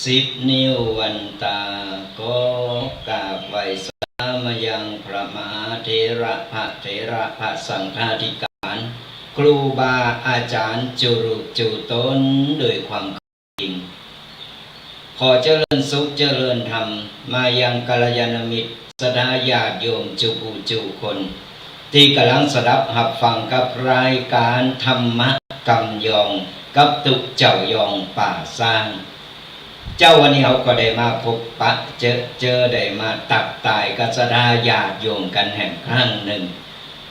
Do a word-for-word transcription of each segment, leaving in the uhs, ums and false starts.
สิบนิ้ววันตาก็ มายังพระมหาเถระ พระเถระ พระสังฆาธิการ ครูบาอาจ๋ารย์จุลุจุตนด้วยความเคารพ ขอเจริญสุขเจริญธรรมมายังกัลยาณมิตรศรัทธาญาติโยมจุผู้จุคน ตี้ก่ำลังสดับฮับฟังกับรายก๋านธรรมะกำยองกับตุ๊เจ้ายองป่าซาง เจ๊าวันนี้เฮาก็ได้มาพบปะเจอเจอ ได้มาตักตายกับศรัทธาญาติโยมกั๋นแหมครั้งนึ่ง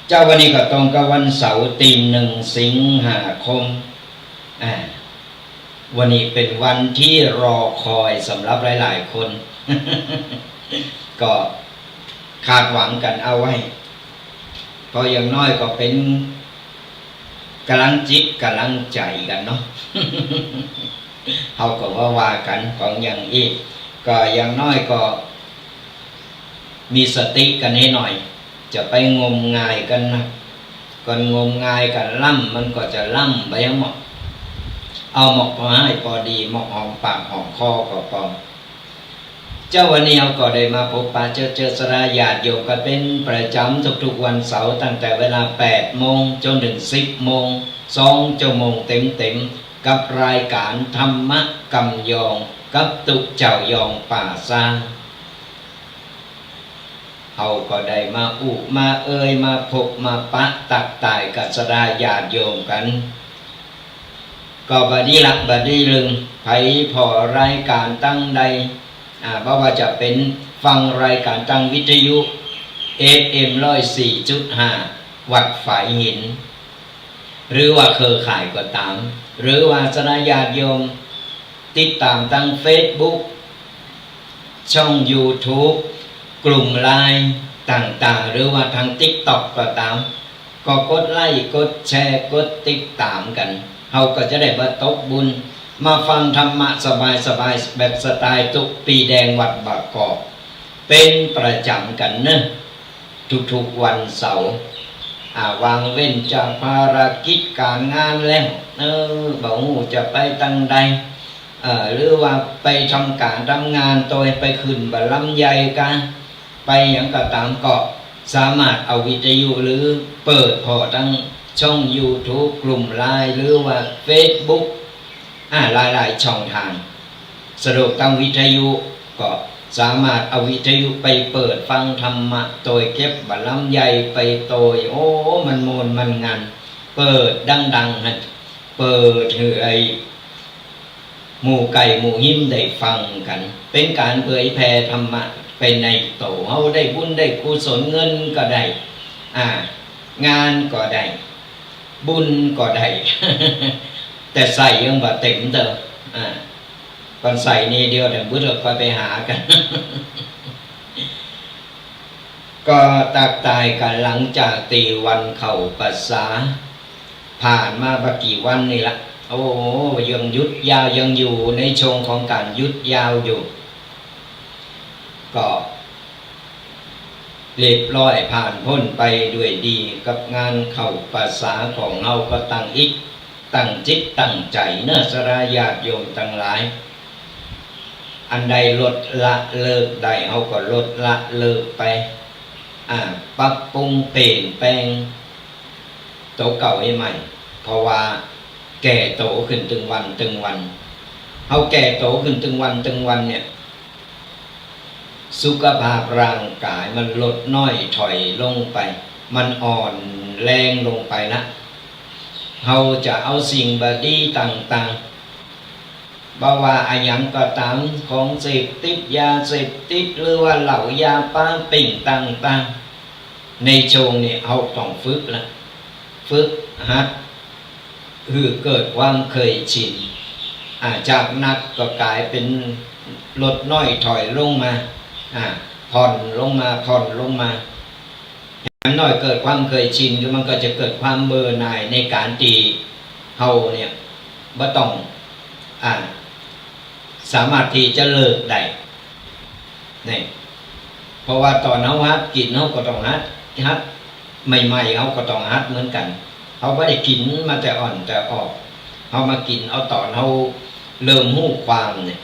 เจ๊าวันนี้ก็ตรงกับวันเสาร์ตี้หนึ่งสิงหาคม อ่า วันนี้เป๋นวันตี้รอคอยสำหรับหลายๆ คน ก็คาดหวังกั๋นเอาไว้ เพราะอย่างน้อยก็เป๋นก๋ำลังจิตก๋ำลังใจ๋กั๋นเนาะ เฮาก็ว่าว่ากั๋นของอย่างอี้ ก็อย่างน้อยก็ มีสติกั๋นให้หน่อย จะไปงมงายกั๋นนัก ก่อนงมงายกั๋นล้ำ มันก็จะล้ำไปหมด เอาหมอกพอฮ้ายพอดี หมอกหอมปากหอมคอก็ปอ เจ๊าวันนี้เฮาก็ได้มาพบปะเจอเจอศรัทธาญาติโยมกั๋นเป๋นประจ๋ำทุกๆ วันเสาร์ ตั้งแต่เวลาแปดโมงจ๋นเถิงสิบโมง สองจั่วโมงเต๋มๆ กับรายก๋านธรรมะกำยองกับตุ๊เจ้ายองป่าซาง เฮาก็ได้มาอู้มาเอ่ย มาพบมาปะตักตายกับศรัทธาญาติโยมกั๋น ก็บ่าดีละ บ่าดีลึง ใผผ่อรายก๋านตางใด อ่า บ่ว่าจะเป๋นฟังรายก๋านตางวิทยุ เอฟเอ็ม ร้อยสี่จุดห้า วัดฝายหิน หรือว่าเครือข่ายก็ต๋าม หรือว่าศรัทธาญาติโยมติดต๋ามตางเฟซบุ๊ก ช่องยูทูบ กลุ่มไลน์ต่างๆ หรือว่าตางติ๊กต็อกก็ต๋าม ก็กดไลก์ กดแชร์ กดติดต๋ามกั๋น เฮาก็จะได้บ่ตกบุญ มาฟังธรรมะสบายๆ แบบสไตล์ตุ๊ปีแดงวัดบางกอก เป๋นประจ๋ำกั๋นเนาะ ทุกๆ วันเสาร์ อ่า วางเว้นจากภารกิจก๋านงานแล้ว เออ บ่ฮู้จะไปตางใด เอ่อ หรือว่าไปทำก๋านทำงาน โตยไปขึ้นบ่าลำใหญ่กา ไปหยังก็ต๋าม ก็สามารถเอาวิทยุหรือเปิดผ่อตางช่องยูทูบ กลุ่มไลน์ หรือว่าเฟซบุ๊ก อ่า หลายๆ ช่องตาง สะดวกตางวิทยุ ก็สามารถเอาวิทยุไปเปิดฟังธรรมะ โตยเก็บบ่าลำใหญ่ไปโตย โอ้ มันม่วนมันงัน เปิดดังๆ ฮะ เปิดหื้อไอ้หมู่ใก้หมู่ฮิมได้ฟังกั๋น เป๋นก๋านเผยแผ่ธรรมะไปในโต เฮาได้บุญได้กุศล เงินก็ได้ อ่า งานก็ได้ บุญก็ได้ แต่ใส่ยังบ่เต๋มเต๊อะ อ่า ก่อนใส่นี่เดียวเดี๋ยวบึดก็ไปหากั๋น ก็ตักตายกั๋นหลังจากตี้วันเข้าพรรษา ผ่านมาบ่กี่วันนี่ละ โอ้ ยังหยุดยาว ยังอยู่ในช่วงของก๋านหยุดยาวอยู่ ก็เรียบร้อยผ่านป๊นไปด้วยดีกับงานเข้าพรรษาของเฮา ก็ตั้งอิก ตั้งจิตตั้งใจ๋เนาะ ศรัทธาญาติโยมตังหลาย อันใดลดละเลิกได้ เฮาก็ลดละเลิกไป อ่า ปรับปรุงเปลี่ยนแปลงโตเก่าหื้อใหม่ เพราะว่าแก่โตขึ้นตึงวันตึงวัน เฮาแก่โตขึ้นตึงวันตึงวันเนี่ย สุขภาพร่างก๋ายมันลดน้อยถอยลงไป มันอ่อนแรงลงไปละ เฮาจะเอาสิ่งบ่ดีต่างๆ บ่ว่าอะหยังก็ต๋าม ของเสพติด ยาเสพติด หรือว่าเหล้า ยา ปาปิ้งต่างๆ ในช่วงนี้เฮาต้องฝึกละ ฝึกหัด หื้อเกิดความเคยชิน อ่า จากหนักก็ก๋ายเป๋นลดน้อยถอยลงมา อ่า ผ่อนลงมา ผ่อนลงมา อย่างน้อยเกิดความเคยชิน คือมันก็จะเกิดความเบื่อหน่ายในก๋านตี้เฮาเนี่ย บ่ต้อง อ่า สามารถตี้จะเลิกได้ นี่ เพราะว่าต๋อนเฮาหัดกิ๋น เฮาก็ต้องหัด หัดใหม่ๆ เฮาก็ต้องหัดเหมือนกั๋น เฮาบ่ได้กิ๋นมาแต่อ่อนแต่ออก เฮามากิ๋นเอาต๋อนเฮาเริ่มฮู้ความเนี่ย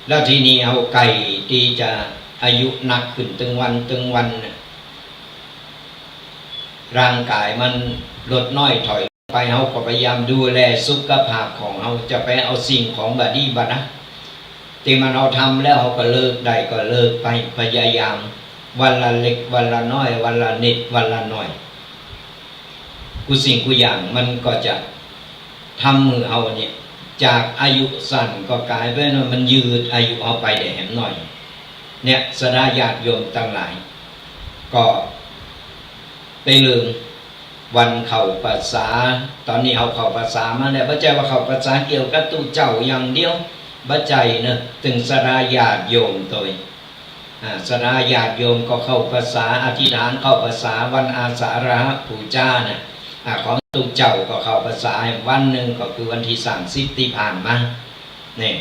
แล้วทีนี้เฮาใก้ตี้จะ อายุนักขึ้นตึงวันตึงวันเนี่ย ร่างก๋ายมันลดน้อยถอยไป เฮาก็พยายามดูแลสุขภาพของเฮา จะไปเอาสิ่งของบ่ดีบ่นะ ตี้มันเฮาทำแล้วเฮาก็เลิกได้ก็เลิกไป พยายามวันละเล็กวันละน้อย วันละนิดวันละหน่อย กู้สิ่งกู้อย่างมันก็จะทำหื้อเฮาเนี่ย จากอายุสั้นก็ก๋ายเป๋นว่ามันยืดอายุเฮาไปได้แหมหน่อย เนี่ย ศรัทธาญาติโยมตังหลาย ก็ได้เริ่มวันเข้าพรรษา ต๋อนนี้เฮาเข้าพรรษามาแล้ว บ่ใจ้ว่าเข้าพรรษาเกี่ยวกับตุ๊เจ้าอย่างเดียว บ่ใจ้เนาะ ตึงศรัทธาญาติโยมตวย อ่า ศรัทธาญาติโยมก็เข้าพรรษา อธิษฐานเข้าพรรษา วันอาสาฬหบูชาน่ะ อ่า ของตุ๊เจ้าก็เข้าพรรษาวันนึ่ง ก็คือวันตี้สามสิบตี้ผ่านมา เนี่ย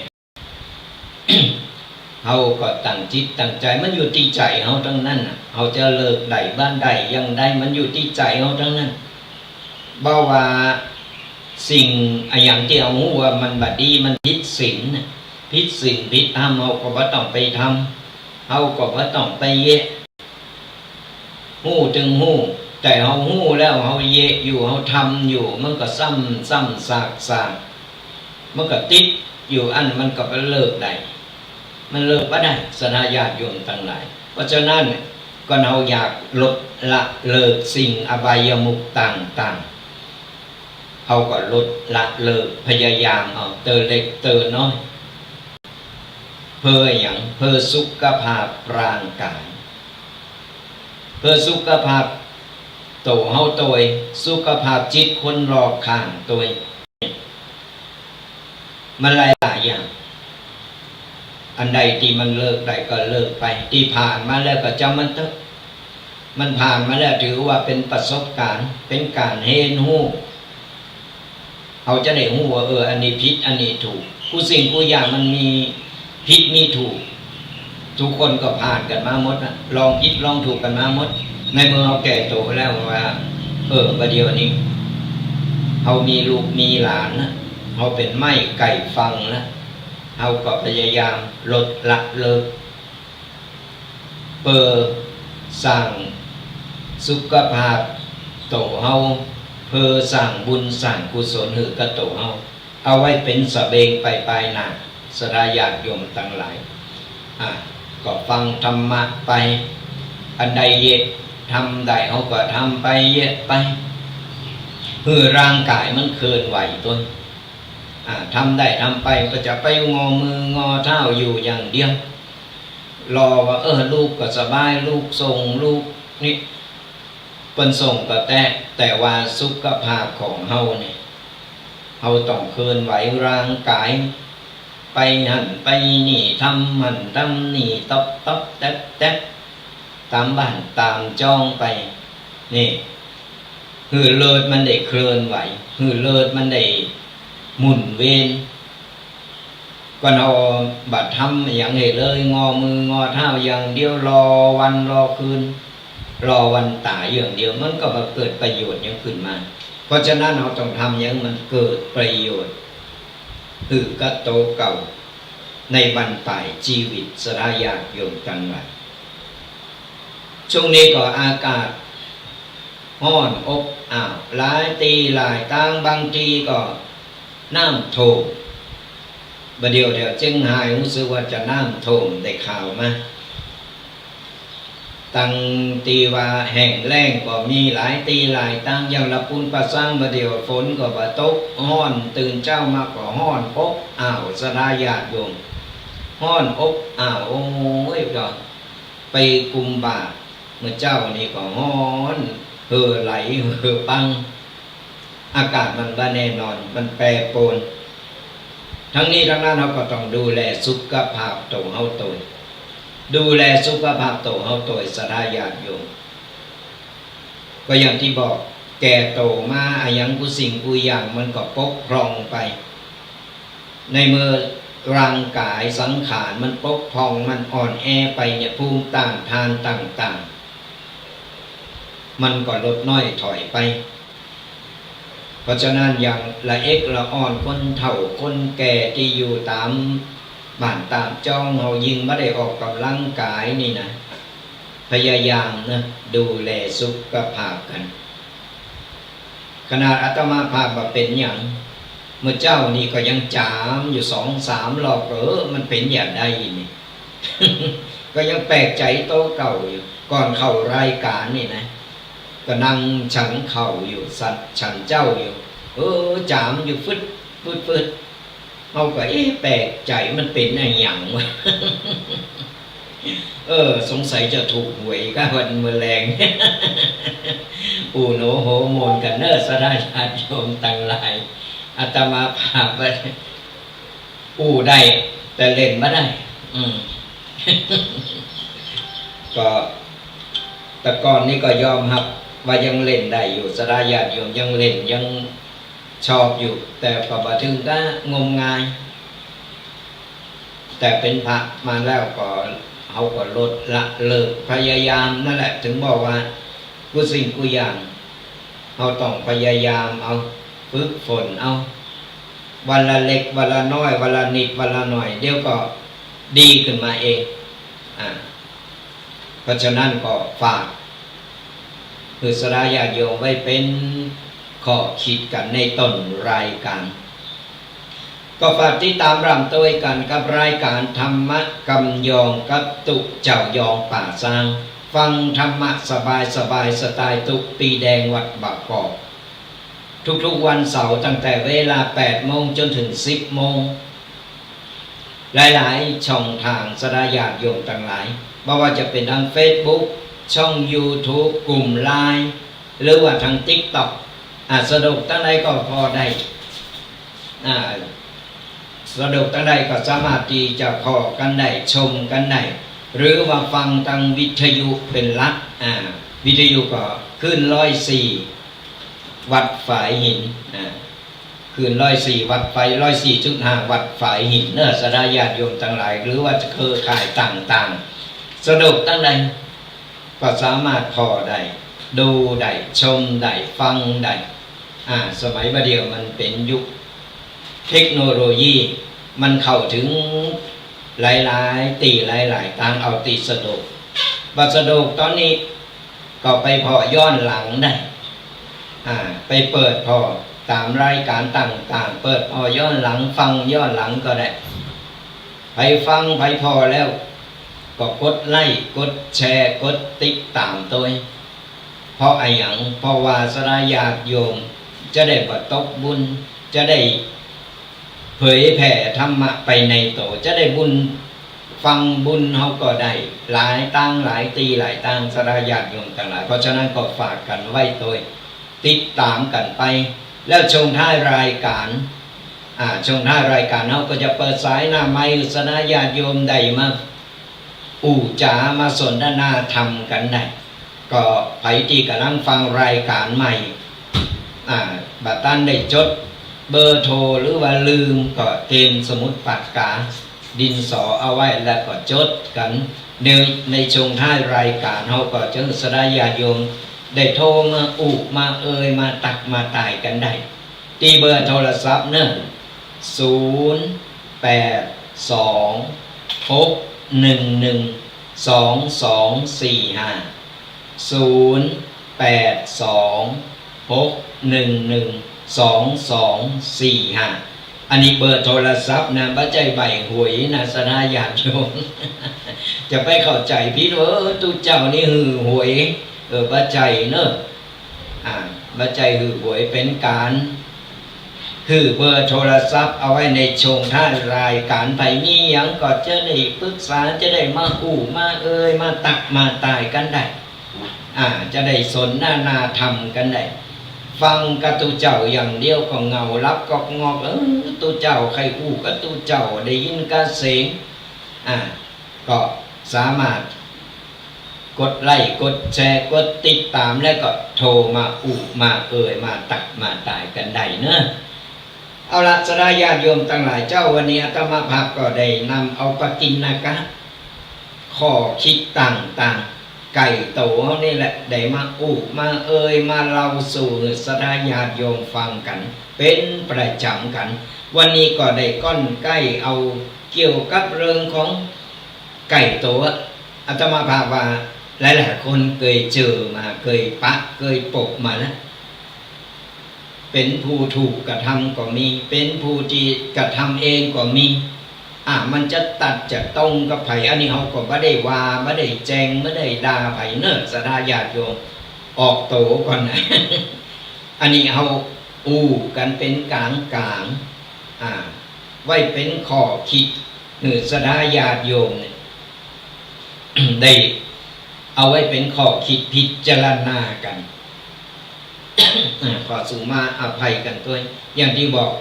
เฮาก็ตั้งจิตตั้งใจ๋ มันอยู่ตี้ใจ๋เฮาตังนั้นน่ะ เฮาจะเลิกได้บ่ได้อย่างใด มันอยู่ตี้ใจ๋เฮาตังนั้น บ่ว่าสิ่งอะหยังตี้เฮาฮู้ว่ามันบ่ดี มันผิดศีลน่ะ ผิดศีลผิดธรรม เฮาก็บ่ต้องไปทำ เฮาก็บ่ต้องไปเยียะ ฮู้ตึงฮู้ แต่เฮาฮู้แล้วเฮาเยียะอยู่ เฮาทำอยู่ มันก็ซ้ำๆ ซากๆ มันก็ติดอยู่อั้น มันก็บ่เลิกได้ มันเลิกบ่ได้ ศรัทธาญาติโยมตังหลาย เพราะฉะนั้น ก่อนเฮาอยากลดละเลิกสิ่งอบายมุขต่างๆ เฮาก็ลดละเลิก พยายามเอาเตื้อเล็กเตื้อน้อย เปื้อหยัง เปื้อสุขภาพร่างก๋าย เปื้อสุขภาพตั๋วเฮาตวย สุขภาพจิตคนรอบข้างตวย มันหลายๆ อย่าง อันใดตี้มันเลิกได้ก็เลิกไป ตี้ผ่านมาแล้วก็จ้างมันเต๊อะ มันผ่านมาแล้วถือว่าเป๋นประสบก๋ารณ์ เป๋นก๋านเฮียนฮู้ เฮาจะได้ฮู้ว่า เออ อันนี้ผิด อันนี้ถูก กู้สิ่งกู้อย่างมันมีผิดมีถูก ทุกคนก็ผ่านกั๋นมาหมดน่ะ ลองผิดลองถูกกั๋นมาหมด ในเมื่อเฮาแก่ตั๋วแล้วว่า เออ บ่าเดี่ยวนี้ เฮามีลูกมีหลานนะ เฮาเป๋นไม้ใก้ฝั่งนะ เฮาก็พยายามลดละเลิก เปื้อสร้างสุขภาพตั๋วเฮา เปื้อสร้างบุญสร้างกุศลหื้อกับตั๋วเฮา เอาไว้เป๋นสะเบียงไปปายหน้า ศรัทธาญาติโยมตังหลาย อ่ะ ก็ฟังธรรมะไป อันใดเยียะทำได้เฮาก็ทำไปเยียะไป หื้อร่างก๋ายมันเคลื่อนไหวตวย อ่ะ ทำได้ทำไป บ่ใจ้ไปงอมืองอเท้าอยู่อย่างเดียว รอว่า เออ ลูกก็สบาย ลูกส่ง ลูกนี่ เปิ้นส่งก็แต๊ แต่ว่าสุขภาพของเฮานี่ เฮาต้องเคลื่อนไหวร่างก๋าย ไปหั้นไปนี่ ทำหั้นทำนี่ ต๊อบต๊อบแต๊บแต๊บ ต๋ามบ้านต๋ามจ้องไป นี่ หื้อเลือดมันได้เคลื่อนไหว หื้อเลือดมันได้หมุนเวียน ก่อนเฮาบ่ทำอะหยังหื้อเลย งอมืองอเท้าอย่างเดียว รอวันรอคืน รอวันต๋ายอย่างเดียว มันก็บ่เกิดประโยชน์หยังขึ้นมา เพราะฉะนั้นเฮาต้องทำหยังมันเกิดประโยชน์ หื้อกับตั๋วเก่า ในบั้นปลายจีวิต ศรัทธาญาติโยมตังหลาย ช่วงนี้ก็อากาศฮ้อนอบอ้าว หลายตี้หลายตาง บางตี้ก็น้ำท่วม บ่าเดี่ยวแถวเจียงฮายฮู้สึกว่าจะน้ำท่วม ได้ข่าวมา ตังตี้ว่าแห้งแล้งก็มีหลายตี้หลายตาง อย่างละปูนป่าซาง บ่าเดี่ยวฝนก็บ่ตก ฮ้อน ตื่นเจ๊ามาก็ฮ้อนอบอ้าว ศรัทธาญาติโยม ฮ้อนอบอ้าว โอ้ย ก็ไปกุมบาตรเมื่อเจ๊านี่ก็ฮ้อน เหื่อไหล เหื่อปัง อากาศมันบ่แน่นอน มันแปรปรวน ทั้งนี้ทั้งนั้นเฮาก็ต้องดูแลสุขภาพตั๋วเฮาตวย ดูแลสุขภาพตั๋วเฮาตวย ศรัทธาญาติโยม ก็อย่างตี้บอก แก่โต๋มาอะหยังกู้สิ่งกู้อย่างมันก็ปกพร่องไป ในเมื่อร่างก๋ายสังขารมันปกพร่อง มันอ่อนแอไปเนี่ย ภูมิต้านทานต่างๆ มันก็ลดน้อยถอยไป เพราะฉะนั้นอย่างละเอ็กละอ่อน คนเฒ่าคนแก่ตี้อยู่ต๋าม บ้านต๋ามจ้อง เฮายิ่งบ่ได้ออกก๋ำลังก๋ายนี่นะ พยายามนะ ดูแลสุขภาพกั๋น ขนาดอาตมาภาพบ่เป๋นหยัง เมื่อเจ๊านี่ก็ยังจ๋ามอยู่สองสามรอบ เออ มันเป๋นอย่างใดนี่ ก็ยังแปลกใจ๋โตเก่าอยู่ ก่อนเข้ารายก๋านนี่นะ ก็นั่งฉันข้าวอยู่ สัตว์ฉันเจ๊าอยู่ เออ จ๋ามอยู่ฟึดฟึดฟึด เฮาก็ เอ๊ะ แปลกใจ๋ มันเป๋นอะหยังวะ เออ สงสัยจะถูกหวยก้าวันเมื่อแลง อู้หนอโหมนกั๋นเน่อ ศรัทธาญาติโยมตังหลาย อาตมาภาพว่าอู้ได้ แต่เล่นบ่ได้ อืม ก็ แต่ก่อนนี่ก็ยอมฮับว่ายังเล่นได้อยู่ ศรัทธาญาติโยมยังเล่น ยังชอบอยู่ แต่ก็บ่เถิงกับงมงาย แต่เป๋นพระมาแล้วก็ เฮาก็ลดละเลิก พยายามนั่นแหละ เถิงบอกว่ากู้สิ่งกู้อย่าง เฮาต้องพยายามเอา ฝึกฝนเอา วันละเล็ก วันละน้อย วันละนิด วันละหน่อย เดี๋ยวก็ดีขึ้นมาเอง อ่า เพราะฉะนั้นก็ฝาก หื้อศรัทธาญาติโยมไว้เป๋นข้อคิดกั๋นในต้นรายก๋าน ก็ฝากติดต๋ามร่ำโตยกั๋นกับรายก๋านธรรมะกำยองกับตุ๊เจ้ายองป่าซาง ฟังธรรมะสบายๆ สไตล์ตุ๊ปีแดงวัดบางกอก ทุกๆ วันเสาร์ตั้งแต่เวลาแปดโมงจ๋นเถิงสิบโมง หลายๆ ช่องทาง ศรัทธาญาติโยมตังหลาย บ่ว่าจะเป๋นตางเฟซบุ๊ก ช่องยูทูบ กลุ่มไลน์ หรือว่าตางติ๊กต็อก อ่า สะดวกตางใดก็ผ่อได้ อ่า สะดวกตางใดก็สามารถตี้จะผ่อกั๋นได้ ชมกั๋นได้ หรือว่าฟังตางวิทยุเป๋นหลัก อ่า วิทยุก็คลื่นร้อยสี่ วัดฝายหิน อ่า คลื่นร้อยสี่ วัดฝาย ร้อยสี่จุดห้า วัดฝายหินเน่อ ศรัทธาญาติโยมตังหลาย หรือว่าจะเครือข่ายต่างๆ สะดวกตางใด ก็สามารถผ่อได้ ดูได้ ชมได้ ฟังได้ อ่า สมัยบ่าเดี่ยวมันเป๋นยุคเทคโนโลยี มันเข้าเถิงหลายๆ ตี้หลายๆ ตาง เอาตี้สะดวก บ่สะดวกต๋อนนี้ ก็ไปผ่อย้อนหลังได้ อ่า ไปเปิดผ่อต๋ามรายก๋านต่างๆ เปิดผ่อย้อนหลัง ฟังย้อนหลังก็ได้ ใผฟังใผผ่อแล้ว ก็กดไลก์ กดแชร์ กดติดต๋ามโตย เพราะอะหยัง เพราะว่าศรัทธาญาติโยมจะได้บ่ตกบุญ จะได้เผยแผ่ธรรมะไปในโต จะได้บุญ ฟังบุญเฮาก็ได้ หลายตางหลายตี้หลายตาง ศรัทธาญาติโยมตังหลาย เพราะฉะนั้นก็ฝากกั๋นไว้โตย ติดต๋ามกั๋นไป แล้วช่วงท้ายรายก๋าน อ่า ช่วงท้ายรายก๋านเฮาก็จะเปิดสายหน้าไมค์ ศรัทธาญาติโยมได้มา อู้จ๋ามาสนทนาธรรมกั๋นได้ ก็ใผตี้ก่ำลังฟังรายก๋านใหม่ อ่า บ่ตันได้จดเบอร์โทรหรือว่าลืม ก็เตรียมสมุดปากกา ดินสอเอาไว้แล้วก็จดกั๋น ใน ในช่วงท้ายรายก๋านเฮาก็จะหื้อศรัทธาญาติโยมได้โทรมาอู้มาเอ่ยมาตักมาต่ายกั๋นได้ ตี้เบอร์โทรศัพท์เน่อ ศูนย์ แปด สอง หก หนึ่ง หนึ่ง สอง สอง สี่ ห้า ศูนย์ แปด สอง หก หนึ่ง หนึ่ง สอง สอง สี่ ห้า อันนี้เบอร์โทรศัพท์นะ บ่ใจ้ใบ้หวยนะ ศรัทธาญาติโยม จะไปเข้าใจ๋ผิด เออ ตุ๊เจ้านี่หื้อหวย เออ บ่ใจ้เน่อ อ่า บ่ใจ้หื้อหวย เป๋นก๋าน หื้อเบอร์โทรศัพท์เอาไว้ในช่วงท้ายรายก๋าน ใผมีหยังก็จะได้ปรึกษา จะได้มาอู้มาเอ่ยมาตักมาต่ายกั๋นได้ อ่า จะได้สนทนาธรรมกั๋นได้ ฟังกับตุ๊เจ้าอย่างเดียวก็เหงาหลับก๊อกงอก เออ ตุ๊เจ้าใค่อู้กับตุ๊เจ้า ได้ยินกะเสียง อ่า ก็สามารถกดไลก์ กดแชร์ กดติดต๋าม แล้วก็โทรมาอู้มาเอ่ยมาตักมาต่ายกั๋นได้เน่อ เอาละ ศรัทธาญาติโยมตังหลายเจ้า วันนี้อาตมาภาพก็ได้นำเอาปกิณกะ ข้อคิดต่างๆ ใก้โตนี่แหละ ได้มาอู้มาเอ่ยมาเล่าสู่ศรัทธาญาติโยมฟังกั๋นเป๋นประจ๋ำกั๋น วันนี้ก็ได้ก้อนใก้เอา เกี่ยวกับเรื่องของไก่โตอะ อาตมาภาพว่าหลายๆ คนเกยเจอมา เกยปะ เกยปะมาแล้ว เป๋นผู้ถูกกระทำก็มี เป๋นผู้ตี้กระทำเองก็มี อ่ะ มันจะตั๊ดจะตรงกับใผ อันนี้เฮาก็บ่ได้ว่า บ่ได้แจ้ง บ่ได้ด่าใผเน่อ ศรัทธาญาติโยม ออกโตก่อนนะ อันนี้เฮาอู้กั๋นเป๋นก๋างๆ อ่า ไว้เป๋นข้อกึ๊ดหื้อศรัทธาญาติโยมเนี่ย ได้เอาไว้เป๋นข้อกึ๊ดพิจารณากั๋น อ่า ขอสุมาอภัยกั๋นตวย อย่างตี้บอก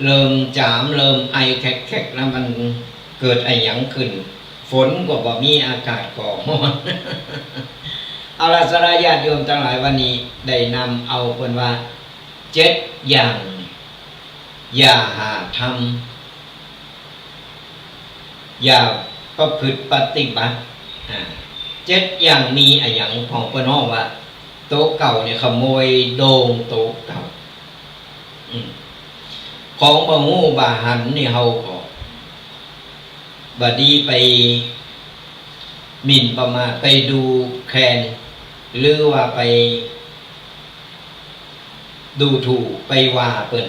เริ่มจ๋าม เริ่มไอแขกๆ แล้วมันเกิดอะหยังขึ้น ฝนก็บ่มี อากาศก็ฮ้อน เอาละ ศรัทธาญาติโยมตังหลาย วันนี้ได้นำเอาเปิ้นว่า เจ็ดอย่าง อย่าหาทำ อย่าประพฤติปฏิบัติ อ่า เจ็ดอย่างมีอะหยัง ของเปิ้นฮ้องว่า โตเก่าเนี่ยขโมยโด่งโตเก่า อืม ของบ่ฮู้บ่หันนี่เฮาก็บ่ดีไปหมิ่นประมาท ไปดูแคลน หรือว่าไป ดูถูก ไปว่าเปิ้น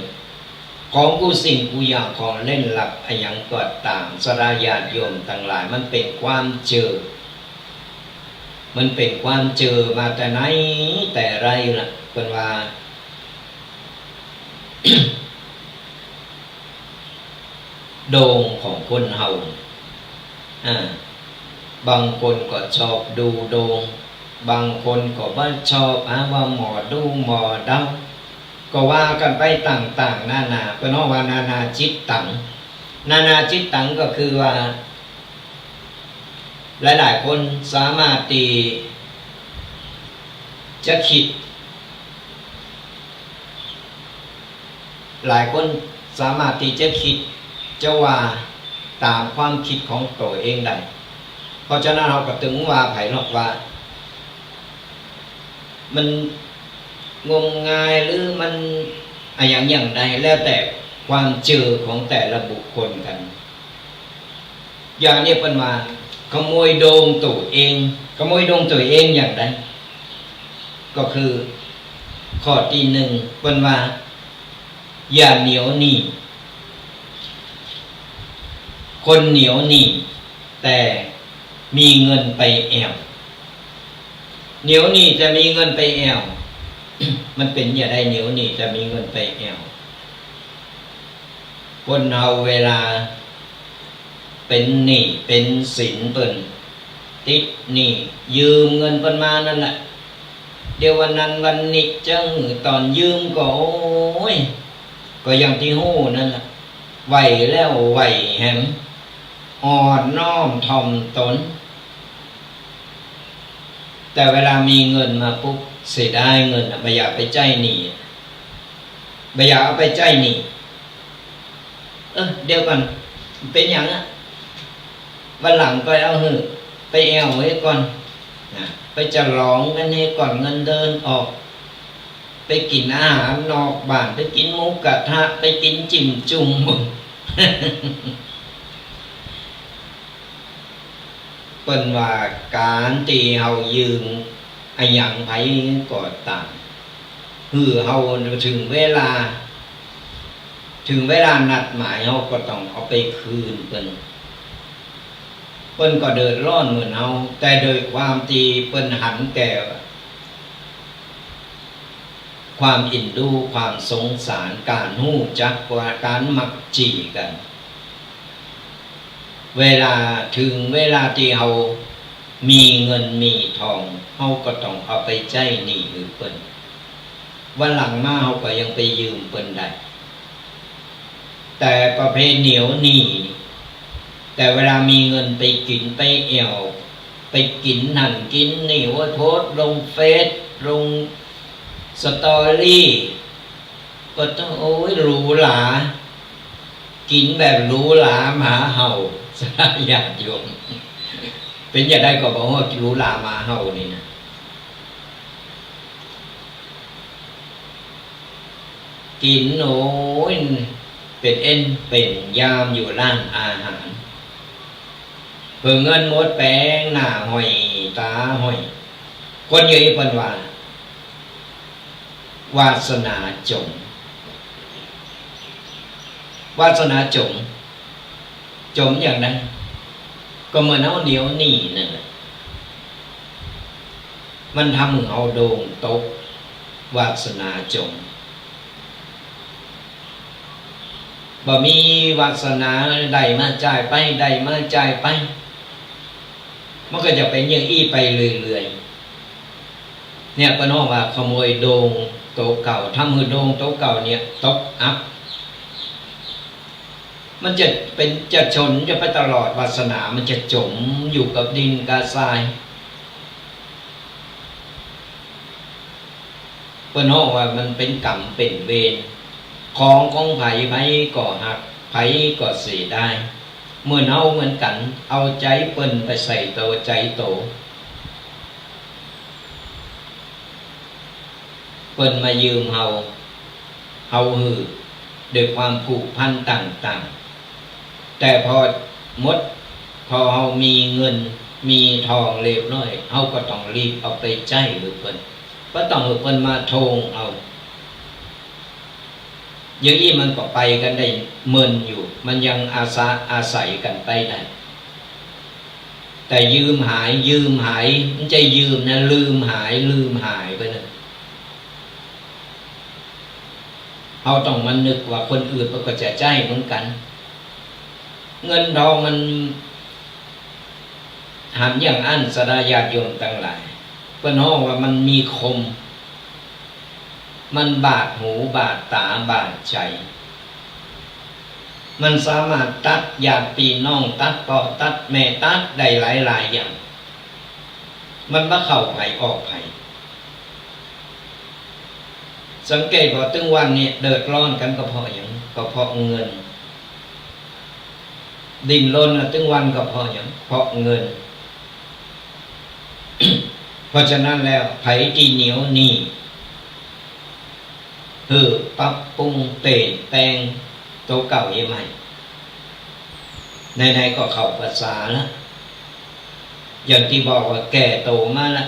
ของกู้สิ่งกู้อย่าง ของเร้นลับอะหยังก็ต๋าม ศรัทธาญาติโยมตังหลาย มันเป๋นความเจื้อ มันเป๋นความเจื้อมาแต่ไหนแต่ไรละ เปิ้นว่า โด่งของคนเฮา อ่า บางคนก็ชอบดูโด่ง บางคนก็บ่ชอบ หาว่าหมอดูหมอเดา ก็ว่ากั๋นไปต่างๆ นานา เปิ้นฮ้องว่านานาจิตตัง นานาจิตตังก็คือว่า หลายๆ คนสามารถตี้จะกึ๊ด หลายคนสามารถตี้จะกึ๊ด จะว่าต๋ามความกึ๊ดของตั๋วเองได้ เพราะฉะนั้นเฮาก็ตึงว่าใผลอกว่า มันงมงายหรือมันอะหยังอย่างใด แล้วแต่ความเจื้อของแต่ละบุคคลกั๋น อย่างนี้เปิ้นว่าขโมยโด่งตั๋วเอง ขโมยโด่งตั๋วเองอย่างใด ก็คือข้อตี้หนึ่ง เปิ้นว่า อย่าเหนียวหนี้ คนเหนียวหนี้แต่มีเงินไปแอ่ว เหนียวหนี้แต่มีเงินไปแอ่ว มันเป๋นจะใด เหนียวหนี้แต่มีเงินไปแอ่ว คนเฮาเวลาเป๋นหนี้เป๋นสินเปิ้น ติดหนี้ ยืมเงินเปิ้นมานั่นแหละ เดี๋ยววันนั้นวันนี้ จะหื้อต๋อนยืมก็ โอ๊ย ก็อย่างตี้ฮู้นั่นแหละ ไหว้แล้วไหว้แหม อ่อนน้อมถ่อมตน แต่เวลามีเงินมาปุ๊บ เสียดายเงินอะ บ่อยากไปใจ๊หนี้อะ บ่อยากเอาไปใจ๊หนี้ เออ เดี๋ยวก่อน เป๋นหยังอะ วันหลังก็เอาหื้อ ไปแอ่วเหียก่อน นะ ไปฉลองกั๋นเหียก่อน เงินเดือนออก ไปกิ๋นอาหารนอกบ้าน ไปกิ๋นหมูกระทะ ไปกิ๋นจิ้มจุ่ม เปิ้นว่าก๋านตี้เฮายืมอะหยังใผก็ต๋าม หื้อเฮาเถิงเวลา เถิงเวลานัดหมายเฮาก็ต้องเอาไปคืนเปิ้น เปิ้นก็เดือดร้อนเหมือนเฮา แต่โดยความตี้เปิ้นหันแก่ ความเอ็นดู ความสงสาร ก๋านฮู้จักว่าก๋านมักจี๋กั๋น เวลา เถิงเวลาตี้เฮามีเงินมีทอง เฮาก็ต้องเอาไปใจ๊หนี้หื้อเปิ้น วันหลังมาเฮาก็ยังไปยืมเปิ้นได้ แต่ประเภทเหนียวหนี้ แต่เวลามีเงินไปกิ๋นไปแอ่ว ไปกิ๋นหั้นกิ๋นนี่ โอ๊ย โพสต์ลงเฟซ ลงสตอรี่ ก็ต้อง โอ๊ย หรูหรา กิ๋นแบบหรูหราหมาเห่า ญาติโยม เป๋นจะใดก็บอกว่าหรูหราหมาเห่านี่นะ กิ๋น โอ๊ย เป๋นเอนเป๋นยามอยู่ร้านอาหาร เผลอเงินหมดแป๋ง หน้าห้อยต๋าห้อย คนอย่างอี้เปิ้นว่า วาสนาจ๋ม วาสนาจ๋ม จ๋มอย่างใด ก็เหมือนเฮาเหนียวหนี้นั่นแหละ มันทำหื้อเฮาโด่งตก วาสนาจ๋ม บ่มีวาสนา ได้มาจ่ายไป ได้มาจ่ายไป มันก็จะเป๋นอย่างอี้ไปเรื่อยๆ เนี่ย เปิ้นฮ้องว่าขโมยโด่งโตเก่า ทำหื้อโด่งโตเก่าเนี่ยตกอับ มันจะเป๋น จะชนจะไปตลอด วาสนามันจะจ๋มอยู่กับดินกับทราย เปิ้นฮ้องว่ามันเป๋นกรรมเป๋นเวร ของของใผ ใผก็ฮัก ใผก็เสียดาย เหมือนเฮาเหมือนกั๋น เอาใจ๋เปิ้นไปใส่โต ใจ๋โต เปิ้นมายืมเฮา เฮาหื้อด้วยความผูกพันต่างๆ แต่พอหมด พอเฮามีเงินมีทองเรียบร้อย เฮาก็ต้องรีบเอาไปใจ๊หื้อเปิ้น บ่ต้องหื้อเปิ้นมาทวงเอา อย่างอี้มันก็ไปกั๋นได้เมินอยู่ มันยังอาสา อาศัยกั๋นไปได้ แต่ยืมหาย ยืมหาย บ่ใจ้ยืมนะ ลืมหาย ลืมหายไปนะ เฮาต้องมานึกว่าคนอื่นเปิ้นก็จะใจ๊เหมือนกั๋น เงินทองมัน หันอย่างอั้น ศรัทธาญาติโยมตังหลาย เปิ้นฮ้องว่ามันมีคม มันบาดหู บาดต๋า บาดใจ๋ มันสามารถตัดญาติปี้น้อง ตัดป้อตัดแม่ ตัดได้หลายๆ อย่าง มันบ่เข้าใผออกใผ สังเกตว่าตึงวันนี้เดือดร้อนกั๋นก็เพราะหยัง ก็เพราะเงิน ดิ้นรนน่ะตึงวันก็เพราะหยัง เพราะเงิน เพราะฉะนั้นแล้ว ใผตี้เหนียวหนี้ หื้อปรับปรุงเปลี่ยนแปลงโตเก่าเหียใหม่ ไหนๆ ก็เข้าพรรษาละ อย่างตี้บอกว่าแก่โตมาละ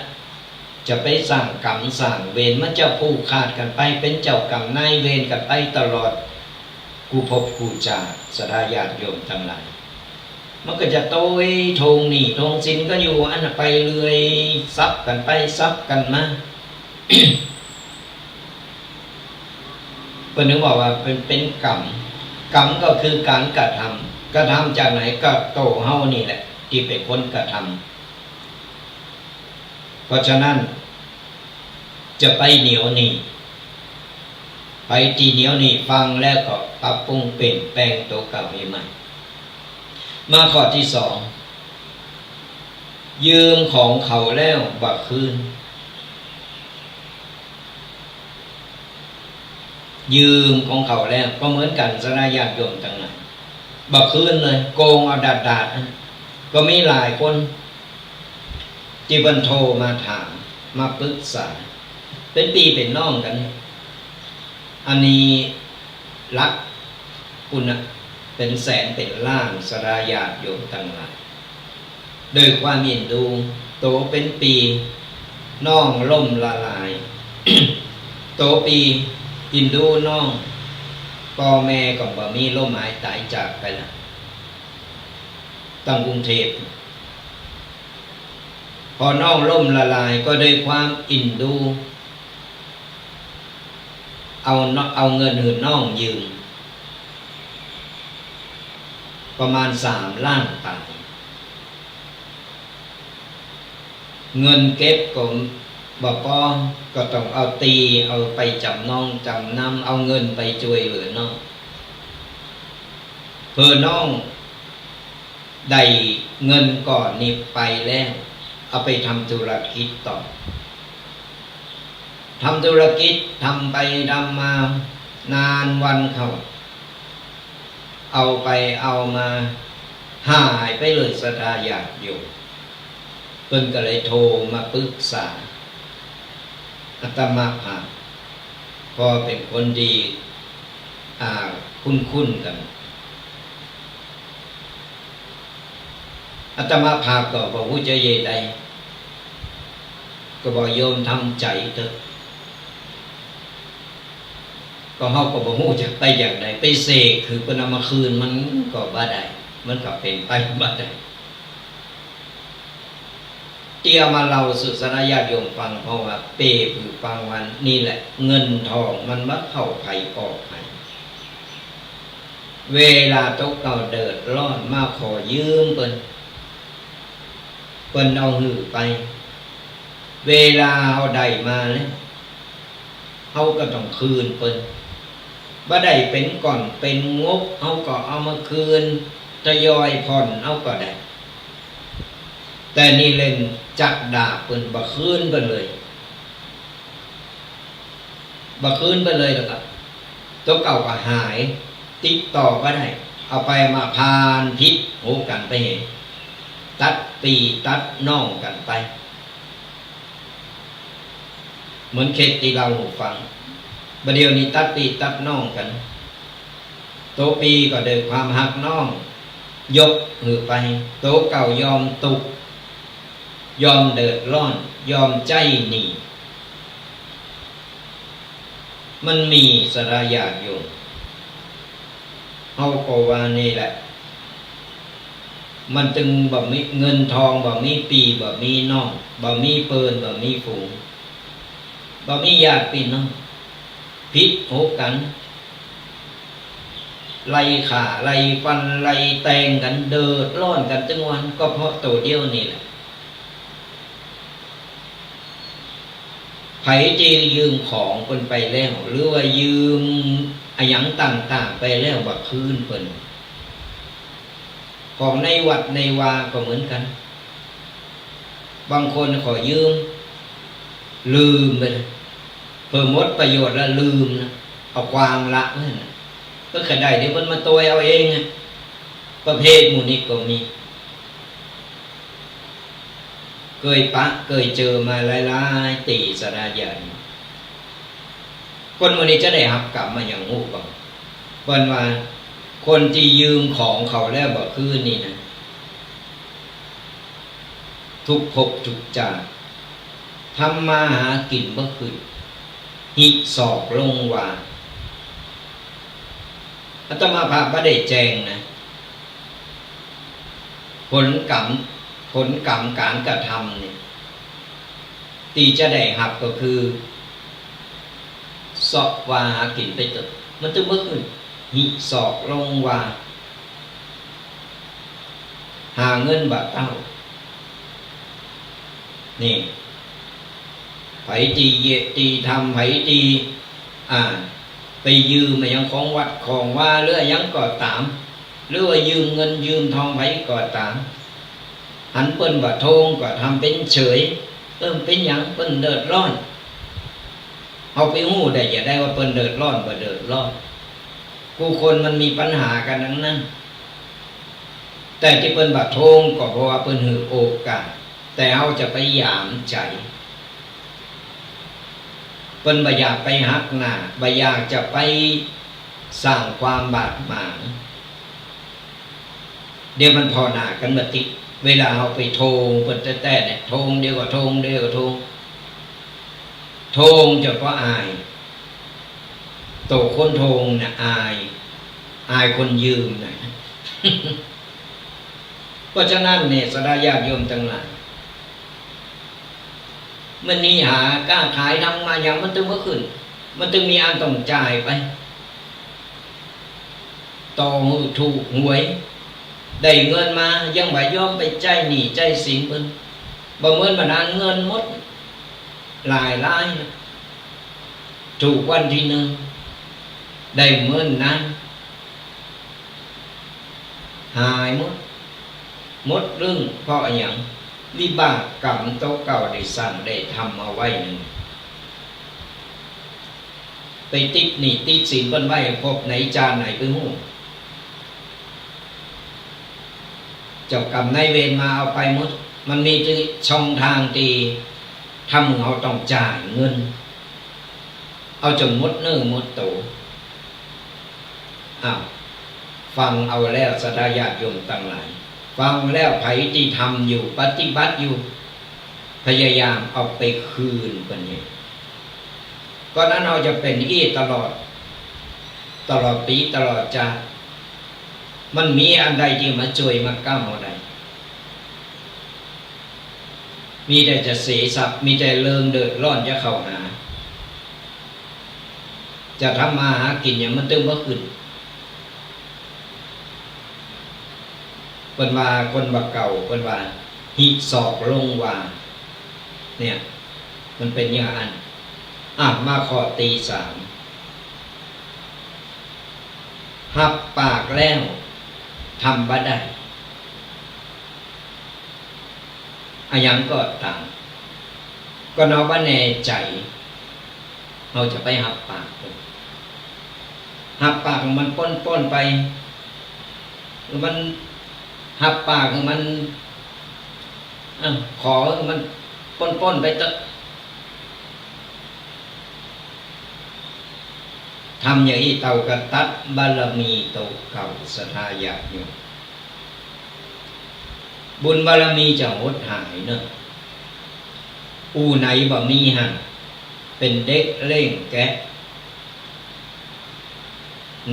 จะไปสร้างกรรมสร้างเวร มันจะผูกขาดกั๋นไป เป๋นเจ้ากรรมนายเวรกั๋นไปตลอดกู้ภพกู้จาติ ศรัทธาญาติโยมตังหลาย มันก็จะโตยทวงหนี้ทวงสินกั๋นอยู่อั้นน่ะไปเรื่อย สับกั๋นไปสับกั๋นมา เปิ้นถึงบอกว่าเป๋น เป๋นกรรม กรรมก็คือก๋านกระทำ กระทำจากไหน ก็โตเฮานี่แหละตี้เป๋นคนกระทำ เพราะฉะนั้น จะไปเหนียวหนี้ ใผตี้เหนียวหนี้ฟังแล้วก็ปรับปรุงเปลี่ยนแปลงโตเก่าหื้อใหม่ มาข้อตี้สอง ยืมของเขาแล้วบ่คืน ยืมของเขาแล้วก็เหมือนกั๋น ศรัทธาญาติโยมตังหลาย บ่คืนเลย โกงเอาดาดๆ นะ ก็มีหลายคน ตี้เปิ้นโทรมาถาม มาปรึกษา เป๋นปี้เป๋นน้องกั๋น อันนี้หลักปุ้นนะ เป๋นแสนเป๋นล้าน ศรัทธาญาติโยมตังหลาย ด้วยความเอ็นดู โตเป๋นปี้ น้องล้มละลาย โตปี้ เอ็นดูน้อง ป้อแม่ก็บ่มี ล้มหายต๋ายจากไปละ ตังกรุงเทพฯ พอน้องล้มละลายก็ด้วยความเอ็นดู เอาเนาะ เอาเงินหื้อน้องยืม ประมาณสามล้านปาย เงินเก็บก็บ่ปอ ก็ต้องเอาตี้ เอาไปจ๋ำนองจ๋ำนำ เอาเงินไปจ้วยเหลือน้อง เผื่อน้องได้เงินก้อนนี้ไปแล้ว เอาไปทำธุรกิจต่อ ทำธุรกิจ ทำไปทำมา นานวันเข้า เอาไปเอามา หายไปเลย ศรัทธาญาติโยม เปิ้นก็เลยโทรมาปรึกษาอาตมาภาพ เพราะเป๋นคนตี้ อ่า คุ้นๆ กั๋น อาตมาภาพก็บ่ฮู้จะเยียะใด ก็บอกโยมทำใจ๋เต๊อะ ก็เฮาก็บ่ฮู้จะไปอย่างใด ไปเสกหื้อเปิ้นเอามาคืนมันก็บ่ได้ มันก็เป๋นไปบ่ได้ ตี้เอามาเล่าสู่สาธารณญาติโยมฟัง เพราะว่าเปรียบหื้อฟังว่านี่แหละ เงินทองมันบ่เข้าใผออกใผ เวลาตั๋วเก่าเดือดร้อนมาขอยืมเปิ้น เปิ้นเอาหื้อไป เวลาเฮาได้มาแล้ว เฮาก็ต้องคืนเปิ้น บ่ได้เป๋นก้อนเป๋นงบ เฮาก็เอามาคืน ทยอยผ่อนเอาก็ได้ แต่นี่เล่นจักดาบเปิ้น บ่คืนเปิ้นเลย บ่คืนเปิ้นเลย แล้วก็ตั๋วเก่าก็หาย ติดต่อบ่ได้ เอาไปมาพาลผิดหูกั๋นไปเห ตัดปี้ตัดน้องกั๋นไป เหมือนเคสตี้เล่าหื้อฟัง บ่าเดี่ยวนี้ตัดปี้ตัดน้องกั๋น ตั๋วปี้ก็ด้วยความฮักน้อง ยกหื้อไป ตั๋วเก่ายอมตุ๊กข์ ยอมเดือดร้อน ยอมใจ๊หนี้ มันมีสาธารณญาติโยม เฮาก็ว่านี่แหละ มันตึงบ่มีเงินทอง บ่มีปี้ บ่มีน้อง บ่มีเปิ้น บ่มีฝูง บ่มีญาติปี้น้อง ผิดหูกั๋น ไล่ฆ่า ไล่ฟัน ไล่แตงกั๋น เดือดร้อนกั๋นตึงวัน ก็เพราะตั๋วเดียวนี่แหละ ใผตี้ยืมของเปิ้นไปแล้ว หรือว่ายืมอะหยังต่างๆ ไปแล้ว บ่คืนเปิ้น ของในวัดในวาก็เหมือนกั๋น บางคนขอยืม ลืมไปเลย เผลอหมดประโยชน์แล้วลืมนะ เอาขว้างละไว้นะ ก็ขะได้เดี๋ยวเปิ้นมาตวยเอาเองอะ ประเภทหมู่นี้ก็มี เกยปะเกยเจอมาหลายๆ ตี้สาธารณญาติ คนหมู่นี้จะได้ฮับกรรมมาหยังฮู้บ่ เปิ้นว่าคนตี้ยืมของเขาแล้วบ่คืนนี่นะ ทุกภพทุกจาติ ทำมาหากิ๋นบ่ขึ้น หิศอกลงวา อาตมาภาพบ่ได้แจ้งนะ ผลกรรม ผลกรรมก๋านกระทำเนี่ย ตี้จะได้ฮับก็คือ เซาะวาหากิ๋นไปเต๊อะ มันตึงบ่ขึ้น หิศอกลงวา หาเงินบ่เต้า นี่ ใผตี้เยียะตี้ทำ ใผตี้ อ่า ไปยืมอะหยังของวัดของวา หรืออะหยังก็ต๋าม หรือว่ายืมเงินยืมทองใผก็ต๋าม หันเปิ้นบ่ทวงก็ทำเป๋นเฉย เปิ้นเป๋นหยัง เปิ้นเดือดร้อน เฮาไปฮู้ได้จะใดว่าเปิ้นเดือดร้อนบ่เดือดร้อน กู้คนมันมีปัญหากั๋นตังนั้น แต่ตี้เปิ้นบ่ทวงก็เพราะว่าเปิ้นหื้อโอกาส แต่เฮาจะไปหยามใจ๋ เปิ้นบ่อยากไปหักหน้า บ่อยากจะไปสร้างความบาดหมาง เดี๋ยวมันผ่อหน้ากั๋นบ่ติด เวลาเฮาไปทวงเปิ้นแต๊ๆ เนี่ย ทวงเดี๋ยวก็ทวง เดี๋ยวก็ทวง ทวงจ๋นก็อาย ตั๋วคนทวงน่ะอาย อายคนยืมน่ะ เพราะฉะนั้นเนี่ย สาธารณญาติโยมตังหลาย มันนี่หาก้าขายทำมาหยังมันตึงบ่ขึ้น มันตึงมีอันต้องจ่ายไป ต่อหื้อถูกหวย ได้เงินมายังบ่ยอมไปใจ๊หนี้ใจ๊สินเปิ้น บ่เหมือนบ่นานเงินหมด หลายล้านนะ ถูกวันตี้นึ่ง ได้เมินนั้น หายหมด หมดเรื่อง เพราะอะหยัง วิบากกรรมตั๋วเก่าได้สร้างได้ทำเอาไว้นั่น ไปติดหนี้ติดสินเปิ้นไว้ ภพไหนจาติไหนไปฮู้ เจ้ากรรมนายเวรมาเอาไปหมด มันมีตี้ช่องตางตี้ทำหื้อเฮาต้องจ่ายเงิน เอาจ๋นหมดเนื้อหมดตั๋ว อ้าว ฟังเอาแล้วศรัทธาญาติโยมตังหลาย ฟังแล้วใผตี้ทำอยู่ ปฏิบัติอยู่ พยายามเอาไปคืนเปิ้นนี่ ก่อนอันเฮาจะเป๋นอี้ตลอด ตลอดปี๋ตลอดจาติ มันมีอันใดตี้มาจ้วยมาก้ำเฮาได้ มีแต่จะเสียทรัพย์ มีแต่เริงเดือดร้อนจะเข้าหา จะทำมาหากิ๋นหยังมันตึงบ่ขึ้น เปิ้นว่าคนบ่าเก่า เปิ้นว่า หิศอกลงวา เนี่ย มันเป๋นอย่างอั้น อ่ะ มาข้อตี้สาม ฮับปากแล้ว ทำบ่ได้ อะหยังก็ต๋าม ก็เฮาบ่แน่ใจ๋ เฮาจะไปฮับปาก ฮับปากมันป๊นๆ ไป มันฮับปากมัน เอ้า ขอมันป๊นๆ ไปเต๊อะ ทำอย่างอี้เต้าก็ตัดบารมีโตเก่า ศรัทธาญาติโยม บุญบารมีจะหดหายเนาะ อู่ไหนบ่มีหั้น เป๋นเด็กเล่งแกะ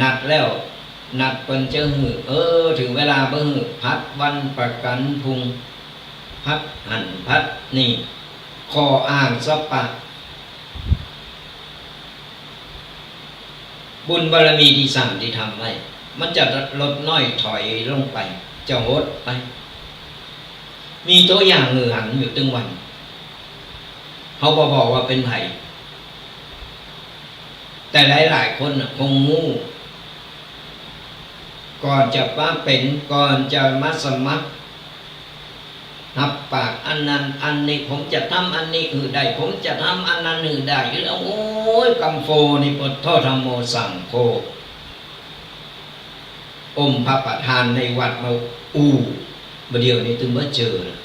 นัดแล้ว นัดเปิ้นจะหื้อ เออ เถิงเวลาบ่หื้อ ผัดวันประกั๋นพรุ่ง ผัดหั้นผัดนี่ ข้ออ้างสะปะ บุญบารมีตี้สร้างตี้ทำไว้ มันจะลดน้อยถอยลงไป จะหดไป มีตั๋วอย่างหื้อหันอยู่ตึงวัน เฮาบ่บอกว่าเป๋นใผ แต่หลายๆ คนน่ะคงฮู้ ก่อนจะมาเป๋น ก่อนจะมาสมัคร ฮับปากอันนั้นอันนี้ ผมจะทำอันนี้หื้อได้ ผมจะทำอันนั้นหื้อได้ แล้ว โอ้ย กำโฟนี่ พุทโธ ธัมโม สังโฆ อมพระประธานในวัดมาอู้ บ่าเดี่ยวนี้ตึงบ่เจอละ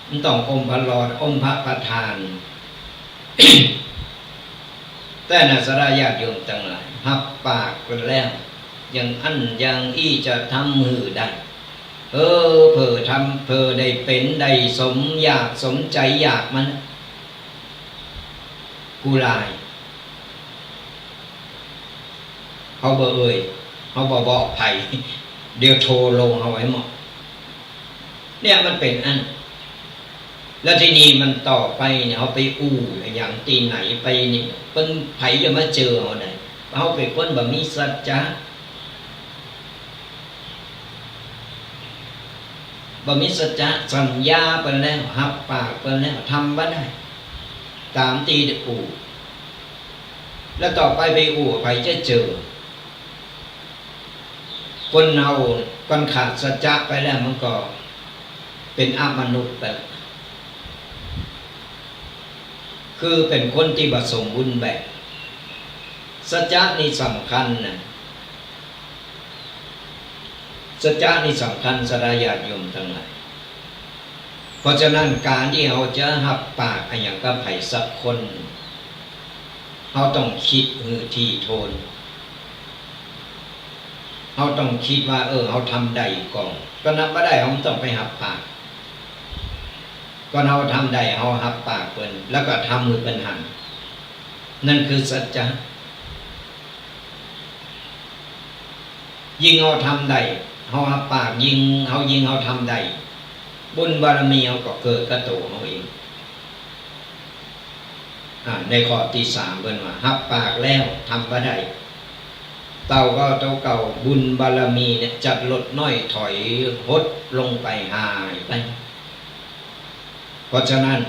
มันต้องอมพระหลอด อมพระประธาน แต่นะศรัทธาญาติโยมตังหลาย ฮับปากเปิ้นแล้ว อย่างอั้นอย่างอี้จะทำหื้อได้ เออ เผื่อทำ เผื่อได้เป๋น ได้สมอยาก สมใจ๋อยากมัน กู้หลาย เฮาบ่เอ่ย เฮาบ่บอกใผ เดี๋ยวโทรลงเฮาไว้หมด เนี่ยมันเป๋นอั้น แล้วทีนี้มันต่อไปเนี่ย เฮาไปอู้อะหยังตี้ไหนไปนี่ เปิ้น ใผจะมาเจอเฮาได้ เฮาเป๋นคนบ่มีสัจจะ บ่มีสัจจะ สัญญาเปิ้นแล้ว ฮับปากเปิ้นแล้ว ทำบ่ได้ ต๋ามตี้อู้ แล้วต่อไปไปอู้ ใผจะเจอ คนเฮา ก่อนขาดสัจจะไปแล้ว มันก็เป๋นอมนุษย์ไป คือเป๋นคนตี้บ่สมบูรณ์แบบ สัจจะนี่สำคัญนะ สัจจะนี่สำคัญ ศรัทธาญาติโยมตังหลาย เพราะฉะนั้นก๋านตี้เฮาจะฮับปากอะหยังกับใผสักคน เฮาต้องกึ๊ดหื้อถี่ถ้วน เฮาต้องกึ๊ดว่า เออ เฮาทำได้ก่อ ก่อนทำบ่ได้ เฮาบ่ต้องไปฮับปาก ก่อนเฮาทำได้ เฮาฮับปากเปิ้น แล้วก็ทำหื้อเปิ้นหัน นั่นคือสัจจะ ยิ่งเฮาทำได้ เฮาฮับปาก ยิ่งเฮา ยิ่งเฮาทำได้ บุญบารมีเฮาก็เกิดกับตั๋วเฮาเอง อ่า ในข้อตี้สามเปิ้นว่า ฮับปากแล้วทำบ่ได้ เต้าก็เต้าเก่า บุญบารมีเนี่ยจะลดน้อยถอยหดลงไป หายไป เพราะฉะนั้น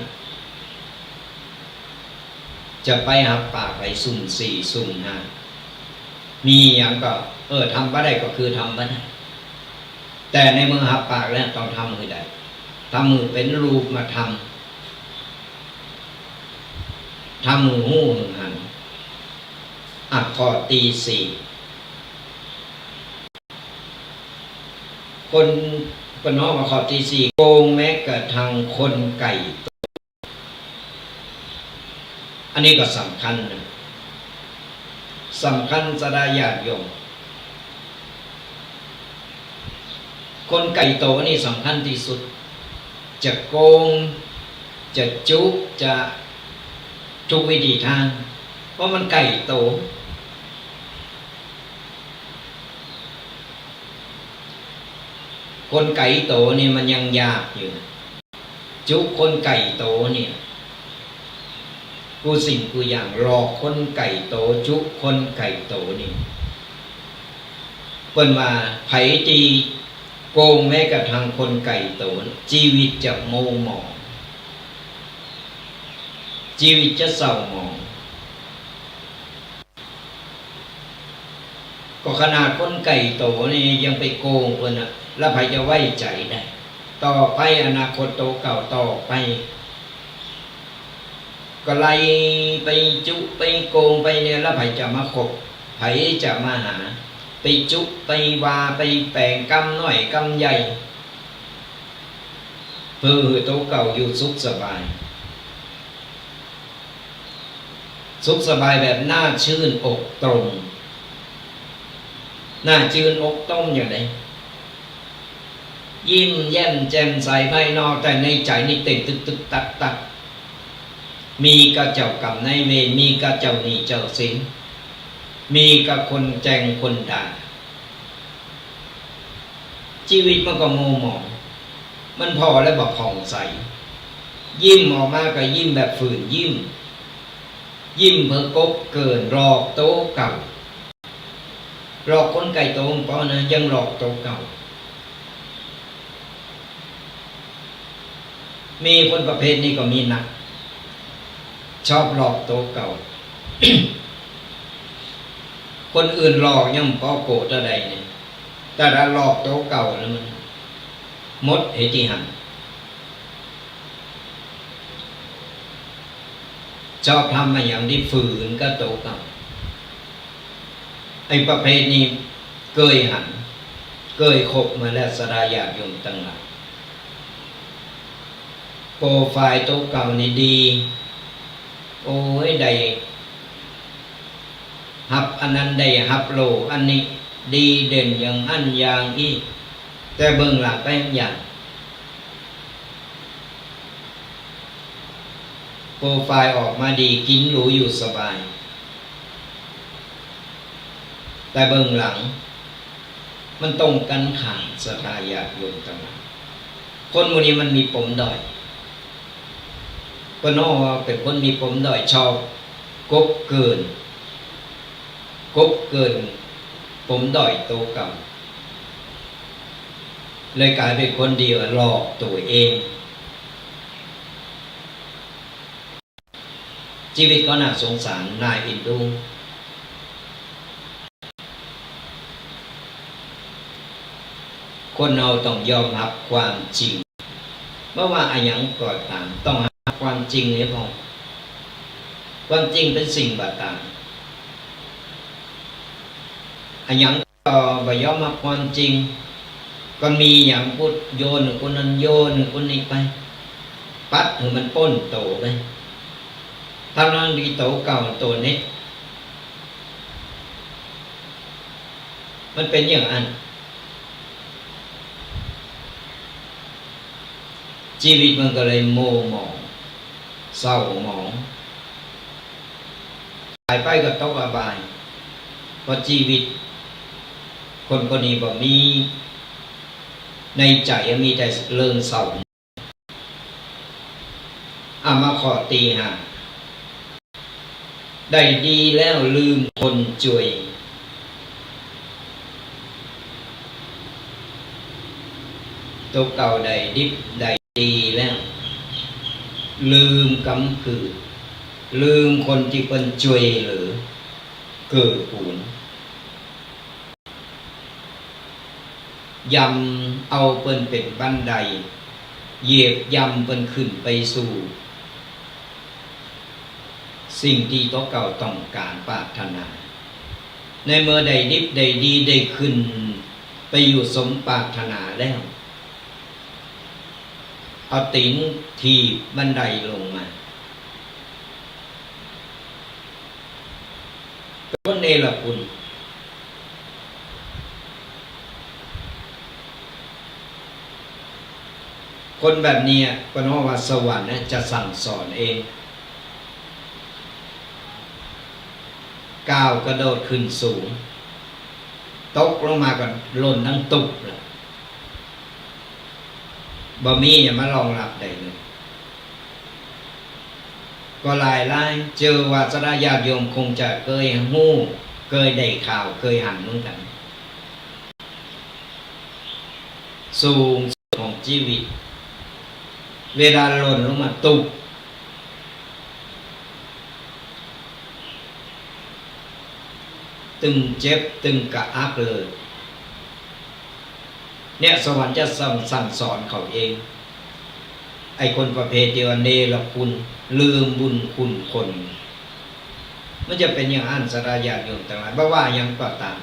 จะไปฮับปากใผซุ่มสี่ซุ่มห้า มีหยังก็ เออ ทำบ่ได้ก็คือทำบ่ได้ แต่ในเมื่อฮับปากแล้วต้องทำหื้อได้ ทำหื้อเป๋นรูปธรรม ทำหื้อฮู้หื้อหัน อ่ะ ข้อตี้สี่ คน เปิ้นฮ้องว่าข้อตี้สี่ โกงแม้กระทั่งคนใกล้ อันนี้ก็สำคัญนะ สำคัญศรัทธาญาติโยม คนใก้ตั๋วนี่สำคัญตี้สุด จะโกง จะจุ๊ จะทุกวิธีทาง เพราะมันใก้ตั๋ว คนใก้ตั๋วนี่มันยังยากอยู่ จุคนใก้ตั๋วเนี่ย กู้สิ่งกู้อย่าง หลอกคนใก้ตั๋ว จุคนใก้ตั๋วนี่ เปิ้นว่าใผตี้โกงแม้กระทั่งคนใก้ตั๋ว จีวิตจะมัวหมอง จีวิตจะเศร้าหมอง ก็ขนาดคนใก้ตั๋วนี่ยังไปโกงเปิ้นน่ะ แล้วใผจะไว้ใจ๋ได้ ต่อไปอนาคตตั๋วเก่าต่อไป ก็ไล่ไปจุไปโกงไปเนี่ย แล้วใผจะมาคบ ใผจะมาหา ไปจุไปว่า ไปแป๋งกำน้อยกำใหญ่ เปื้อหื้อตั๋วเก่าอยู่สุขสบาย สุขสบายแบบหน้าจื้นอกตรง หน้าจื้นอกตรงอย่างใด ยิ้มแย้มแจ่มใสภายนอก แต่ในใจ๋นี่เต้นตึกๆ ตักๆ มีกับเจ้ากรรมนายเวร มีกับเจ้าหนี้เจ้าสิน มีกับคนแจ่งคนด่า จีวิตมันก็มัวหมอง มันผ่อแล้วบ่ผ่องใส ยิ้มออกมาก็ยิ้มแบบฝืนยิ้ม ยิ้มเปื้อกบเกลื่อนหลอกตั๋วเก่า หลอกคนใก้ตั๋วบ่พอนะ ยังหลอกตั๋วเก่า มีคนประเภทนี้ก็มีนัก ชอบหลอกตั๋วเก่า คนอื่นหลอกยังปอโกรธเต้าใดเนี่ย แต่ถ้าหลอกตั๋วเก่าแล้วมันหมดเหตุหัน ชอบทำอะหยังตี้ฝืนกับตั๋วเก่า ไอ้ประเภทนี้เกยหัน เกยคบมาแล้ว ศรัทธาญาติโยมตังหลาย โปรไฟล์ตั๋วเก่านี่ดี โอ้ย ได้ฮับอันนั้น ได้ฮับโล่อันนี้ ดีเด่นอย่างอั้นอย่างอี้ แต่เบื้องหลังไปอย่าง โปรไฟล์ออกมาดี กิ๋นหรูอยู่สบาย แต่เบื้องหลังมันตรงกั๋นข้าม ศรัทธาญาติโยมตังหลาย คนหมู่นี้มันมีปมด้อย เปิ้นฮ้องว่าเป๋นคนมีปมด้อย ชอบกบเกลื่อน กบเกลื่อนปมด้อยตั๋วเก่า เลยก๋ายเป๋นคนตี้ว่าหลอกตั๋วเอง จีวิตก็น่าสงสาร น่าเอ็นดู คนเฮาต้องยอมฮับความจริง บ่ว่าอะหยังก็ต๋าม ต้องฮับความจริงเหียพ่อง ความจริงเป๋นสิ่งบ่ต๋าย อะหยัง ก็บ่ยอมฮับความจริง ก็มีหยังปุ๊บโยนหื้อคนนั้น โยนหื้อคนนี้ไป ปัดหื้อมันป๊นตั๋วไป ทั้งๆ ตี้ตั๋วเก่าตั๋วเน็ก มันเป๋นอย่างอั้น จีวิตมันก็เลยมัวหมอง เศร้าหมอง ต๋ายไปก็ตกอบาย เพราะจีวิตคนคนนี้บ่มี ในใจ๋มีแต่เริงเศร้า เอามาข้อตี้ห้า ได้ดีแล้วลืมคนจวย ตั๋วเก่าได้ดิบได้ดีแล้ว ลืมกำผืด ลืมคนตี้เปิ้นจวยเหลือเกื้อกูล ยำเอาเปิ้นเป๋นบันได เหยียบยำเปิ้นขึ้นไปสู่ สิ่งตี้ตั๋วเก่าต้องก๋านปรารถนา ในเมื่อได้ดิบได้ดีได้ขึ้นไปอยู่สมปรารถนาแล้ว เอาตี๋นถีบบันไดลงมา คนใน รคุณ คนแบบนี้อะ เปิ้นฮ้องว่าสวรรค์เนี่ยจะสั่งสอนเอง ก้าวกระโดดขึ้นสูง ตกลงมาก็หล่นตังตุ๊บเลย บ่มีหยังมารองฮับได้เลย ก็หลายๆ เจื้อว่าศรัทธาญาติโยมคงจะเกยฮู้ เกยได้ข่าว เกยหันเหมือนกั๋น สูงสุดของจีวิต เวลาหล่นลงมาตุ๊บ ตึงเจ็บ ตึงกระอักเลย เนี่ย สวรรค์จะสั่ง สั่งสอนเขาเอง ไอ้คนประเภทตี้ว่าเนรคุณ ลืมบุญคุณคน มันจะเป๋นอย่างอั้น ศรัทธาญาติโยมตังหลาย บ่ว่าหยังก็ต๋าม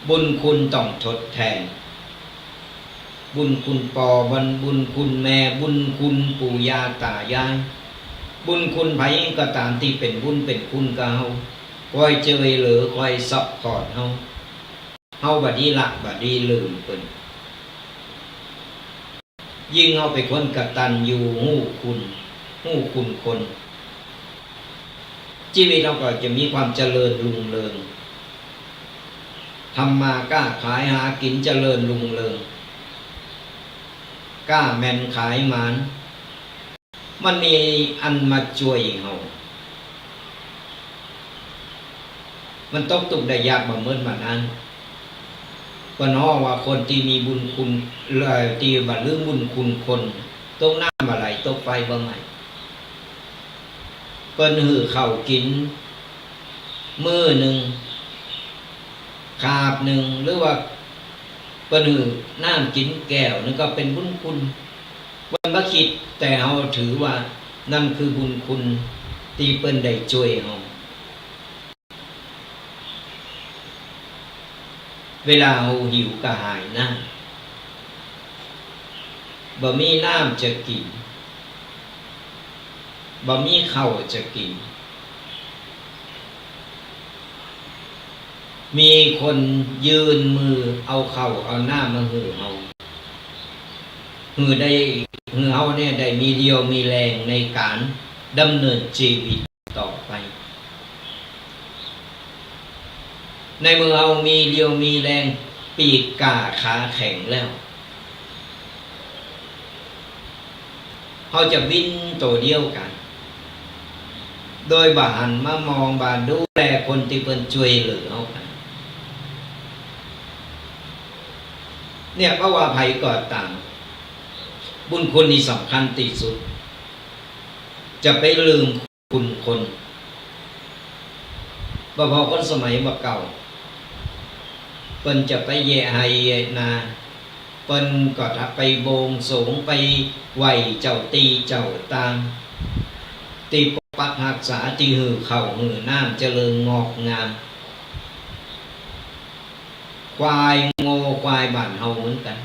บุญคุณต้องทดแทน บุญคุณป้อ บุญ บุญคุณแม่ บุญคุณปู่ย่าต๋ายาย บุญคุณใผก็ต๋ามตี้เป๋นบุญเป๋นคุณกับเฮา คอยจ้วยเหลือ คอยซัพพอร์ตเฮา เฮาบ่ดีละ บ่ดีลืมเปิ้น ยิ่งเฮาเป๋นคนกตัญญูฮู้คุณ ฮู้คุณคน จีวิตเฮาก็จะมีความเจริญรุ่งเรือง ทำมาก้าขายหากิ๋นเจริญรุ่งเรือง ก้าแม่นขายหมาน มันมีอันมาจ้วยเฮา มันตกตุ๊กข์ได้ยากบ่เหมือนบ่านั้น เปิ้นฮ้องว่าคนตี้มีบุญคุณ เอ่อ ตี้บ่ลืมบุญคุณคน ตกน้ำบ่ไหล ตกไฟบ่ไหม้ เปิ้นหื้อข้าวกิ๋นมื้อนึ่ง คาบนึ่ง หรือว่าเปิ้นหื้อน้ำกิ๋นแก้วนึ่งก็เป๋นบุญคุณ เปิ้นบ่คิด แต่เฮาถือว่านั่นคือบุญคุณตี้เปิ้นได้จ้วยเฮา เวลาเฮาหิวกระหายน้ำ บ่มีน้ำจะกิ๋น บ่มีข้าวจะกิ๋น มีคนยื่นมือเอาข้าวเอาน้ำมาหื้อเฮา หื้อได้ หื้อเฮาเนี่ยได้มีเรี่ยวมีแรงในก๋านดำเนินจีวิตต่อไป ในเมื่อเฮามีเรี่ยวมีแรง ปีกก้าขาแข็งแล้ว เฮาจะบินโตเดียวกั๋น โดยบ่หันมามอง บ่ดูแลคนตี้เปิ้นจ้วยเหลือเฮากั๋น เนี่ย บ่ว่าใผก็ต๋าม บุญคุณนี่สำคัญตี้สุด จะไปลืม คุณคน บ่ผ่อคนสมัยบ่าเก่า เปิ้นจะไปแยะไฮ่แยะนา เปิ้นก็ถ้าไปบวงสรวง ไปไหว้เจ้าตี้เจ้าตาง ตี้ปกปักฮักษา ตี้หื้อข้าวหื้อน้ำเจริญงอกงาม ควายงัวควายบ้านเฮาเหมือนกั๋น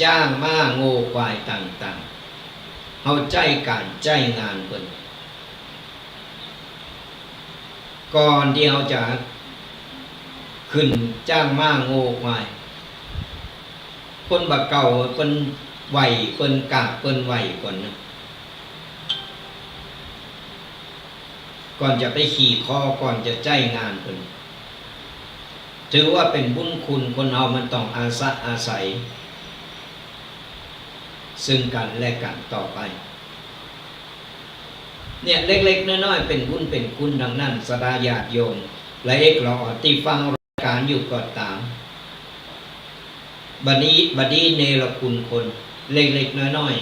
จ๊างม้างัวควายต่างๆ เฮาใจ๊ก๋านใจ๊งานเปิ้น ก่อนตี้เฮาจะขึ้นจ๊างม้างัวควาย คนบ่าเก่าเปิ้นไหว้ เปิ้นกราบ เปิ้นไหว้ก่อนนะ ก่อนจะไปขี่คอ ก่อนจะใจ๊งานเปิ้น ถือว่าเป๋นบุญคุณ คนเฮามันต้องอาสะอาศัย ซึ่งกั๋นและกั๋นต่อไป เนี่ย เล็กๆ น้อยๆ เป๋นบุญเป๋นคุณตังนั้น ศรัทธาญาติโยม และเอกหล่อตี้ฟัง ก๋านอยู่ก็ต๋าม บ่ดี บ่ดีเนรคุณคน เล็กๆ น้อย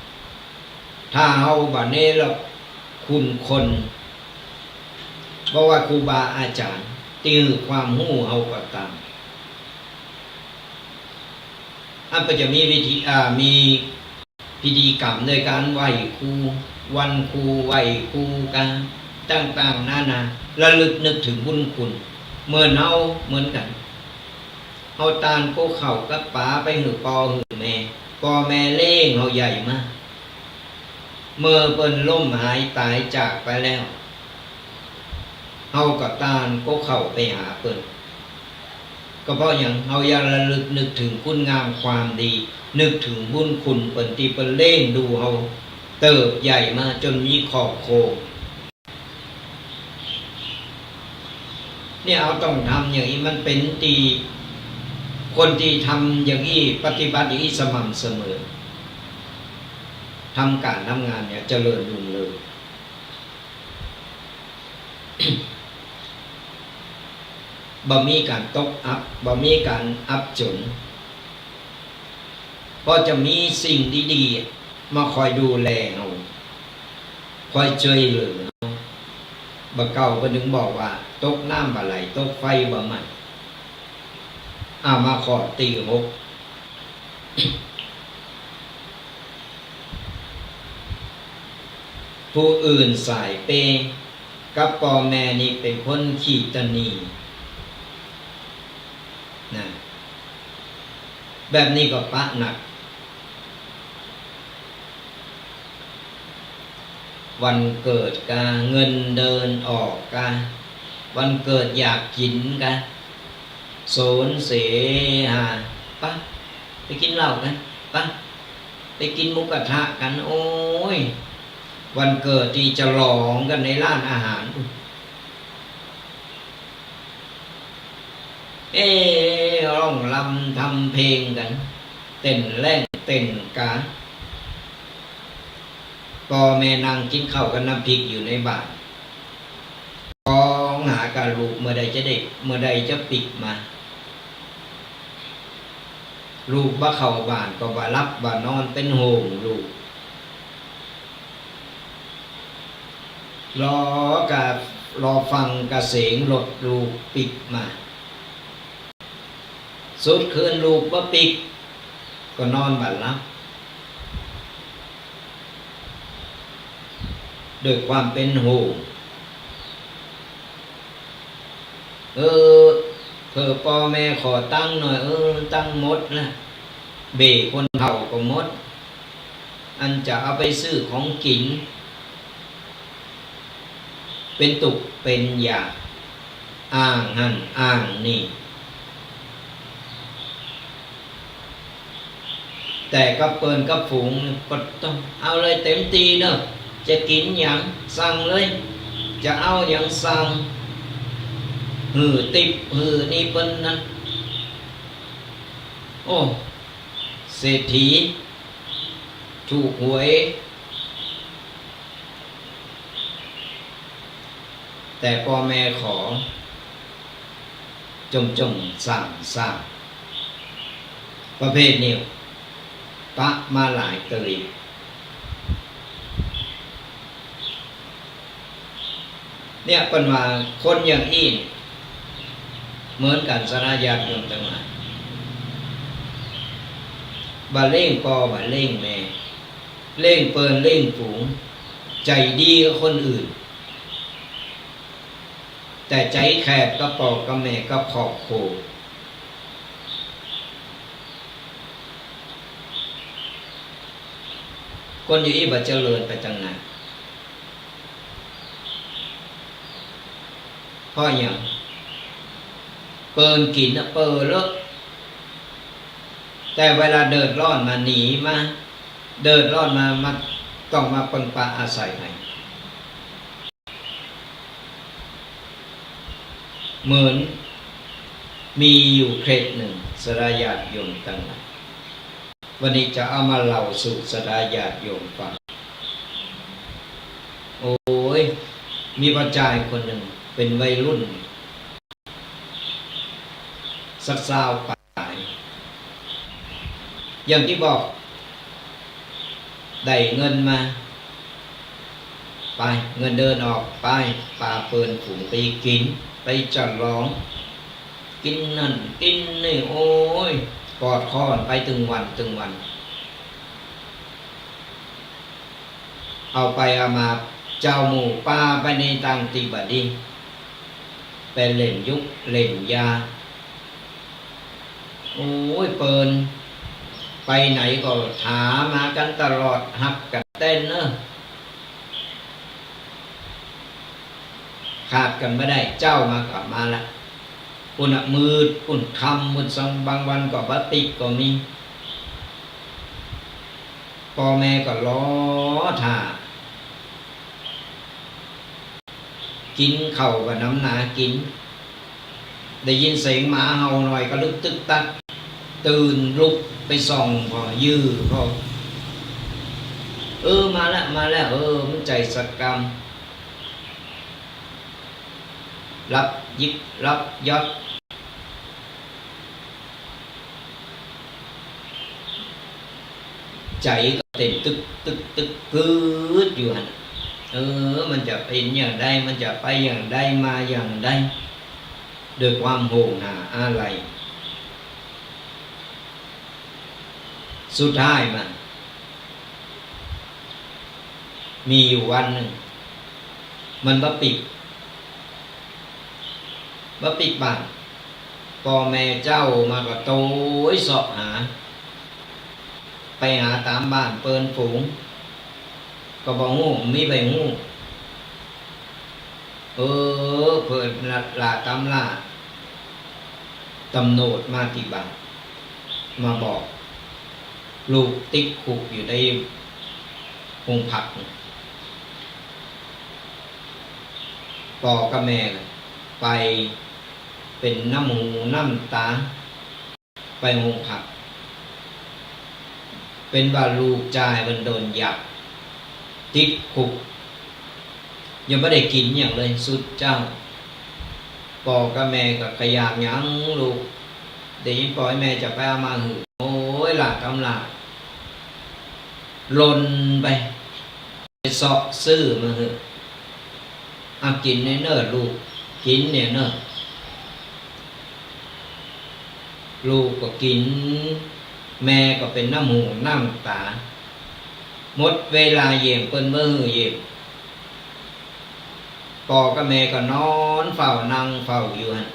ๆ ถ้าเฮาบ่เนรคุณคน บ่ว่าครูบาอาจ๋ารย์ตี้หื้อความฮู้เฮาก็ต๋าม อันเปิ้นจะมีวิธี อ่า มี พิธีกรรมโดยก๋านไหว้ครู วันครู ไหว้ครูกั๋น ต่างๆ นานา ระลึกนึกเถิงบุญคุณ เหมือนเฮาเหมือนกั๋น เฮาตานโกข้าวกับป๋าไปหื้อป้อหื้อแม่ ป้อแม่เลี้ยงเฮาใหญ่มา เมื่อเปิ้นล้มหายต๋ายจากไปแล้ว เฮาก็ต้านก็เข้าไปหาเปิ้น ก็เพราะหยัง เฮายังระลึกนึกเถิงคุณงามความดี นึกเถิงบุญคุณเปิ้นตี้เปิ้นเลี้ยงดูเฮาเติบใหญ่มาจ๋นมีครอบครัว เนี่ย เฮาต้องทำอย่างอี้ มันเป๋นตี้ คนตี้ทำอย่างอี้ ปฏิบัติอย่างอี้สม่ำเสมอ ทำก๋านทำงานเนี่ยเจริญรุ่งเรือง บ่มีก๋านตกอับ บ่มีก๋านอับจ๋น เพราะจะมีสิ่งดีๆ มาคอยดูแลเฮา คอยจ้วยเหลือเฮา บ่าเก่าเปิ้นถึงบอกว่า ตกน้ำบ่ไหล ตกไฟบ่ไหม้ อ่า มาข้อตี้หก ผู้อื่นสายเปย์ กับป้อแม่นี่เป๋นคนขี้ตะหนี่ นะ แบบนี้ก็ปะหนัก วันเกิดกา เงินเดือนออกกา วันเกิดอยากกิ๋นกา โสนเสหา ปะ ไปกิ๋นเหล้ากั๋น ปะ ไปกิ๋นหมูกระทะกั๋น โอ๊ย วันเกิดตี้จะฉลองกั๋นในร้านอาหาร เอ๊ะ ร้องรำทำเพลงกั๋น เต้นแล่นเต้นก๋า ป้อแม่นั่งกิ๋นข้าวกับน้ำพริกอยู่ในบ้าน มองหากาลูก เมื่อใดจะได้ เมื่อใดจะปิ๊กมา ลูกบ่เข้าบ้านก็บ่หลับบ่นอน เป๋นห่วงลูก รอกา รอฟังกาเสียงรถลูกปิ๊กมา สุดคืนลูกบ่ปิ๊ก ก็นอนบ่หลับ ด้วยความเป๋นห่วง เออ เผื่อป้อแม่ขอตังค์หน่อย เออ ตังค์หมดละ เบ้คนเฒ่าก็หมด อันจะเอาไปซื้อของกิ๋น เป๋นตุ๊กเป๋นยาก อ้างหั้นอ้างนี่ แต่กับเปิ้นกับฝูงก็ต้องเอาเลยเต๋มตี้เนาะ จะกิ๋นหยังสั่งเลย จะเอาหยังสั่ง หื้อติ๊ปหื้อนี่เปิ้นนั้น โอ้ เศรษฐี ถูกหวย แต่ป้อแม่ขอ จ่มๆ ส่างๆ ประเภทนี้ ปะมาหลายเตื้อ เนี่ย เปิ้นว่าคนอย่างอี้ เหมือนกั๋นสาระญาติโยมตังหลาย บ่าเลี้ยงป้อ บ่าเลี้ยงแม่ เลี้ยงเปิ้นเลี้ยงฝูง ใจ๋ดีกับคนอื่น แต่ใจ๋แคบกับป้อกับแม่กับครอบครัว คนอย่างอี้บ่าเจริญไปตังไหน เพราะหยัง เปิ้นกิ๋นน่ะเปิ้นเลอะ แต่เวลาเดือดร้อนมาหนีมา เดือดร้อนมา มา ต้องมาเปิงปาอาศัยใผ เหมือนมีอยู่เคล็ดนึ่ง สาระญาติโยมตังหลาย วันนี้จะเอามาเล่าสู่สาระญาติโยมฟัง โอ้ย มีป้อจายคนนึ่ง เป๋นวัยรุ่น สักซาวปาย อย่างตี้บอก ได้เงินมา ไป เงินเดือนออก ไป ปาเปิ้นฝูงไปกิ๋น ไปฉลอง กิ๋นนั่นกิ๋นนี่ โอ้ย กอดคอไปตึงวันตึงวัน เอาไปเอามา เจ้าหมู่ปาไปในตางตี้บ่ดี ไปเล่นยุกเล่นยา โอ้ย เปิ้นไปไหนก็ถามหากั๋นตลอด ฮักกั๋นแต๊เนาะ ขาดกั๋นบ่ได้ เจ๊ามาก็มาละ ปุ้นน่ะ มืดปุ้น ค่ำปุ้นซ้ำ บางวันก็บ่ปิกก็มี ป้อแม่ก็รอถ่า กิ๋นข้าวก็หนำหนากิ๋น ได้ยินเสียงหมาเห่าหน่อยก็ลุกตึ๊กตั๊ก ตื่นลุกไปส่องผ่อ ยื้อผ่อ เออ มาละ มาละ เออ มันใจ๋สักกำ หลับยิบหลับยอด ใจ๋ก็เต้นตึกตึกตึกปื๊ดอยู่หั้น เออ มันจะเป๋นอย่างใด มันจะไปอย่างใด มาอย่างใด ด้วยความห่วงหาอาลัย สุดท้ายมา มีอยู่วันนึ่ง มันบ่ปิก บ่ปิกบ้าน ป้อแม่เจ๊ามาก็โตยเซาะหา ไปหาต๋ามบ้านเปิ้นฝูง ก็บ่ฮู้ มีใผฮู้ เออ เปิ้นละ ละต๋ามล่า ต๋ำรวจมาตี้บ้าน มาบอก ลูกติดคุกอยู่ในโฮงพัก ป้อกับแม่ไปเป๋นน้ำหูน้ำต๋า ไปโฮงพัก เป๋นว่าลูกจายเปิ้นโดนยับ ติดคุก ยังบ่ได้กิ๋นหยังเลย สุดเจ้า ป้อกับแม่ก็กะยากหยังลูก ได้ยินป้อแม่จะไปเอามาหื้อ โอ้ย ละต๋ามล่า หล่นไป ไปเซาะซื้อมาหื้อ เอากิ๋นแหน่เน่อลูก กิ๋นแหน่เน่อ ลูกก็กิ๋น แม่ก็เป๋นน้ำหูน้ำต๋า หมดเวลาเยี่ยมเปิ้นบ่หื้อเยี่ยม ป้อกับแม่ก็นอนเฝ้านั่งเฝ้าอยู่หั้น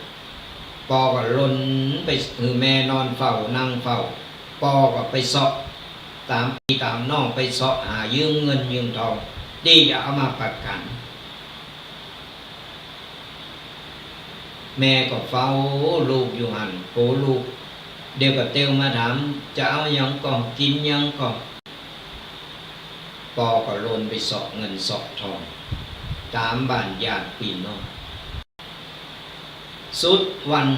ป้อก็หล่นไปหื้อแม่นอนเฝ้านั่งเฝ้า ป้อก็ไปเซาะต๋ามปี้ต๋ามน้อง ไปเซาะหายืมเงินยืมทอง ตี้จะเอามาประกั๋น แม่ก็เฝ้าลูกอยู่หั้น โหลูก เดี๋ยวก็เตียวมาถาม จะเอาหยังก่อ กิ๋นหยังก่อ ป้อก็หล่นไปเซาะเงินเซาะทอง ต๋ามบ้านญาติปี้น้อง สุดวัน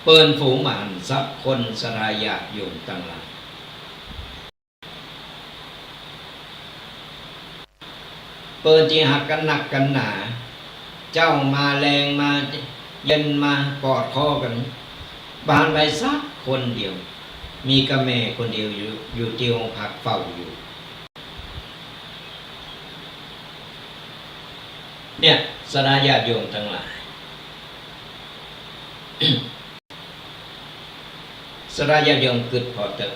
เปิ้นฝูงบ่หันสักคน ศรัทธาญาติโยมตังหลาย เปิ้นตี้ฮักกั๋นนักกั๋นหนา เจ๊ามาแลงมาเย็นมากอดคอกั๋น บ่หันไปสักคนเดียว มีก้าแม่คนเดียวอยู่ อยู่ตี้โฮงพักเฝ้าอยู่ เนี่ย ศรัทธาญาติโยมตังหลาย ศรัทธาญาติโยมกึ๊ดผ่อเต๊อะ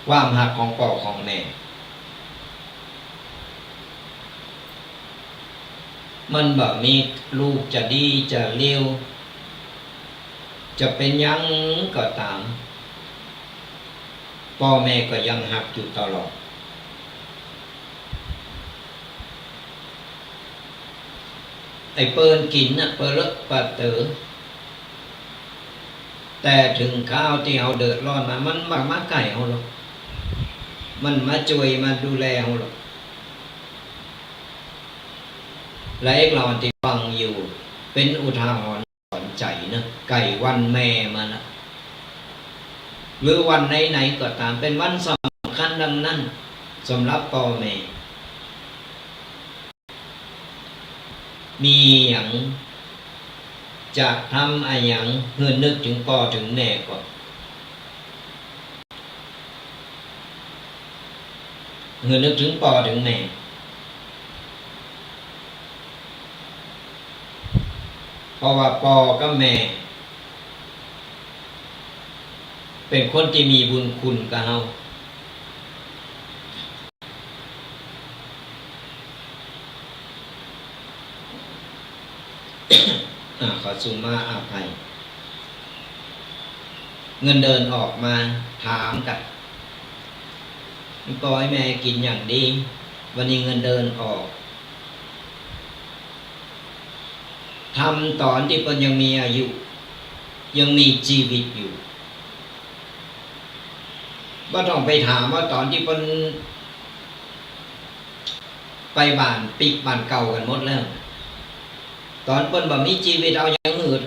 ความฮักของป้อของแม่ มันบ่มีลูกจะดีจะเลว จะเป๋นหยังก็ต๋าม ป้อแม่ก็ยังฮักอยู่ตลอด ไอ้เปิ้นกิ๋นน่ะ ปะเลอะปะเต๋อ แต่เถิงคราวตี้เฮาเดือดร้อนมา มันบ่มาใก้เฮาหรอก มันมาจ้วยมาดูแลเฮาหรอก และเอกเหล่าตี้ฟังอยู่ เป๋นอุทาหรณ์สอนใจ๋เนาะ ใก้วันแม่มาละ หรือวันไหนๆ ก็ต๋าม เป๋นวันสำคัญดังนั้น สำหรับป้อแม่ มีหยังจะทำอะหยัง หื้อนึกเถิงป้อเถิงแม่ก่อน หื้อนึกเถิงป้อเถิงแม่ เพราะว่าป้อกับแม่ เป๋นคนตี้มีบุญคุณกับเฮา อ่า ขอสุมาอภัย เงินเดือนออกมาถามกั๋น ป้อแม่กิ๋นอย่างดี วันนี้เงินเดือนออก ทำต๋อนตี้เปิ้นยังมีอายุ ยังมีจีวิตอยู่ บ่ต้องไปถามว่าต๋อนตี้เปิ้นไปบ้านปิ๊กบ้านเก่ากั๋นหมดแล้ว ต๋อนเปิ้นบ่มีจีวิตเอาหยังหื้อ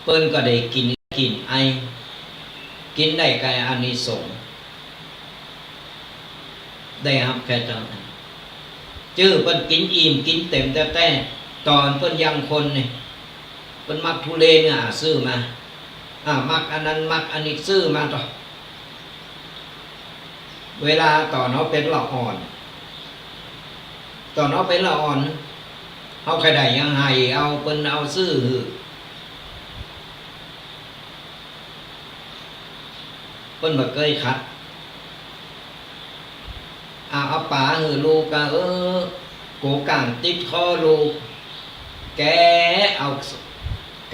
เปิ้นก็ได้กิ๋น กิ๋นไอ กิ๋นได้แก่อานิสงส์ ได้ฮับแค่เต้านั้น จื้อเปิ้นกิ๋นอิ่มกิ๋นเต็มแต๊ๆ ต๋อนเปิ้นยังคนนี่ เปิ้นมักทุเรศน่ะ ซื้อมา อ่า มักอันนั้นมักอันนี้ซื้อมาเต๊าะ เวลาต๋อนเฮาเป๋นละอ่อน ต๋อนเฮาเป๋นละอ่อน เฮาใค่ได้หยังหื้อเอา เปิ้นเอาซื้อหื้อ เปิ้นบ่เกยขัด อ่า เอาป๋าหื้อลูกก็ เออ กั๋วก้างติดคอลูก แกะเอา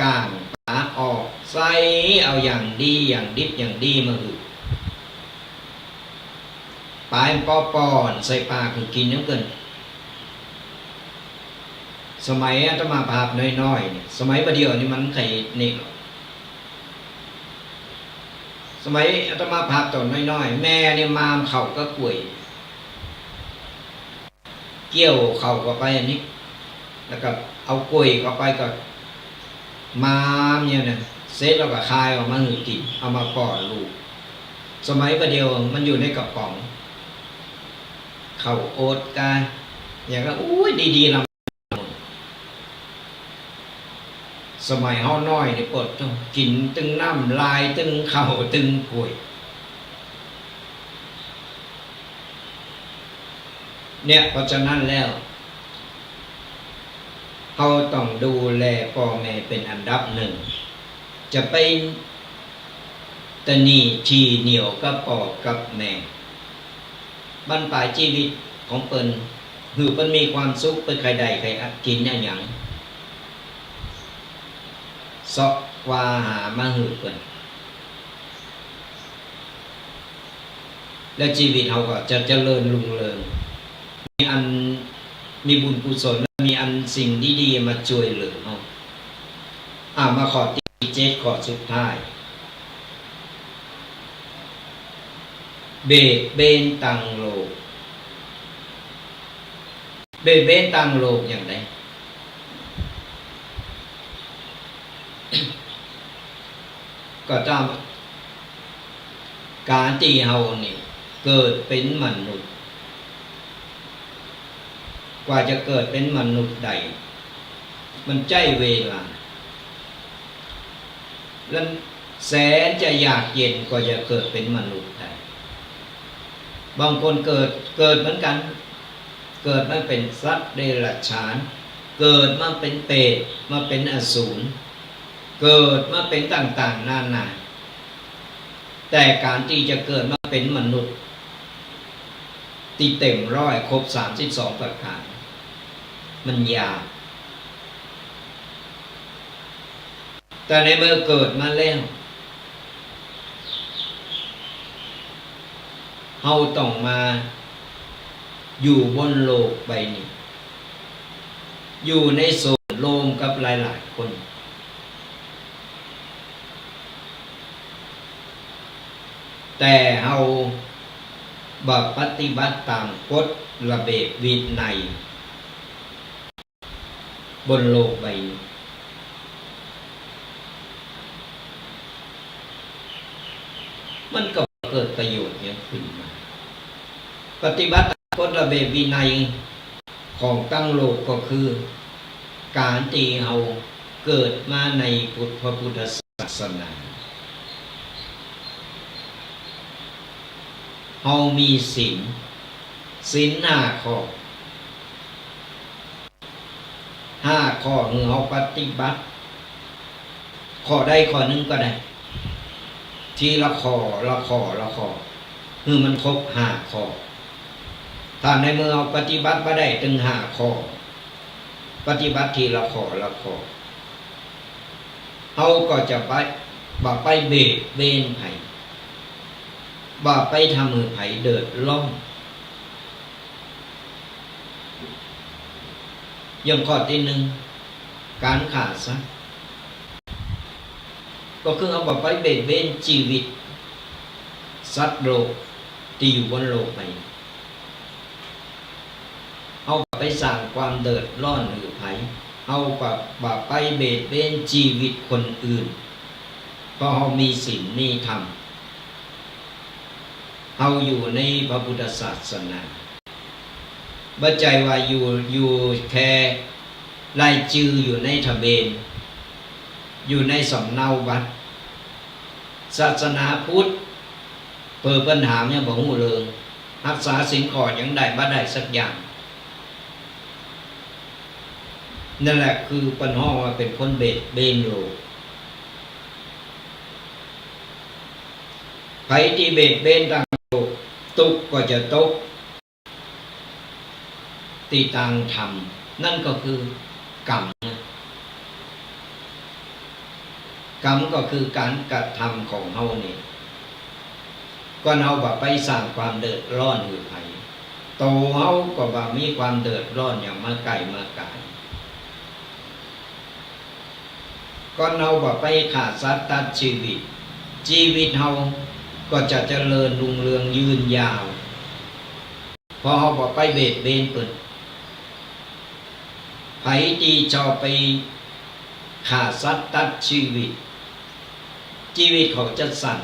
ก้างป๋าออก ใส่เอาอย่างดี อย่างดิบอย่างดีมาหื้อ ป๋าป้อนๆ ใส่ปากหื้อกิ๋นอย่างเปิ้น สมัยอาตมาภาพน้อยๆ นี่ สมัยบ่าเดี่ยวนี่มันใค่นี่ สมัยอาตมาภาพต๋อนน้อยๆ แม่นี่มามข้าวกับก๋วย เกี่ยวข้าวเข้าไปอันนี้ แล้วก็เอาก๋วยเข้าไปก็มามเนี่ยนะ เสร็จแล้วก็คายออกมาหื้อกิ๋น เอามาป้อนลูก สมัยบ่าเดี่ยวมันอยู่ในกระป๋อง ข้าวโอ๊ตกา อย่างก็ อุ๊ย ดีๆ ลำ สมัยเฮาน้อยนี่ปะโธ่ กิ๋นตึงน้ำลาย ตึงข้าว ตึงก๋วย เนี่ย เพราะฉะนั้นแล้ว เฮาต้องดูแลป้อแม่เป๋นอันดับนึ่ง จะไปตะหนี่ถี่เหนี่ยวกับป้อกับแม่ บั้นป๋ายจีวิตของเปิ้น หื้อเปิ้นมีความสุข เปิ้นใค่ได้ใค่กิ๋นอะหยัง เซาะคว้าหามาหื้อเปิ้น แล้วจีวิตเฮาก็จะเจริญรุ่งเรือง มีอัน มีบุญกุศล มีอันสิ่งดีๆ มาจ้วยเหลือเฮา อ่ะ มาข้อตี้เจ็ด ข้อสุดท้าย เบียดเบียนตังโลก เบียดเบียนตังโลกอย่างใด ก็ต๋ามก๋านตี้เฮานี่เกิดเป๋นมนุษย์ กว่าจะเกิดเป๋นมนุษย์ได้ มันใจ๊เวลา และแสนจะยากเย็นกว่าจะเกิดเป๋นมนุษย์ได้ บางคนเกิด เกิดเหมือนกั๋น เกิดมาเป๋นสัตว์เดรัจฉาน เกิดมาเป๋นเปรต มาเป๋นอสูร เกิดมาเป๋นต่างๆ นานา แต่ก๋านตี้จะเกิดมาเป๋นมนุษย์ ตี้เต็มร้อย ครบสามสิบสองประก๋าน มันยาก แต่ในเมื่อเกิดมาแล้ว เฮาต้องมาอยู่บนโลกใบนี้ อยู่ในโสนโฮมกับหลายๆ คน แต่เฮาบ่ปฏิบัติต๋ามกฎระเบียบวินัยบนโลกใบนี้ มันก็บ่เกิดประโยชน์หยังขึ้นมา ปฏิบัติต๋ามกฎระเบียบวินัยของตังโลกก็คือ ก๋านตี้เฮาเกิดมาในพุทธ พระพุทธศาสนา เฮามีศีล ศีลห้าข้อ ห้าข้อหื้อเฮาปฏิบัติ ข้อใดข้อนึ่งก็ได้ ทีละข้อ ละข้อ ละข้อ หื้อมันครบห้าข้อ ถ้าในเมื่อเฮาปฏิบัติบ่ได้ตึงห้าข้อ ปฏิบัติทีละข้อ ละข้อ เฮาก็จะไป บ่าไปเบียดเบียนใผ บ่าไปทำหื้อใผเดือดร้อน อย่างข้อตี้นึ่ง ก๋านฆ่าสัตว์ ก็คือเฮาบ่าไปเบียดเบียนจีวิตสัตว์โลกตี้อยู่บนโลกใบนี้ เฮาบ่าไปสร้างความเดือดร้อนหื้อใผ เฮาบ่า บ่าไปเบียดเบียนจีวิตคนอื่น เพราะเฮามีศีลมีธรรม เฮาอยู่ในพระพุทธศาสนา บ่ใจ้ว่าอยู่ อยู่แค่รายจื้ออยู่ในทะเบียน อยู่ในสำเนาบัตร ศาสนาพุทธ เปื้อเปิ้นถามยังบ่ฮู้เรื่อง ฮักษาศีลข้อยังได้บ่ได้สักอย่าง นั่นแหละคือเปิ้นฮ้องว่าเป๋นคนเบียดเบียนโลก ใผตี้เบียดเบียนตางโลก ตุ๊กข์ก็จะตก ตี้ตางธรรม นั่นก็คือกรรมนะ กรรมก็คือก๋านกระทำของเฮานี่ ก็เฮาบ่าไปสร้างความเดือดร้อนหื้อใผ ตั๋วเฮาก็บ่ามีความเดือดร้อนอย่างมาใก้มากาย ก็เฮาบ่าไปฆ่าสัตว์ตัดจีวิต จีวิตเฮาก็จะเจริญรุ่งเรืองยืนยาว เพราะเฮาบ่าไปเบียดเบียนเปิ้น ใผตี้ชอบไปฆ่าสัตว์ตัดจีวิต จีวิตเขาจะสั้น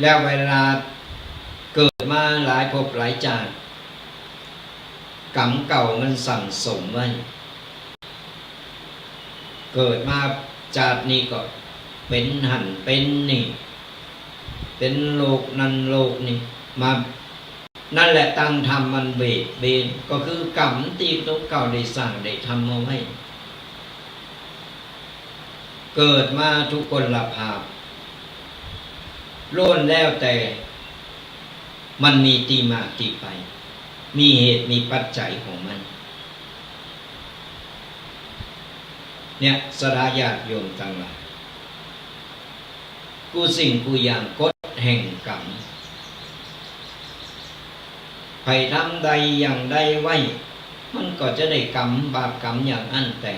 แล้วเวลาเกิดมาหลายภพหลายจาติ กรรมเก่ามันสั่งสมไว้ เกิดมาจาตินี้ก็เป๋นหั้นเป๋นนี่ เป๋นโรคนั้นโรคนี้มา นั่นแหละตางธรรมมันเบียดเบียน ก็คือกรรมตี้ตุ๊เก่าได้สร้างได้ทำเอาไว้ เกิดมาทุกพลภาพ ล้วนแล้วแต่มันมีตี้มาตี้ไป มีเหตุมีปัจจัยของมัน เนี่ยศรัทธาญาติโยมตังหลาย กู้สิ่งกู้อย่างกฎแห่งกรรม ใผทำใดอย่างใดไว้ มันก็จะได้กรรมบาปกรรมอย่างอั้นแต่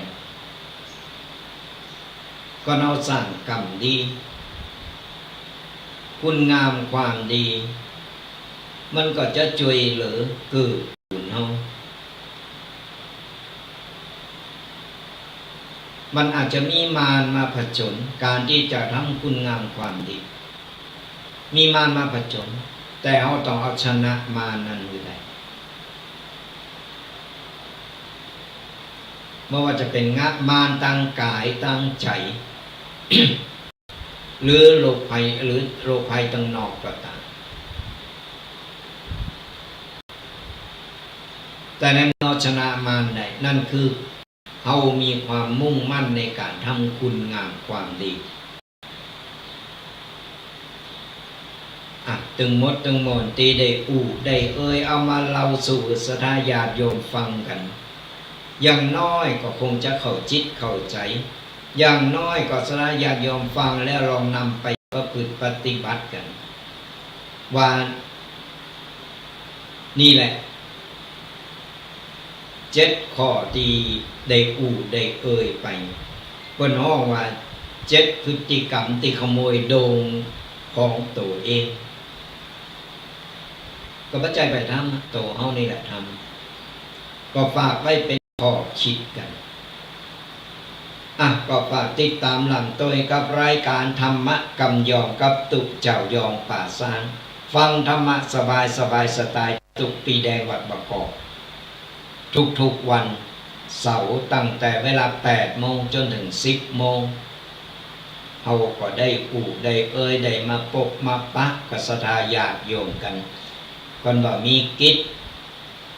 ก็เฮาสร้างกรรมดี คุณงามความดี มันก็จะจ้วยเหลือเกื้อกูลเฮา มันอาจจะมีมารมาผจญ ก๋านตี้จะทำคุณงามความดี มีมารมาผจญ แต่เฮาต้องเอาชนะมารนั้นหื้อได้ บ่ว่าจะเป๋นงะ มารตางก๋ายตางใจ๋ หรือโรคภัย หรือโรคภัยตางนอกก็ต๋าม แต่ในเมื่อเฮาชนะมารได้ นั่นคือเฮามีความมุ่งมั่นในก๋านทำคุณงามความดี อ่ะ ตึงหมดตึงมวลตี้ได้อู้ได้เอ่ย เอามาเล่าสู่ศรัทธาญาติโยมฟังกั๋น อย่างน้อยก็คงจะเข้าจิตเข้าใจ๋ อย่างน้อยก็ศรัทธาญาติโยมฟังแล้วลองนำไปประพฤติปฏิบัติกั๋น ว่านี่แหละ เจ็ดข้อตี้ได้อู้ได้เอ่ยไป เปิ้นฮ้องว่าเจ็ดพฤติกรรมตี้ขโมยโด่งของตั๋วเอง ก็บ่ใจ้ใผทำ ตั๋วเฮานี่แหละทำ ก็ฝากไว้เป๋นข้อคิดกั๋น อ่ะ ก็ฝากติดต๋ามหลังตวยกับรายก๋านธรรมะกำยองกับตุ๊เจ้ายองป่าซาง ฟังธรรมะสบายสบายสไตล์ตุ๊ปีแดงวัดบางกอก ทุกๆ วันเสาร์ตั้งแต่เวลาแปดโมงจ๋นเถิงสิบโมง เฮาก็ได้อู้ได้เอ่ย ได้มาปบมาปะกับศรัทธาญาติโยมกั๋น ก่อนบ่ามีกิจ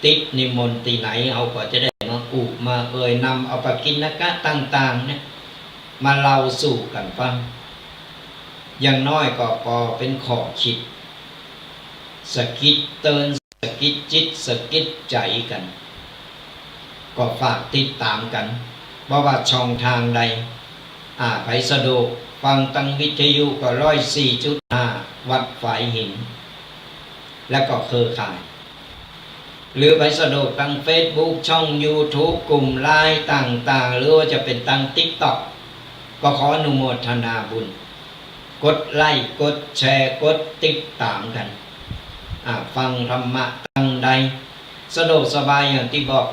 ติดนิมนต์ตี้ไหน เฮาก็จะได้มาอู้มาเอ่ย นำเอาปกิณกะต่างๆ เนี่ย มาเล่าสู่กั๋นฟัง อย่างน้อยก็ปอเป๋นข้อคิด สะกิดเตือน สะกิดจิต สะกิดใจ๋กั๋น ก็ฝากติดต๋ามกั๋น บ่ว่าช่องตางใด อ่า ใผสะดวกฟังตางวิทยุก็ ร้อยสี่จุดห้า วัดฝายหิน แล้วก็เครือข่าย หรือใผสะดวกตางเฟซบุ๊ก ช่องยูทูบ กลุ่มไลน์ต่างๆ หรือว่าจะเป๋นตางติ๊กต็อก ก็ขออนุโมทนาบุญ กดไลก์ กดแชร์ กดติดต๋ามกั๋น อ่า ฟังธรรมะตางใดสะดวกสบายอย่างตี้บอก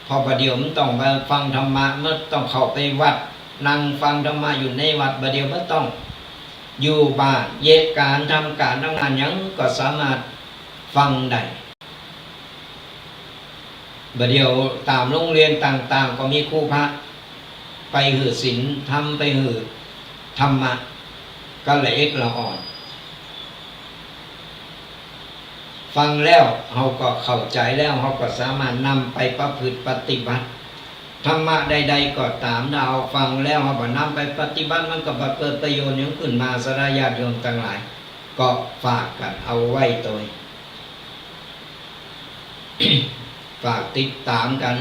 เพราะบ่าเดี่ยวมันต้องไปฟังธรรมะ มันต้องเข้าไปวัด นั่งฟังธรรมะอยู่ในวัด บ่าเดี่ยวมันต้องอยู่บ้าน เยียะก๋าน ทำก๋านทำงานหยังก็สามารถฟังได้ บ่าเดี่ยวต๋ามโฮงเฮียนต่างๆ ก็มีครูพระไปหื้อศีลธรรม ไปหื้อธรรมะ ก็ละเอียดละอ่อน ฟังแล้วเฮาก็เข้าใจ๋แล้ว เฮาก็สามารถนำไปประพฤติปฏิบัติ ธรรมะใดๆ ก็ต๋าม ถ้าเฮาฟังแล้วเฮาบ่นำไปปฏิบัติ มันก็บ่เกิดประโยชน์หยังขึ้นมา ศรัทธาญาติโยมตังหลาย ก็ฝากกั๋นเอาไว้ตวย ฝากติดต๋ามกั๋น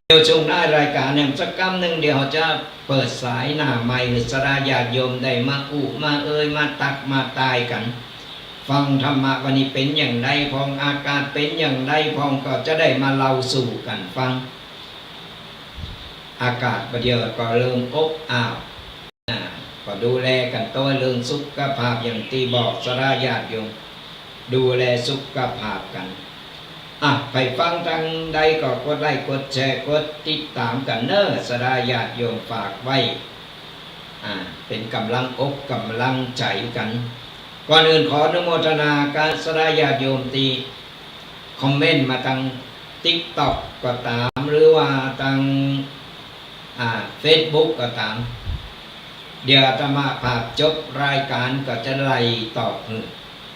เดี่ยวช่วงท้ายรายก๋านเนี่ยสักกำนึ่ง เดี่ยวจะเปิดสายหน้าไมค์หื้อศรัทธาญาติโยมได้มาอู้มาเอย มาตักมาตายกั๋น ฟังธรรมะวันนี้เป๋นอย่างใดพ่อง อากาศเป๋นอย่างใดพ่อง ก็จะได้มาเล่าสู่กั๋นฟัง อากาศบ่าเดี่ยวก็เริ่มอบอ้าว อ่า ก็ดูแลกั๋นตวยเรื่องสุขภาพ อย่างตี้บอกศรัทธาญาติโยม ดูแลสุขภาพกั๋น อ่ะ ใผฟังตางใดก็กดไลก์ กดแชร์ กดติดต๋ามกั๋นเน่อ ศรัทธาญาติโยม ฝากไว้ อ่า เป๋นก๋ำลังอกก๋ำลังใจ๋กั๋น ก่อนอื่นขออนุโมทนากับศรัทธาญาติโยมตี้คอมเมนต์มาตางติ๊กต็อกก็ต๋าม หรือว่าตาง อ่า เฟซบุ๊กก็ต๋าม เดี่ยวอาตมาภาพจบรายก๋านก็จะไล่ตอบหื้อ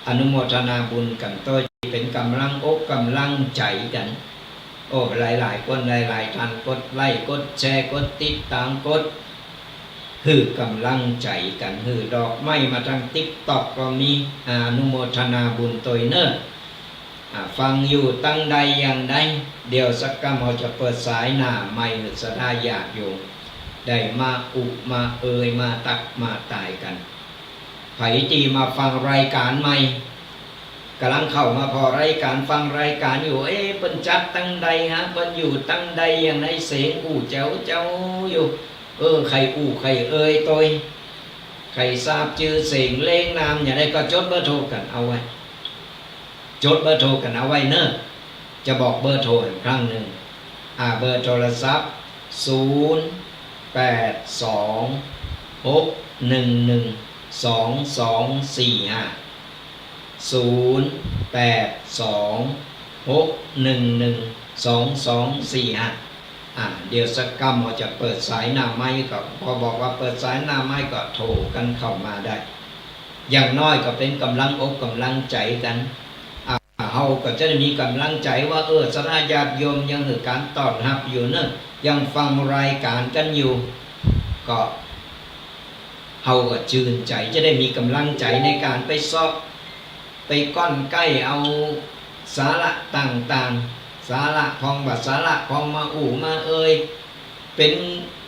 อนุโมทนาบุญกั๋นตวย เป๋นก๋ำลังอกก๋ำลังใจ๋กั๋น โอ้ หลายๆ คน หลายๆ ต้าน กดไลก์ กดแชร์ กดติดต๋าม กดหื้อก๋ำลังใจ๋กั๋น หื้อดอกไม้มาตางติ๊กต็อกก็มี อา อนุโมทนาบุญตวยเน่อ อ่า ฟังอยู่ตางใดอย่างใด เดี่ยวสักกำเฮาจะเปิดสายหน้าไมค์หื้อศรัทธาญาติโยม ได้มาอู้มาเอย มาตักมาตายกั๋น ใผตี้มาฟังรายก๋านใหม่ ก๋ำลังเข้ามาผ่อรายก๋าน ฟังรายก๋านอยู่ เอ๊ะ เปิ้นจัดตางใดฮะ เปิ้นอยู่ตางใดอย่างใด เสียงอู้แจ๋วๆ อยู่ เออ ใค่อู้ใค่เอยตวย ใค่ทราบจื้อเสียงเรียงนามอย่างใดก็จดเบอร์โทรกั๋นเอาไว้ จดเบอร์โทรกั๋นเอาไว้เน่อ จะบอกเบอร์โทรอีกครั้งนึ่ง อ่า เบอร์โทรศัพท์ ศูนย์ แปด สอง หก หนึ่ง หนึ่ง สอง สอง สี่ ห้า ศูนย์ แปด สอง หก หนึ่ง หนึ่ง สอง สอง สี่ ห้า อ่า เดี๋ยวสักกำเฮาจะเปิดสายหน้าไมค์ก็ พอบอกว่าเปิดสายหน้าไมค์ก็โทรกั๋นเข้ามาได้ อย่างน้อยก็เป๋นก๋ำลังอกก๋ำลังใจ๋กั๋น อ่า เฮาก็จะได้มีก๋ำลังใจ๋ว่า เออ ศรัทธาญาติโยมยังหื้อก๋านต้อนฮับอยู่เน่อ ยังฟังรายก๋านกั๋นอยู่ ก็ เฮาก็จืนใจ๋ จะได้มีก๋ำลังใจ๋ในก๋านไปเซาะ ไปก้อนใก้เอาสาระต่างๆ สาระพ่องบ่าสาระพ่องมาอู้มาเอย เป๋น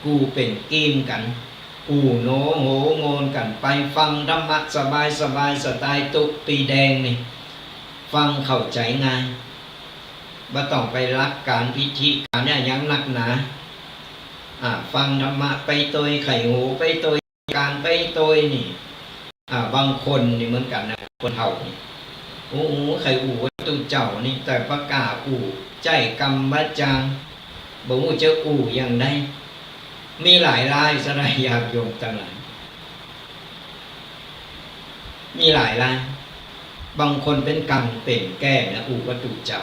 กู้เป๋นกี๋กั๋น อู้โหนโหงนกั๋นไป ฟังธรรมะสบายๆ สไตล์ตุ๊ปีแดงนี่ ฟังเข้าใจ๋ง่าย บ่ต้องไปหลักก๋านพิธีก๋านอะหยังนักหนา อ่า ฟังธรรมะไปตวย ใค่หูไปตวย ก๋านไปตวยนี่ อ่า บางคนนี่เหมือนกั๋นนะ คนเฒ่านี่ โอ้โห ใค่อู้วัตถุเจ้านี่ แต่บ่กล้าอู้ ใจ๊กำบ่จาง บ่ฮู้จะอู้อย่างใด มีหลายราย ศรัทธาญาติโยมตังหลาย มีหลายราย บางคนเป๋นกังเป๋นแก้นะ อู้วัตถุเจ้า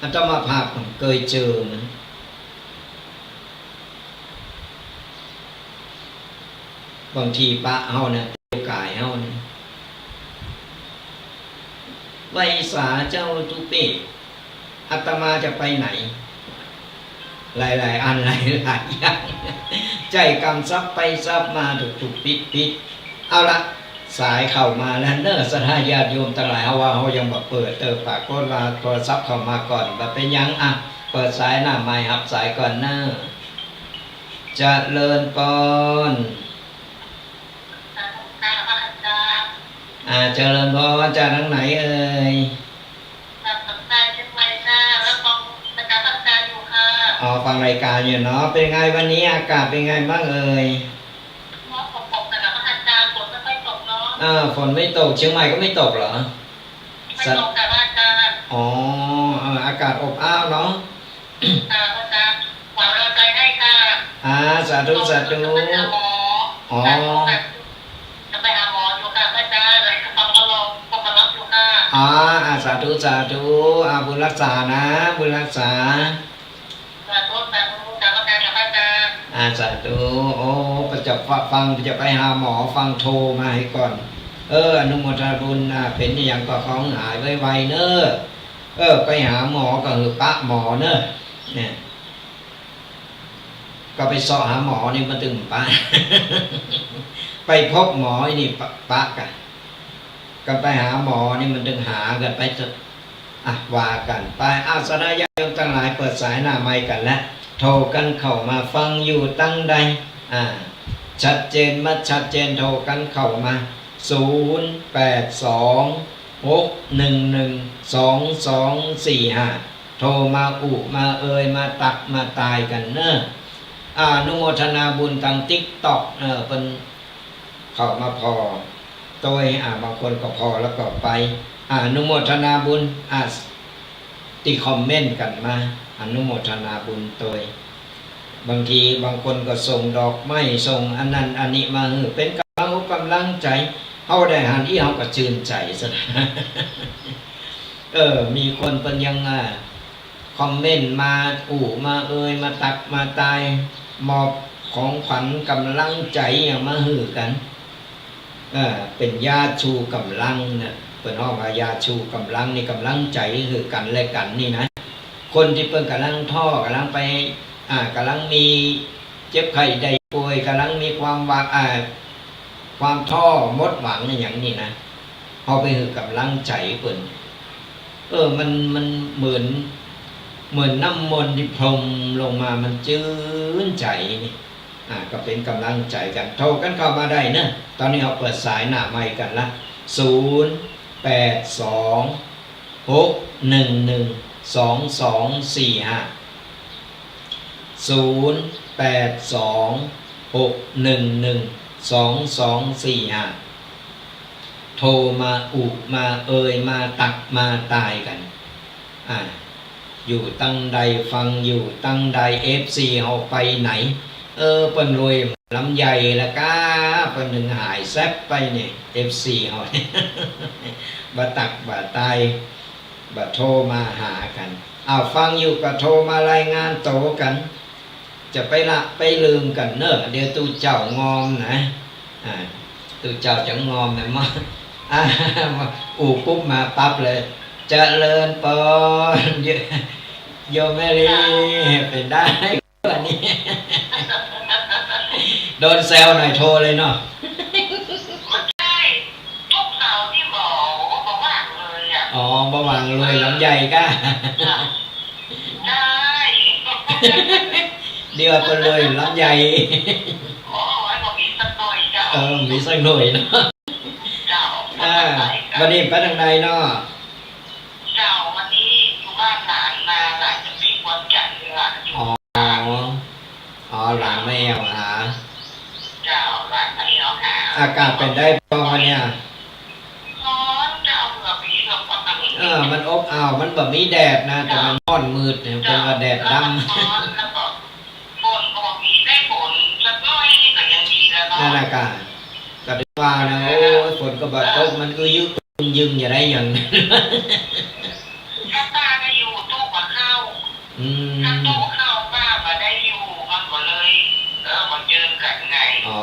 อาตมาภาพก็เกยเจอนะ บางทีปะเฮานะ เตียวก๋ายเฮานะ ไหว้สาเจ้าตุ๊ปี้ อาตมาจะไปไหน หลายๆ อัน หลายๆ อย่าง ใจ๊กำสับไปสับมา ถูกๆ ผิดๆ เอาละ สายเข้ามาแล้วเน่อ ศรัทธาญาติโยมตังหลาย เฮาว่าเฮายังบ่เปิด เออ ปรากฏว่าโทรศัพท์เข้ามาก่อน บ่เป๋นหยัง อ่ะ เปิดสายหน้าไมค์ฮับสายก่อนเน่อ เจริญปอน อ่า เจริญปอน จากตางไหนเอ่ย จากเจียงใหม่ค่ะ แล้วฟังรายการอยู่ค่ะ อ๋อ ฟังรายการอยู่เนาะ เป็นไงวันนี้อากาศเป็นไงบ้างเอ่ย ฝนตกนะคะพระอาจารย์ ฝนไม่ค่อยตกเนาะ อ่า ฝนไม่ตก เชียงใหม่ก็ไม่ตกเหรอ ไม่ตกค่ะพระอาจารย์ อ๋อ เออ อากาศอบอ้าวเนาะ ค่ะพระอาจารย์ ขอเป็นกำลังใจให้ค่ะ อ่า สาธุ สาธุ จะไปหาหมอ อ๋อ จะไปหาหมออยู่ค่ะพระอาจารย์ เลยฟังแล้วรอคนมารับอยู่ค่ะ อ่า อ่า สาธุ สาธุ อ่า บุญรักษานะ บุญรักษา สาธุ สาธุ กราบนมัสการค่ะพระอาจารย์ อ่า สาธุ โอ้ ไปจะฟัง จะไปหาหมอ ฟังโทรมาหื้อก่อน เออ อนุโมทนาบุญ อ่า เป๋นอะหยังก็ขอหื้อหายไวๆ เน่อ เออ ไปหาหมอก็หื้อปะหมอเน่อ เนี่ย ก็ไปเซาะหาหมอนี่มันตึงปะ ไปพบหมอไอ้นี่ปะ ปะกั๋น ก็ไปหาหมอนี่มันตึงหากั๋นไปเถอะ อ่ะ ว่ากั๋นไป อาสนะญาติโยมตังหลาย เปิดสายหน้าไมค์กั๋นแล้ว โทรกั๋นเข้ามา ฟังอยู่ตังใด อ่า ชัดเจนบ่ชัดเจน โทรกั๋นเข้ามา ศูนย์ แปด สอง หก หนึ่ง หนึ่ง สอง สอง สี่ ห้า โทรมาอู้มาเอย มาตักมาตายกั๋นเน่อ อานุโมทนาบุญตางติ๊กต็อก เออ เปิ้นเข้ามาผ่อตวย อ่า บางคนก็ผ่อแล้วก็ไป อานุโมทนาบุญ อ่า ตี้คอมเมนต์กั๋นมา อนุโมทนาบุญตวย บางทีบางคนก็ส่งดอกไม้ ส่งอันนั้นอันนี้มาหื้อ เป๋นก๋ำลังอกก๋ำลังใจ๋ เฮาได้หันอี้เฮาก็จื้นใจ๋ซะ เออ มีคนเปิ้นยัง อ่า คอมเมนต์มาอู้มาเอย มาตักมาตาย มอบของขวัญก๋ำลังใจ๋อะหยังมาหื้อกั๋น เออ เป๋นยาชูก๋ำลังเน่อ เปิ้นฮ้องว่ายาชูก๋ำลังนี่ ก๋ำลังใจ๋หื้อกั๋นและกั๋นนี่นะ คนตี้เปิ้นก๋ำลังท้อ ก๋ำลังไป อ่า ก๋ำลังมีเจ็บไข้ได้ป่วย ก๋ำลังมีความหวัง อ่า ความท้อหมดหวังอะหยังนี่นะ เฮาไปหื้อก๋ำลังใจ๋เปิ้น เออ มัน มันเหมือน เหมือนน้ำมนต์ตี้พรมลงมา มันจื้นใจ๋นี่ อ่า ก็เป๋นก๋ำลังใจ๋กั๋น โทรกั๋นเข้ามาได้เน่อ ต๋อนนี้เฮาเปิดสายหน้าไมค์กั๋นละ ศูนย์ แปด สอง หก หนึ่ง หนึ่ง สอง สอง สี่ ห้า ศูนย์ แปด สอง หก หนึ่ง หนึ่ง สอง สอง สี่ ห้า โทรมาอู้มาเอย มาตักมาตายกั๋น อ่า อยู่ตังใด ฟังอยู่ตังใด เอฟซี เฮาไปไหน เออ เปิ้นรวยลำใยแล้วก้า เปิ้นถึงหายแซบไปเนี่ย เอฟซี เฮา บ่ตักบ่ตาย บ่โทรมาหากั๋น อ้าว ฟังอยู่ก็โทรมารายงานตั๋วกั๋น จะไปละไปลืมกั๋นเน่อ เดี๋ยวตุ๊เจ้างอมนะ อ่า ตุ๊เจ้าจะงอมนะ มา อ่า มาอู้ปุ๊บมาปั๊บเลย เจริญปอน โย โยมแม่ลี เป๋นใดวันนี้ โดนแซวหน่อยโทรเลยเนาะ ใช่ ทุกเสาร์นี่หมอบ่ว่างเลยอะ อ๋อ บ่ว่างเลย ลำใยก้า ใช่ เดี๋ยวเปิ้นรวยลำใย โอ้ย บ่มีสักหน่อยเจ้า เออ มีสักหน่อยเนาะ เจ้า อ่า วันนี้ไปตางใดเนาะ เจ้า วันนี้อยู่บ้านหลานมา หลานจะไปกวนจันทร์ หลานอยู่ อ๋อ อ๋อ หลานมาแอ่วหา เจ้า หลานมาแอ่วหา อากาศเป๋นใดปองวันเนี่ย ฮ้อนเจ้า เหงื่อมีเหงื่อออก เออ มันอบอ้าว มันบ่มีแดดนะ แต่มันฮ้อนมืดเนี่ย เป๋นว่าแดดดำ ฮ้อน แล้วก็ฝนก็บ่มี ได้ฝนสักหน่อยนี่ก็ยังดีแล้วเนาะ นั่นน่ะก้า ก็ถึงว่านะ โอ้ย ฝนก็บ่ตก มันอึยึก ยึงอย่าได้หยัง ถ้าป้าได้อยู่ตู้กับข้าว อืม ถ้าตู้ข้าวป้าบ่ได้อยู่ มันก็เลย เออ บ่เจิงกั๋นไง อ๋อ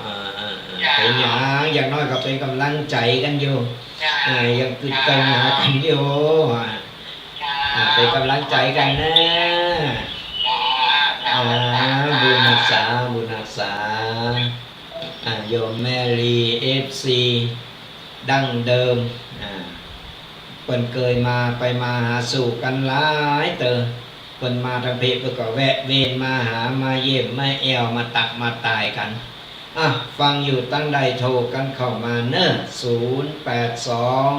เออ เออ เออ เจ้า เป๋นหยัง อย่างน้อยก็เป๋นก๋ำลังใจ๋กั๋นอยู่ เจ้า เออ ยังกึ๊ดเติงหากั๋นอยู่ อ่า เจ้า อ่า เป๋นก๋ำลังใจ๋กั๋นนะ เจ้า อ่า บุญฮักษา บุญฮักษา อ่า โยมแม่ลี เอฟซี ดั้งเดิม อ่า เปิ้นเกยมา ไปมาหาสู่กั๋นหลายเติบ ปิ้นมาตางเพจ เปิ้นก็แวะเวียนมาหา มาเยี่ยม มาแอ่ว มาตั๊ก มาตายกั๋น อ่ะ ฟังอยู่ตางใดโทรกั๋นเข้ามาเน่อ ศูนย์แปดสอง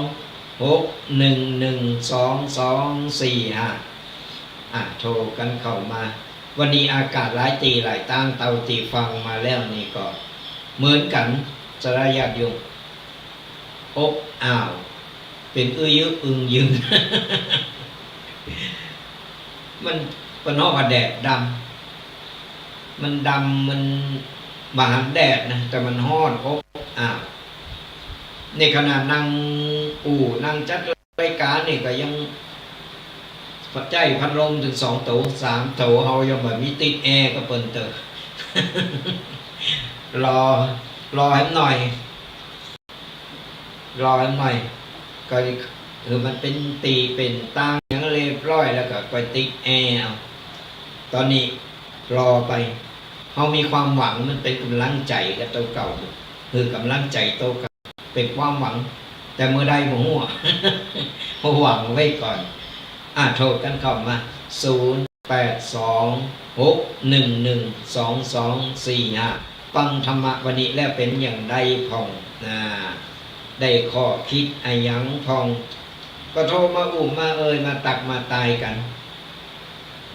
หกหนึ่งหนึ่ง สองสองสี่ห้า อ่ะ โทรกั๋นเข้ามา วันนี้อากาศหลายตี้หลายตาง เต้าตี้ฟังมาแล้วนี่ก็เหมือนกั๋น ศรัทธาญาติโยม อบอ้าว เป๋นอื้อยึกอึงยึง มัน เปิ้นฮ้องว่าแดดดำ มันดำ มันบ่หันแดดนะ แต่มันฮ้อนอบอ้าว ในขณะนั่งอู้ นั่งจัดรายก๋านนี่ก็ยังใจ๊พัดลมตึงสองโต สามโต เฮายังบ่มีติดแอร์ก็เปิ้นเต๊อะ รอ รอแหมหน่อย รอแหมหน่อย ก็หื้อมันเป๋นตี้เป๋นตางหยังเรียบร้อยแล้วก็ไปติดแอร์เอา ต๋อนนี้รอไป เฮามีความหวัง มันเป๋นก๋ำลังใจ๋กับโตเก่า หื้อก๋ำลังใจ๋โตเก่า เป๋นความหวัง แต่เมื่อใดบ่ฮู้ หวังไว้ก่อน อ่ะ โทรกั๋นเข้ามา ศูนย์แปดสอง หกหนึ่งหนึ่ง สองสองสี่ห้า ฟังธรรมะวันนี้แล้วเป๋นอย่างใดพ่อง อ่า ได้ข้อคิดอะหยังพ่อง ก็โทรมาอู้มาเอ่ย มาตั๊กมาตายกั๋น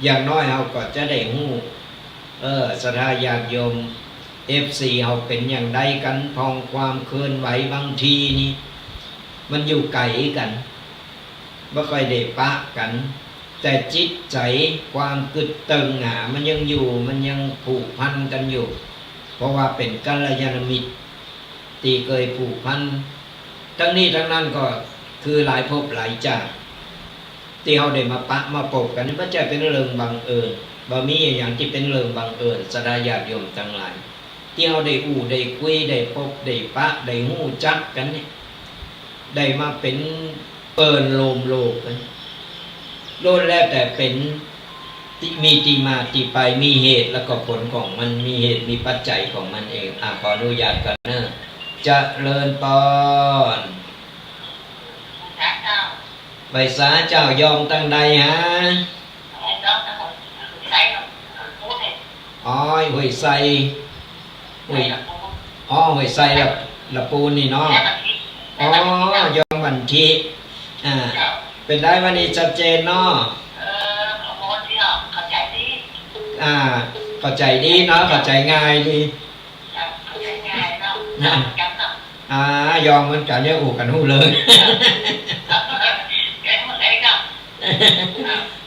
อย่างน้อยเฮาก็จะได้ฮู้ เออ ศรัทธาญาติโยม เอฟซี เฮาเป๋นอย่างใดกั๋นพ่อง ความเคลื่อนไหวบางทีนี่ มันอยู่ไก๋กั๋น บ่ค่อยได้ปะกั๋น แต่จิตใจ๋ความกึ๊ดเติ่งหนา มันยังอยู่ มันยังผูกพันกั๋นอยู่ เพราะว่าเป๋นกัลยาณมิตร ตี้เกยผูกพัน ตึงนี้ตึงนั้นก็คือหลายภพหลายจาติ ตี้เฮาได้มาปะมาปบกั๋นนี่ บ่ใจ้เป๋นเรื่องบังเอิญ บ่มีอะหยังตี้เป๋นเรื่องบังเอิญ ศรัทธาญาติโยมตังหลาย ตี้เฮาได้อู้ได้คุย ได้ปบได้ปะ ได้ฮู้จักกั๋นนี่ ได้มาเป๋นเปิ้นโลมโลกกั๋น ล้วนแล้วแต่เป๋นตี้ มีตี้มาตี้ไป มีเหตุแล้วก็ผลของมัน มีเหตุมีปัจจัยของมันเอง อ่ะ ขออนุญาตก่อนเน่อ เจริญปอน ไหว้สาเจ้า โยมตังใดฮะ อ๋อ ห้วยไซ ห้วย อ๋อ ห้วยไซละ ละปูนนี่เนาะ อ๋อ โยมวันทิ อ่า เป๋นใดวันนี้ชัดเจนเนาะ อ่า เข้าใจ๋ดีเนาะ เข้าใจ๋ง่ายดี อ่า โยมเหมือนกั๋น ยังอู้กั๋นฮู้เรื่อง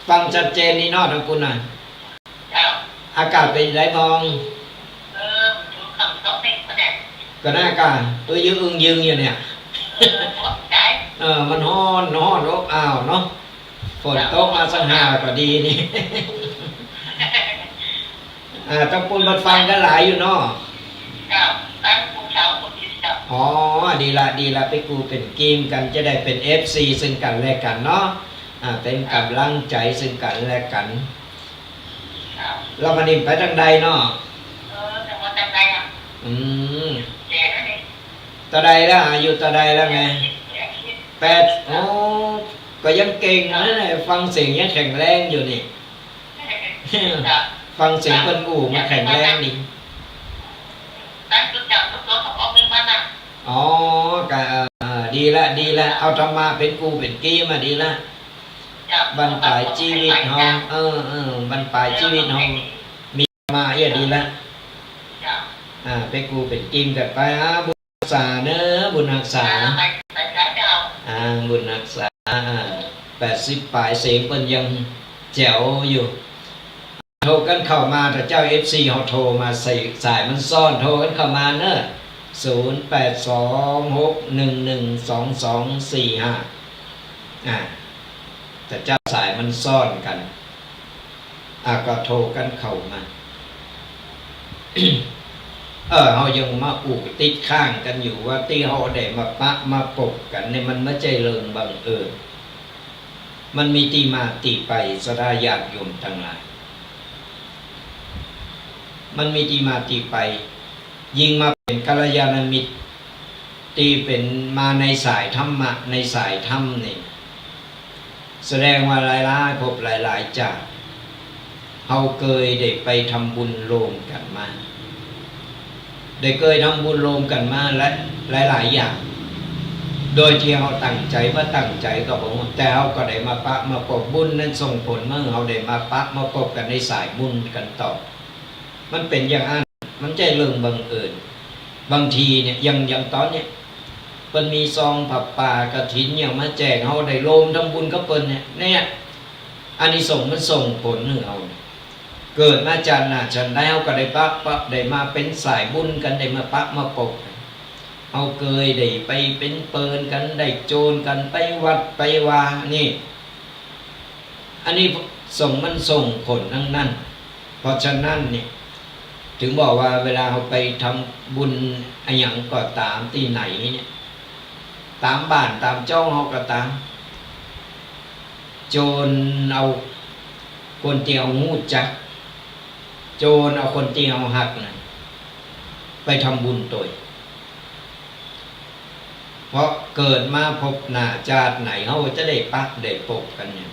ฟังชัดเจนนี่เนาะ ตังปูนน่ะ อากาศเป๋นใดพ่อง ก็น่ากา อื้อยึกอึงยึงอยู่เนี่ย เออ มันฮ้อน ฮ้อนอบอ้าวเนาะ ฝนตกมาสักหน่อยก็ดีนี่ อ่า ตังปูนเปิ้นฟังกั๋นหลายอยู่เนาะ อ๋อ ดีละ ดีละ เป๋นกู้เป๋นกี๋กั๋น จะได้เป๋นเอฟซี ซึ่งกั๋นและกั๋นเนาะ อ่า เป๋นก๋ำลังใจ๋ซึ่งกั๋นและกั๋น แล้ววันนี้ไปตังใดเนาะ อืม เต้าใดแล้ว อายุเต้าใดแล้วไง แปด โอ้ ก็ยังเก่งนะเนี่ย ฟังเสียงยังแข็งแรงอยู่นี่ ฟังเสียงเปิ้นอู้มันแข็งแรงดี อ๋อ ก็ เออ ดีละ ดีละ เอาธรรมะเป๋นกู้เป๋นกี๋มาดีละ บั้นปลายจีวิตเฮา เออ เออ บั้นปลายจีวิตเฮา มีธรรมะเอี้ยดีละ อ่า เป๋นกู้เป๋นกี๋กั๋นไป อ่า บุญฮักษาเน่อ บุญฮักษา อ่า บุญฮักษา อ่า แปดสิบปลาย เสียงเปิ้นยังแจ๋วอยู่ โทรกั๋นเข้ามา ถ้าเจ้าเอฟซี เฮาโทรมา สาย สายมันซ้อน โทรกั๋นเข้ามาเน่อ ศูนย์แปดสอง หกหนึ่งหนึ่ง สองสองสี่ห้า อ่า ถ้าเจ้าสายมันซ้อนกั๋น อ่ะ ก็โทรกั๋นเข้ามา เออ เฮายังมาอู้ติดค้างกั๋นอยู่ว่าตี้เฮาได้มาปะมาปบกั๋นนี่มันบ่ใจ้เรื่องบังเอิญ มันมีตี้มาตี้ไป ศรัทธาญาติโยมตังหลาย มันมีตี้มาตี้ไป ยิ่งมาเป๋นกัลยาณมิตร ตี้เป๋นมาในสายธรรมะ ในสายธรรมนี่ แสดงว่าหลายๆ ภพหลายๆ จาติ เฮาเกยได้ไปทำบุญโฮมกั๋นมา ได้เกยทำบุญโฮมกั๋นมาหลาย หลายๆ อย่าง โดยตี้เฮาตั้งใจ๋บ่าตั้งใจ๋ก็บ่ฮู้ แต่เฮาก็ได้มาปะมาปบ บุญนั้นส่งผลมาหื้อเฮาได้มาปะมาปบกั๋นในสายบุญกั๋นต่อ มันเป๋นอย่างอั้น มันบ่ใจ้เรื่องบังเอิญ บางทีเนี่ย อย่าง อย่างต๋อนเนี่ย เปิ้นมีซองผ้าป่ากฐินหยังมาแจก เฮาได้โฮมทำบุญกับเปิ้นเนี่ย เนี่ย อานิสงส์มันส่งผลหื้อเฮาเนี่ย เกิดมาจาติหน้าจาติใด เฮาก็ได้ปะ ปะ ได้มาเป๋นสายบุญกั๋น ได้มาปะมาปบกั๋น เฮาเกยได้ไปเป๋นเปิลกั๋น ได้โจรกั๋น ไปวัดไปวา นี่ อันนี้ส่ง มันส่งผลตังนั้น เพราะฉะนั้นเนี่ย เถิงบอกว่าเวลาเฮาไปทำบุญอะหยังก็ต๋ามตี้ไหนเนี่ย ต๋ามบ้านต๋ามจ้องเฮาก็ต๋าม โจรเอาคนตี้เฮาฮู้จัก โจรเอาคนตี้เฮาฮักนั้น ไปทำบุญตวย เพราะเกิดมาพบหน้าจาติไหน เฮาจะได้ปะได้ปบกั๋นเนี่ย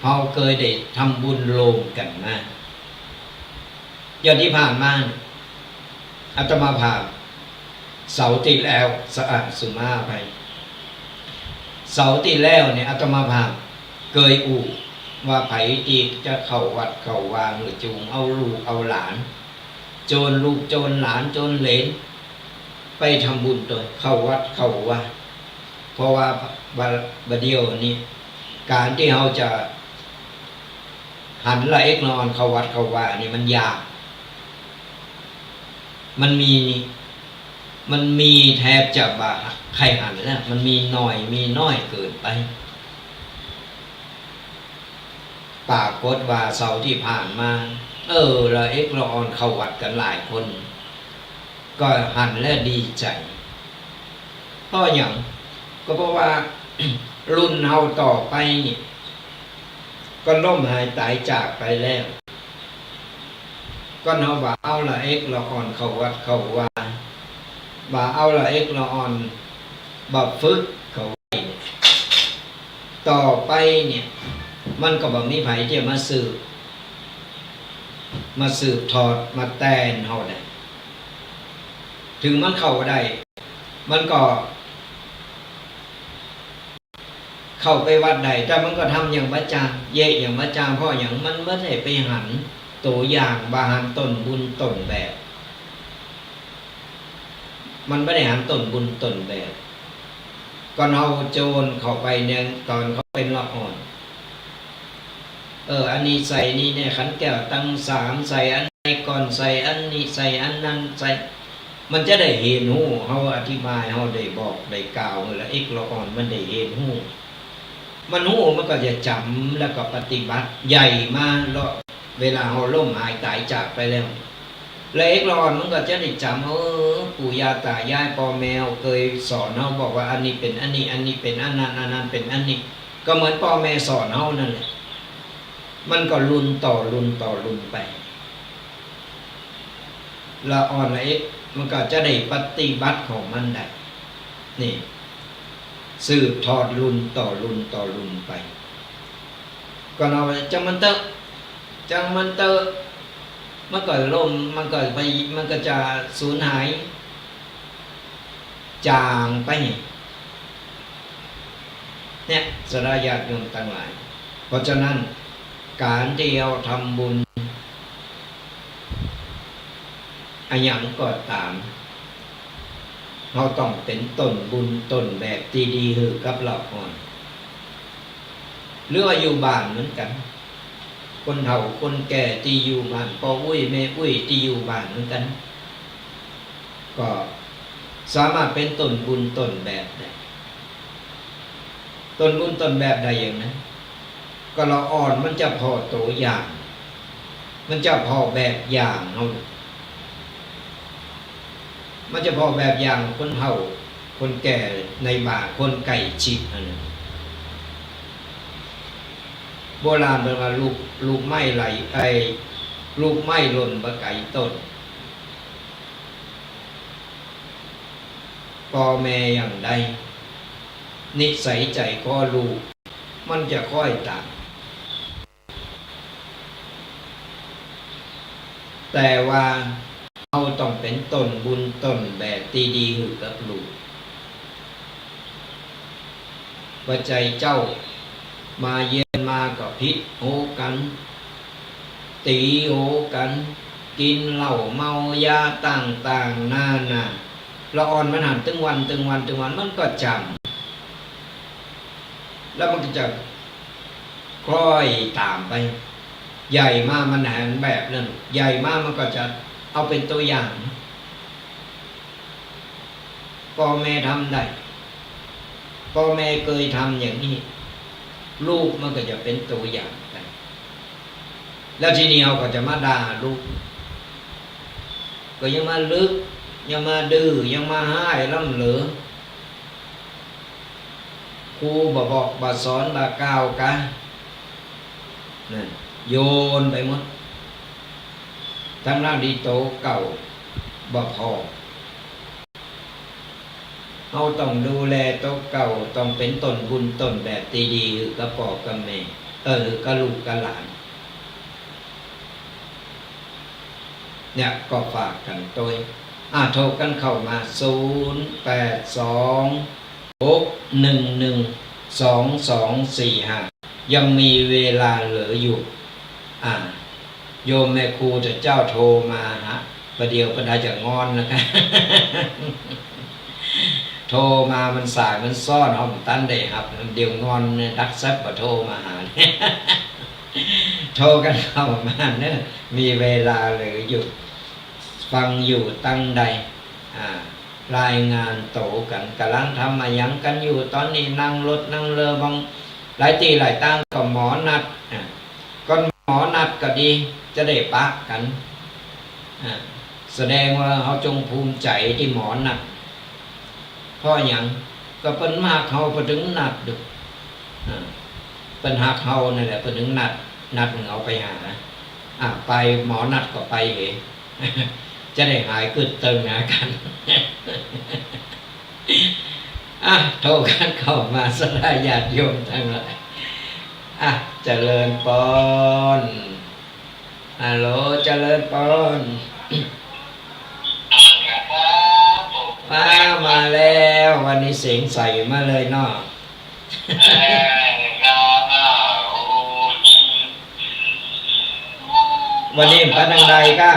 เฮาเกยได้ทำบุญโฮมกั๋นมา อย่างตี้ผ่านมาเนี่ย อาตมาภาพ เสาร์ตี้แล้ว สะอาดสุมาไป เสาร์ตี้แล้วเนี่ย อาตมาภาพเกยอู้ว่าใผตี้จะเข้าวัดเข้าวา หื้อจูงเอาลูกเอาหลาน โจรลูกโจรหลานโจรเหลน ไปทำบุญตวย เข้าวัดเข้าวา เพราะว่าบะ บ่าเดี่ยวนี้ ก๋านตี้เฮาจะหันละเอ็กละอ่อนเข้าวัดเข้าวานี่มันยาก มันมี มันมีแทบจะบ่ใค่หันแล้ว มันมีน้อย มีน้อยเกินไป ปรากฏว่าเสาร์ตี้ผ่านมา เออ ละเอ็กละอ่อนเข้าวัดกั๋นหลายคน ก็หันแล้วดีใจ๋ เพราะหยัง ก็เพราะว่า รุ่นเฮาต่อไปนี่ ก็ล้มหายต๋ายจากไปแล้ว ก็เฮาบ่เอาละเอ็กละอ่อนเข้าวัดเข้าวา บ่เอาละเอ็กละอ่อน บ่ฝึกเขาไว้ ต่อไปเนี่ย มันก็บ่มีใผจะมาสืบ มาสืบทอด มาแตนเฮาได้ เถิงมันเข้าได้ มันก็ เข้าไปวัดได้ แต่มันก็ทำอย่างบ่จาง เยียะอย่างบ่จาง เพราะหยัง มันบ่ได้ไปหันตั๋วอย่าง บ่หันต้นบุญต้นแบบ มันบ่ได้หันต้นบุญต้นแบบ ก็เอาโจรเข้าไปเนี่ย ต๋อนเขาเป๋นละอ่อน เออ อันนี้ใส่นี่เนี่ย ขันแก้วตังสาม ใส่อันไหนก่อน ใส่อันนี้ ใส่อันนั้น ใส่ มันจะได้เหียนฮู้ เฮาอธิบาย เฮาได้บอก ได้กล่าว ละเอ็กละอ่อน มันได้เหียนฮู้ มันฮู้ มันก็จะจ๋ำ แล้วก็ปฏิบัติ ใหญ่มา ละ เวลาเฮาล้มหายต๋ายจากไปแล้ว ละเอ็กละอ่อน มันก็จะได้จ๋ำ เออ ปู่ย่าต๋ายาย ป้อแม่เฮาเกยสอนเฮา บอกว่าอันนี้เป๋นอันนี้ อันนี้เป๋นอันนั้น อันนั้นเป๋นอันนี้ ก็เหมือนป้อแม่สอนเฮานั่นแหละ มันก็รุ่นต่อรุ่นต่อรุ่นไป ละอ่อนละเอ็ก มันก็จะได้ปฏิบัติของมันได้ นี่ สืบทอดรุ่นต่อรุ่นต่อรุ่นไป ก็เฮาว่า จังมันเต๊อะ จังมันเต๊อะ มันก็ล้ม มันก็ไป มันก็จะสูญหาย จางไป เนี่ย ศรัทธาญาติโยมตังหลาย เพราะฉะนั้น ก๋านตี้เฮาทำบุญ อะหยังก็ต๋าม เฮาต้องเป๋นต้นบุญต้นแบบตี้ดีหื้อกับละอ่อน หรือว่าอยู่บ้านเหมือนกั๋น คนเฒ่าคนแก่ตี้อยู่บ้าน ป้ออุ๊ยแม่อุ๊ยตี้อยู่บ้านเหมือนกั๋น ก็สามารถเป๋นต้นบุญต้นแบบได้ ต้นบุญต้นแบบได้อย่างไง ก็ละอ่อนมันจะผ่อตั๋วอย่าง มันจะผ่อแบบอย่างเฮา มันจะผ่อแบบอย่างคนเฒ่าคนแก่ในบ้าน คนใก้ชิดอันนั้น โบราณเปิ้นว่าลูก ลูกไม้ไหล ไอ้ ลูกไม้หล่นบ่ไกลต้น ป้อแม่อย่างใด นิสัยใจ๋คอลูก มันจะคล้อยต๋าม แต่ว่าเฮาต้องเป๋นต้นบุญต้นแบบตี้ดีหื้อกับลูก บ่ใจ้เจ้ามาเยียนมาก็ผิดโหกั๋น ตี๋โหกั๋น กิ๋นเหล้าเมายาต่างๆ นานา ละอ่อนมันหันตึงวัน ตึงวัน ตึงวัน มันก็จ๋ำ แล้วมันก็จะคล้อยต๋ามไป ใหญ่มามันหันแบบนั้น ใหญ่มามันก็จะเอาเป๋นตั๋วอย่าง ป้อแม่ทำได้ ป้อแม่เกยทำอย่างนี้ ลูกมันก็จะเป๋นตั๋วอย่างไป แล้วทีนี้เฮาก็จะมาด่าลูก ก็ยังมาลึก ยังมาดื้อ ยังมาฮ้ายล้ำเหลือ ครูบ่บอกบ่สอนบ่กล่าวกา นั่น โยนไปหมด ตังๆ ตี้ตั๋วเก่าบ่ผ่อ เฮาต้องดูแลตั๋วเก่า ต้องเป๋นต้นบุญต้นแบบตี้ดีหื้อกับป้อกับแม่ เออ หื้อกับลูกกับหลาน เนี่ย ก็ฝากกั๋นตวย อ่ะ โทรกั๋นเข้ามา ศูนย์แปดสอง หกหนึ่งหนึ่ง สองสองสี่ห้า ยังมีเวลาเหลืออยู่ อ่า โยมแม่ครูเจ้าโทรมาหา ประเดี๋ยวเปิ้นอาจจะงอนนะคะ โทรมามันสายมันซ้อน เฮาบ่ตันได้ฮับ เดี๋ยวงอนเนี่ย ดักแซบบ่โทรมาหา โทรกั๋นเข้ามาเนาะ มีเวลาเหลืออยู่ ฟังอยู่ตังใด อ่า รายงานตั๋วกั๋น ก่ำลังทำอะหยังกั๋นอยู่ ต๋อนนี้นั่งรถนั่งเรือ บางหลายตี้หลายตางก็หมอนัด อ่า ก่อนหมอนัดก็ดี จะได้ปะกั๋น อ่า แสดงว่าเฮาจงภูมิใจ๋ตี้หมอนัด เพราะหยัง ก็เปิ้นฮักเฮาเปิ้นตึงนัดดู อ่า เปิ้นฮักเฮานั่นแหละ เปิ้นตึงนัด นัดมึงเอาไปหา อ่า ไป หมอนัดก็ไปเห จะได้หายกึ๊ดตึงหากั๋น อ่ะ โทรกั๋นเข้ามา ศรัทธาญาติโยมตังหลาย อ่ะ เจริญปอน ฮัลโหล เจริญปอน มา มาแล้ว วันนี้เสียงใสมาเลยเนาะ วันนี้ไปตางใดก้า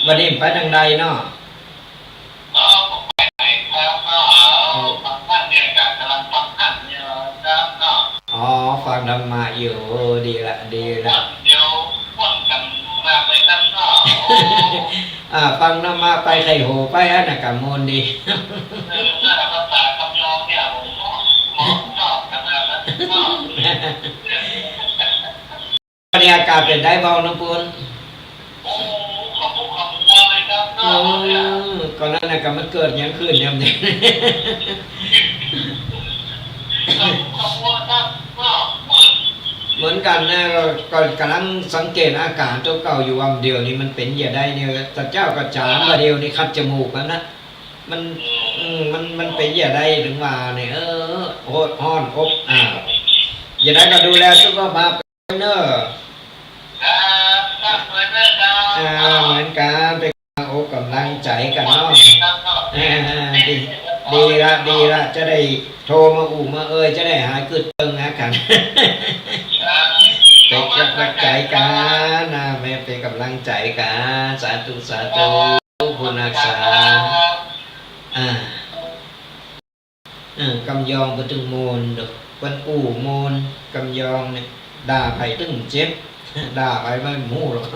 วันนี้ไปตางใดเนาะ อ๋อ ฟังธรรมะอยู่ ดีละ ดีละ อ่า ฟังธรรมะไปไข้หูไปอะนะ กำมวลดี บรรยากาศเป๋นใดบ้างน้องปูน โอ้ ขมุกขมัวเลยครับ เออ ก่อนนั้นน่ะ ก็มันเกิดหยังขึ้นยามนี้ ขมุกขมัวครับ ก็มืด เหมือนกั๋นนะ ก็ ก็ก่ำลังสังเกตอาก๋านตั๋วเก่าอยู่ ว่าเดี๋ยวนี้มันเป๋นจะใดเนี่ย ตะเจ๊าก็จ๋าม ว่าเดี๋ยวนี้คัดจมูกแล้วนะ มัน อืม มัน มันเป๋นจะใดเถิงว่าเนี่ย เออ โหดฮ้อนอบอ้าว จะใดก็ดูแลสุขภาพ เน้อ ครับ ครับ เหมือนกันครับ อ่า เหมือนกั๋น เป๋นก๋ำลังอกก๋ำลังใจ๋กั๋นเนาะ ครับ อ่า ดี ดีละ ดีละ จะได้โทรมาอู้มาเอ่ย จะได้หายกึ๊ดตึงหากั๋น ครับ เป๋นก๋ำลังใจ๋กั๋นนะ แม่เป๋นก๋ำลังใจ๋กั๋น สาธุ สาธุ ผู้ฮักษา อ่า เออ กำยองเปิ้นตึงโมนเด้อ เปิ้นอู้โมน กำยองเนี่ย ด่าใผตึงเจ็บ ด่าใผบ่ฮู้หรอก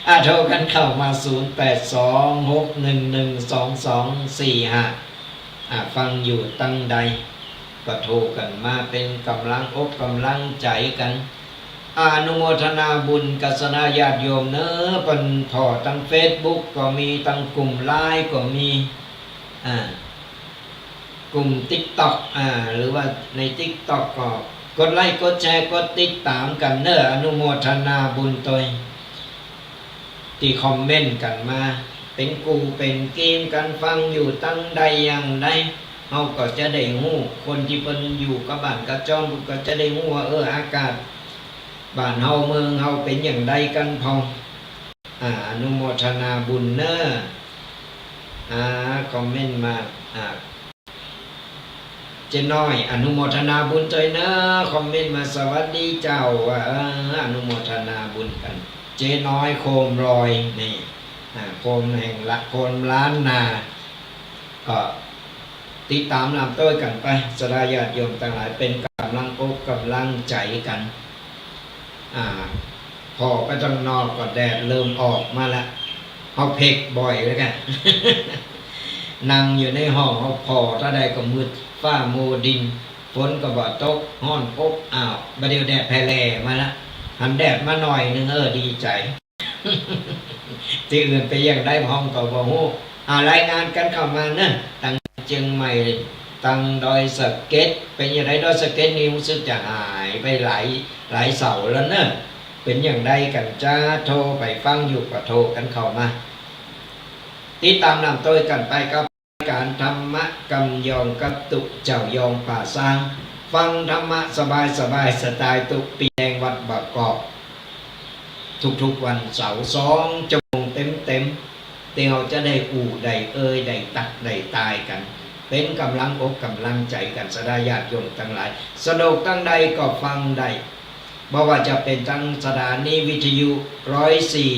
อ่ะ โทรกั๋นเข้ามา ศูนย์แปดสอง หกหนึ่งหนึ่ง สองสองสี่ห้า อ่ะ ฟังอยู่ตังใด ก็โทรกั๋นมาเป๋นก๋ำลังอกก๋ำลังใจ๋กั๋น อนุโมทนาบุญกับศรัทธาญาติโยมเน้อ เปิ้นผ่อตังเฟซบุ๊กก็มี ตังกลุ่มไลน์ก็มี อ่า กลุ่มติ๊กต็อก อ่า หรือว่าในติ๊กต็อกก็กดไลก์ กดแชร์ กดติดต๋ามกั๋นเน้อ อนุโมทนาบุญตวย ตี้คอมเมนต์กั๋นมา เป๋นกู้เป๋นเกมกั๋น ฟังอยู่ตังใดอย่างใด เฮาก็จะได้ฮู้ คนตี้เปิ้นอยู่กับบ้านกับจองก็จะได้ฮู้ว่า เออ อากาศ บ้านเฮาเมืองเฮาเป๋นอย่างใดกั๋นพ่อง อ่า อนุโมทนาบุญเน่อ อ่า คอมเมนต์มา อ่า เจ๊น้อย อนุโมทนาบุญตวยเน่อ คอมเมนต์มา สวัสดีเจ้า ว่า เออ อนุโมทนาบุญกั๋น เจ๊น้อยโคมลอย นี่ อ่า โคมแห่งละ โคมล้านนา ก็ติดต๋ามนำตวยกั๋นไป ศรัทธาญาติโยมตังหลาย เป๋นก๋ำลังอกก๋ำลังใจ๋กั๋น อ่า ผ่อไปตังนอกก็แดดเริ่มออกมาละ เฮาเพ็กบ่อยแล้วกั๋น นั่งอยู่ในห้องเฮาผ่อเต้าใดก็มืดฟ้ามัวดิน ฝนก็บ่ตก ฮ้อนอบอ้าว บ่าเดี่ยวแดดแผ่แหล่มาละ หันแดดมาหน่อยนึ่ง เออ ดีใจ๋ ตี้อื่นเป๋นอย่างใดพ่องก็บ่ฮู้ อ่า รายงานกั๋นเข้ามาเน่อ ตังเจียงใหม่ ตังดอยสะเก็ด เป๋นอย่างใด ดอยสะเก็ดนี่ฮู้สึกจะหายไปหลาย หลายเสาแล้วเน่อ เป๋นอย่างใดกั๋นจ๊ะ โทรไปฟังอยู่ก็โทรกั๋นเข้ามา ติดต๋ามนำตวยกั๋นไปกับรายก๋านธรรมะกำยองกับตุ๊เจ้ายองป่าซาง ฟังธรรมะสบายๆ สไตล์ตุ๊ปีแดงวัดบางกอก ทุกๆ วันเสาร์ สองชั่วโมงเต็มๆ ตี้เฮาจะได้อู้ ได้เอ่ย ได้ตัก ได้ตายกั๋น เป๋นก๋ำลังอกก๋ำลังใจ๋กั๋น ศรัทธาญาติโยมตังหลาย สะดวกตังใดก็ฟังได้ บ่ว่าจะเป๋นตังสถานีวิทยุ ร้อยสี่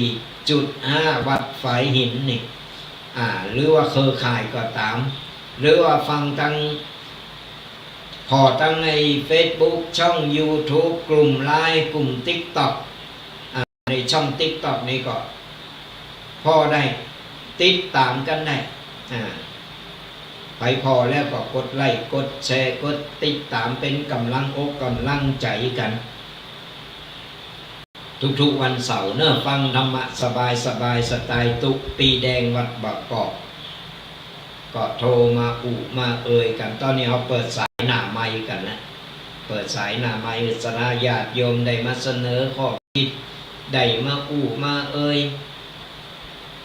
จุดห้า วัดฝายหินนี่ อ่า หรือว่าเครือข่ายก็ต๋าม หรือว่าฟังตัง ผ่อตังในเฟซบุ๊ก ช่องยูทูบ กลุ่มไลน์ กลุ่มติ๊กต็อก อ่า ในช่องติ๊กต็อกนี่ก็ผ่อได้ ติดต๋ามกั๋นได้ อ่า ใผผ่อแล้วก็กดไลก์ กดแชร์ กดติดต๋าม เป๋นก๋ำลังอกก๋ำลังใจ๋กั๋น ทุกๆ วันเสาร์เน่อ ฟังธรรมะสบายๆ สไตล์ตุ๊ปีแดงวัดบางกอก ก็โทรมาอู้มาเอ่ยกั๋น ต๋อนนี้เฮาเปิดสายหน้าไมค์กั๋นนะ เปิดสายหน้าไมค์ ศรัทธาญาติโยมได้มาเสนอข้อคิด ได้มาอู้มาเอ่ย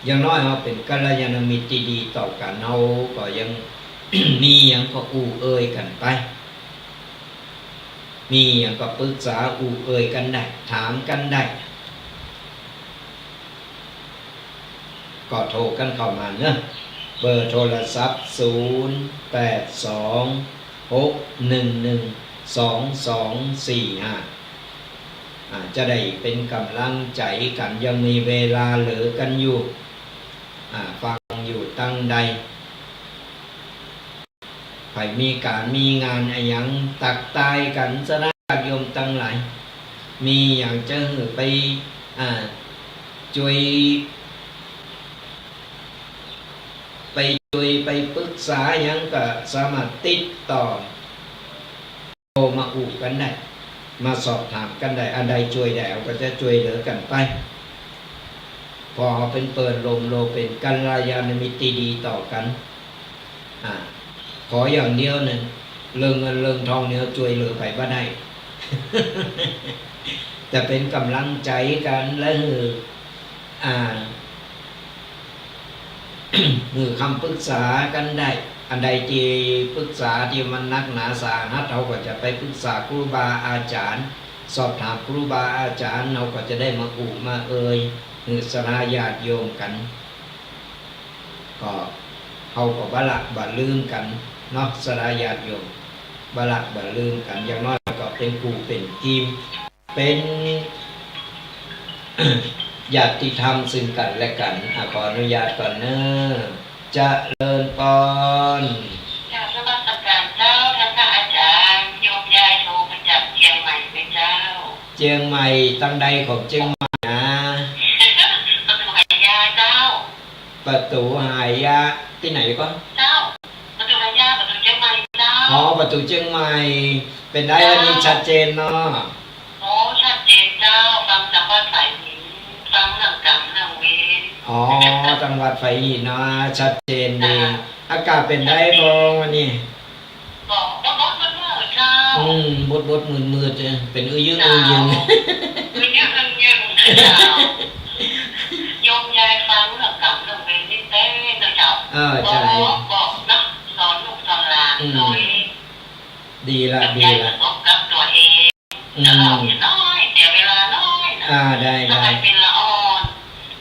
อย่างน้อยเฮาเป๋นกัลยาณมิตรตี้ดีต่อกั๋น เฮาก็ยัง มีหยังก็อู้เอ่ยกั๋นไป มีหยังก็ปรึกษาอู้เอ่ยกั๋นได้ ถามกั๋นได้ ก็โทรกั๋นเข้ามาเน่อ เบอร์โทรศัพท์ ศูนย์แปดสอง หกหนึ่งหนึ่ง สองสองสี่ห้า อ่า จะได้เป๋นก๋ำลังใจ๋กั๋น ยังมีเวลาเหลือกั๋นอยู่ อ่า ฟังอยู่ตังใด ใผมีก๋านมีงานอะหยังตักตายกั๋น ศรัทธาญาติโยมตังหลาย มีหยังจะหื้อไป อ่า จ้วย ไปจ้วย ไปปรึกษาหยังก็สามารถติดต่อ โทรมาอู้กั๋นได้ มาสอบถามกั๋นได้ อันใดจ้วยได้ เฮาก็จะจ้วยเหลือกั๋นไป ผ่อเป๋นเปิ้นโลมโลเป๋นกัลยาณมิตรตี้ดีต่อกั๋น อ่า ขออย่างเดียวนึ่ง เรื่องเงินเรื่องทองนี่จ้วยเหลือใผบ่ได้ แต่เป๋นก๋ำลังใจ๋กั๋น และหื้อ อ่า หื้อคำปรึกษากั๋นได้ อันใดตี้ปรึกษาตี้มันหนักหนาสาหัส เฮาก็จะไปปรึกษาครูบาอาจ๋ารย์ สอบถามครูบาอาจ๋ารย์ เฮาก็จะได้มาอู้มาเอ่ย หื้อศรัทธาญาติโยมกั๋น ก็ เฮาก็บ่ละบ่ลืมกั๋นเนาะ ศรัทธาญาติโยม บ่ละบ่ลืมกั๋น อย่างน้อยก็เป๋นกู้เป๋นกีม เป๋น ญาติธรรมซึ่งกั๋นและกั๋น อ่ะ ขออนุญาตก่อนเน่อ เจริญปอน กราบนมัสก๋ารเจ้า ต้านพระอาจ๋ารย์ โยมยายโทรมาจากเจียงใหม่ไหมเจ้า เจียงใหม่ ตังใดของเจียงใหม่นะ ประตูหายาเจ้า ประตูหายา ตี้ไหนก่อ เจ้า ประตูหายา ประตูเจียงใหม่เจ้า อ๋อ ประตูเจียงใหม่ เป๋นใดวันนี้ เจ้า ชัดเจนเนาะ โอ้ ชัดเจนเจ้า ฟังจากวัดฝายหิน ฟังเรื่องกรรมเรื่องเวร อ๋อ ตังวัดฝายหินเนาะ ชัดเจนดี เจ้า อากาศเป๋นใดบ้างวันนี้ ก็บดๆมืดๆเจ้า อืม บดๆมืดๆ เออ เป๋นอึ้งยึ้ง เจ้า อึ้งยึ้ง อึ้งยึ้ง อึ้งยึ้งเจ้า โยมยายฟังเรื่องกรรมเรื่องเวรนี่เต้นนะเจ้า เออ ใจ้ บอก บอกเนาะ สอนลูกสอนหลาน อืม โดย ดีละ โยมยาย ดีละ ประสบกับตั๋วเอง อืม จะเล่านิดหน่อย เสียเวลา อ่า ได้ ได้ สมัยเป๋นละอ่อน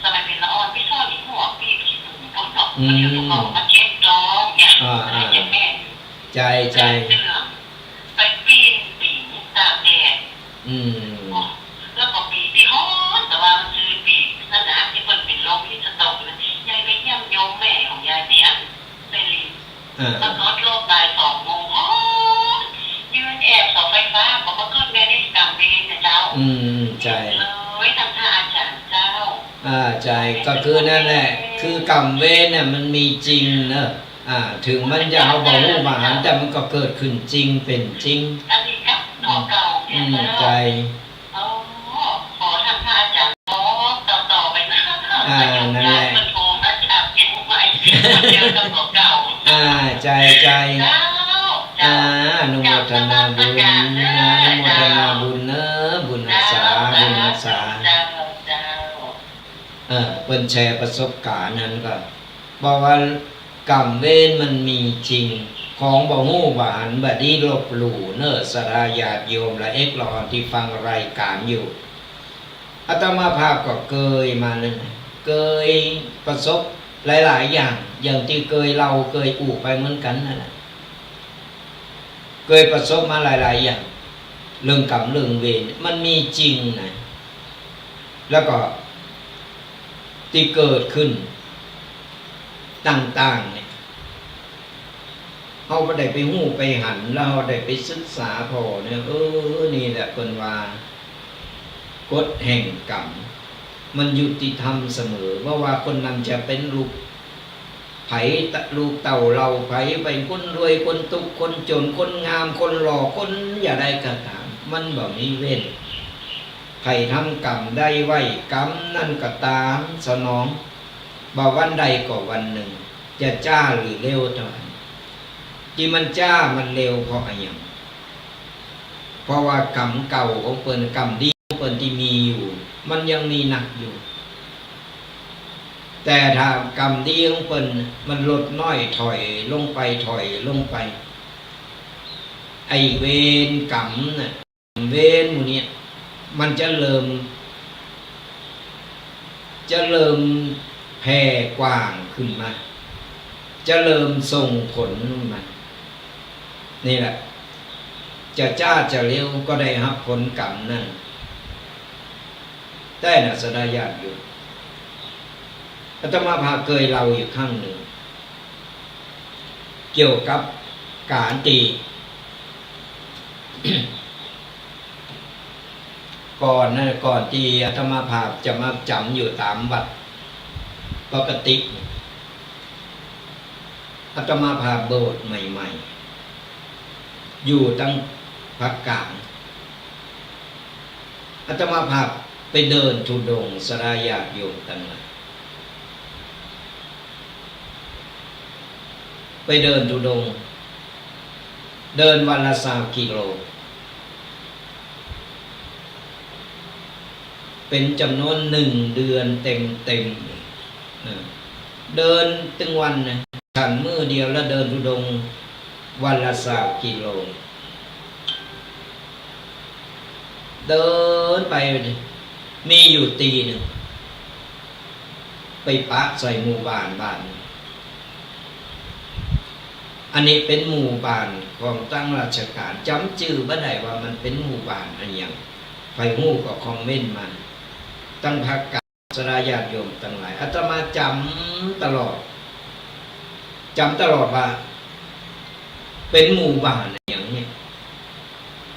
สมัยเป๋นละอ่อน ปี้สอนอี่หัวปีบขี้ปู๋ปู๊นเนาะ อืม ก็เดี๋ยวลูกเอามาเช็ดต๊องเนี่ย อ่า อ่า จะแม่น ใจ้ ใจ้ เจื้อง ไปปี๋นปี๋ตากแดด อืม แล้วก็ปี๋ตี้ฮ้อน แต่ว่ามันจื้อปี๋นั่นนะ ตี้เปิ้นเป๋นลมฮีทสโตรกนะ ยายไปเยี่ยมโยมแม่ของยายตี้อันเซรี อ่า ปรากฏรอบบ่ายสองโมง ฮ้อน ยืนแอบเสาไฟฟ้า ก็ปรากฏแม่ได้กรรมเวรนะเจ้า อืม ใจ้ เลยท่านพระอาจารย์เจ้า อ่า ใจ้ ก็คือนั่นแหละ คือกรรมเวรเนี่ยมันมีจริงเนอะ อ่า เถิงมันจะเฮาบ่ฮู้บ่หัน แต่มันก็เกิดขึ้นจริง เป๋นจริง อันนี้ก็ตั๋วเก่าเนี่ย อืม เจ้า ใจ้ อ๋อ ขอท่านพระอาจารย์บอกต่อๆ ไปนะ อ่า นั่นแหละ เปิ้นโทรมาจากเชียงใหม่ เจอกับตั๋วเก่า อ่า ใจ้ ใจ้ เจ้า เจ้า อ่า อนุโมทนาบุญนะ อนุโมทนาบุญเนอะ บุญฮักษา เจ้า บุญฮักษา เจ้า เจ้า เออ เปิ้นแชร์ประสบการณ์นั้นก็ บอกว่ากรรมเวรมันมีจริง ของบ่ฮู้บ่หัน บ่ดีลบหลู่เนอะ ศรัทธาญาติโยมละเอกละอ่อนตี้ฟังรายการอยู่ อาตมาภาพก็เกยมานั่นน่ะ เกยประสบหลายๆ อย่าง อย่างตี้เกยเล่าเกยอู้ไปเหมือนกั๋นนั่นน่ะ เกยประสบมาหลายๆ อย่าง เรื่องกรรมเรื่องเวรมันมีจริงนะ แล้วก็ตี้เกิดขึ้นต่างๆ เนี่ย เฮาบ่ได้ไปฮู้ไปหัน แล้วเฮาได้ไปศึกษาผ่อเนี่ย เออ นี่แหละเปิ้นว่ากฎแห่งกรรม มันยุติธรรมเสมอ บ่ว่าคนนั้นจะเป๋นลูก ใผ ลูกเต้าเหล่าใผ เป๋นคนรวย คนตุ๊กข์ คนจ๋น คนงาม คนหล่อ คนอย่างใดก็ต๋าม มันบ่มีเว้น ใผทำกรรมใดไว้ กรรมนั้นก็ต๋ามสนอง บ่วันใดก็วันนึ่ง จะจ๊าหรือเร็วเต้าอั้น ตี้มันจ๊ามันเร็วเพราะอะหยัง เพราะว่ากรรมเก่าของเปิ้น กรรมดีของเปิ้นตี้มีอยู่ มันยังมีหนักอยู่ แต่ถ้ากรรมดีของเปิ้นมันลดน้อยถอยลงไป ถอยลงไป ไอ้เวรกรรมน่ะ เวรหมู่เนี้ย มันจะเริ่ม จะเริ่มแผ่กว้างขึ้นมา จะเริ่มส่งผลมา นี่แหละ จะจ๊าจะเร็วก็ได้ฮับผลกรรมนั้น แต่น่ะ ศรัทธาญาติโยม อาตมาภาพเกยเล่าอยู่ครั้งนึ่ง เกี่ยวกับก๋านตี้ ก่อนนะ ก่อนตี้อาตมาภาพจะมาจ๋ำอยู่ต๋ามวัดปกติ อาตมาภาพบวชใหม่ๆ อยู่ตังภาคก๋าง อาตมาภาพไปเดินธุดงค์ ศรัทธาญาติโยมตังหลาย ไปเดินธุดงค์ เดินวันละซาวกิโล เป๋นจ๋ำนวนนึ่งเดือนเต็มๆ เออ เดินตึงวันนะ ฉันมื้อเดียวแล้วเดินธุดงค์วันละซาวกิโล เดินไป มีอยู่ตี้นึ่ง ไปปะใส่หมู่บ้านบ้านนึ่ง อันนี้เป๋นหมู่บ้านของตังราชก๋าน จ๋ำจื้อบ่ได้ว่ามันเป๋นหมู่บ้านอะหยัง ใผฮู้ก็คอมเมนต์มา ตังภาคก๋าง ศรัทธาญาติโยมตังหลาย อาตมาจ๋ำตลอด จ๋ำตลอดว่า เป๋นหมู่บ้านอะหยังเนี่ย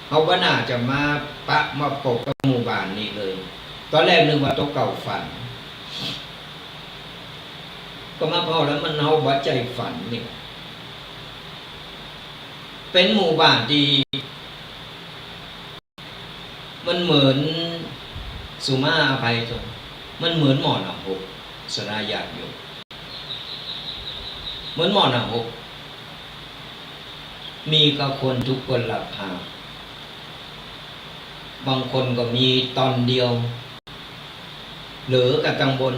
เฮาบ่น่าจะมาปะมาปกกับหมู่บ้านนี้เลย ต๋อนแรกนึกว่าตั๋วเก่าฝัน ก็มาผ่อแล้วมัน เฮาบ่ใจ้ฝันนี่ เป๋นหมู่บ้านตี้ มันเหมือน สุมาอภัยโทษ มันเหมือนหม้อน้ำหก ศรัทธาญาติโยม เหมือนหม้อน้ำหก มีกับคนทุกพลภาพ บางคนก็มีต๋อนเดียว เหลือกับตังบน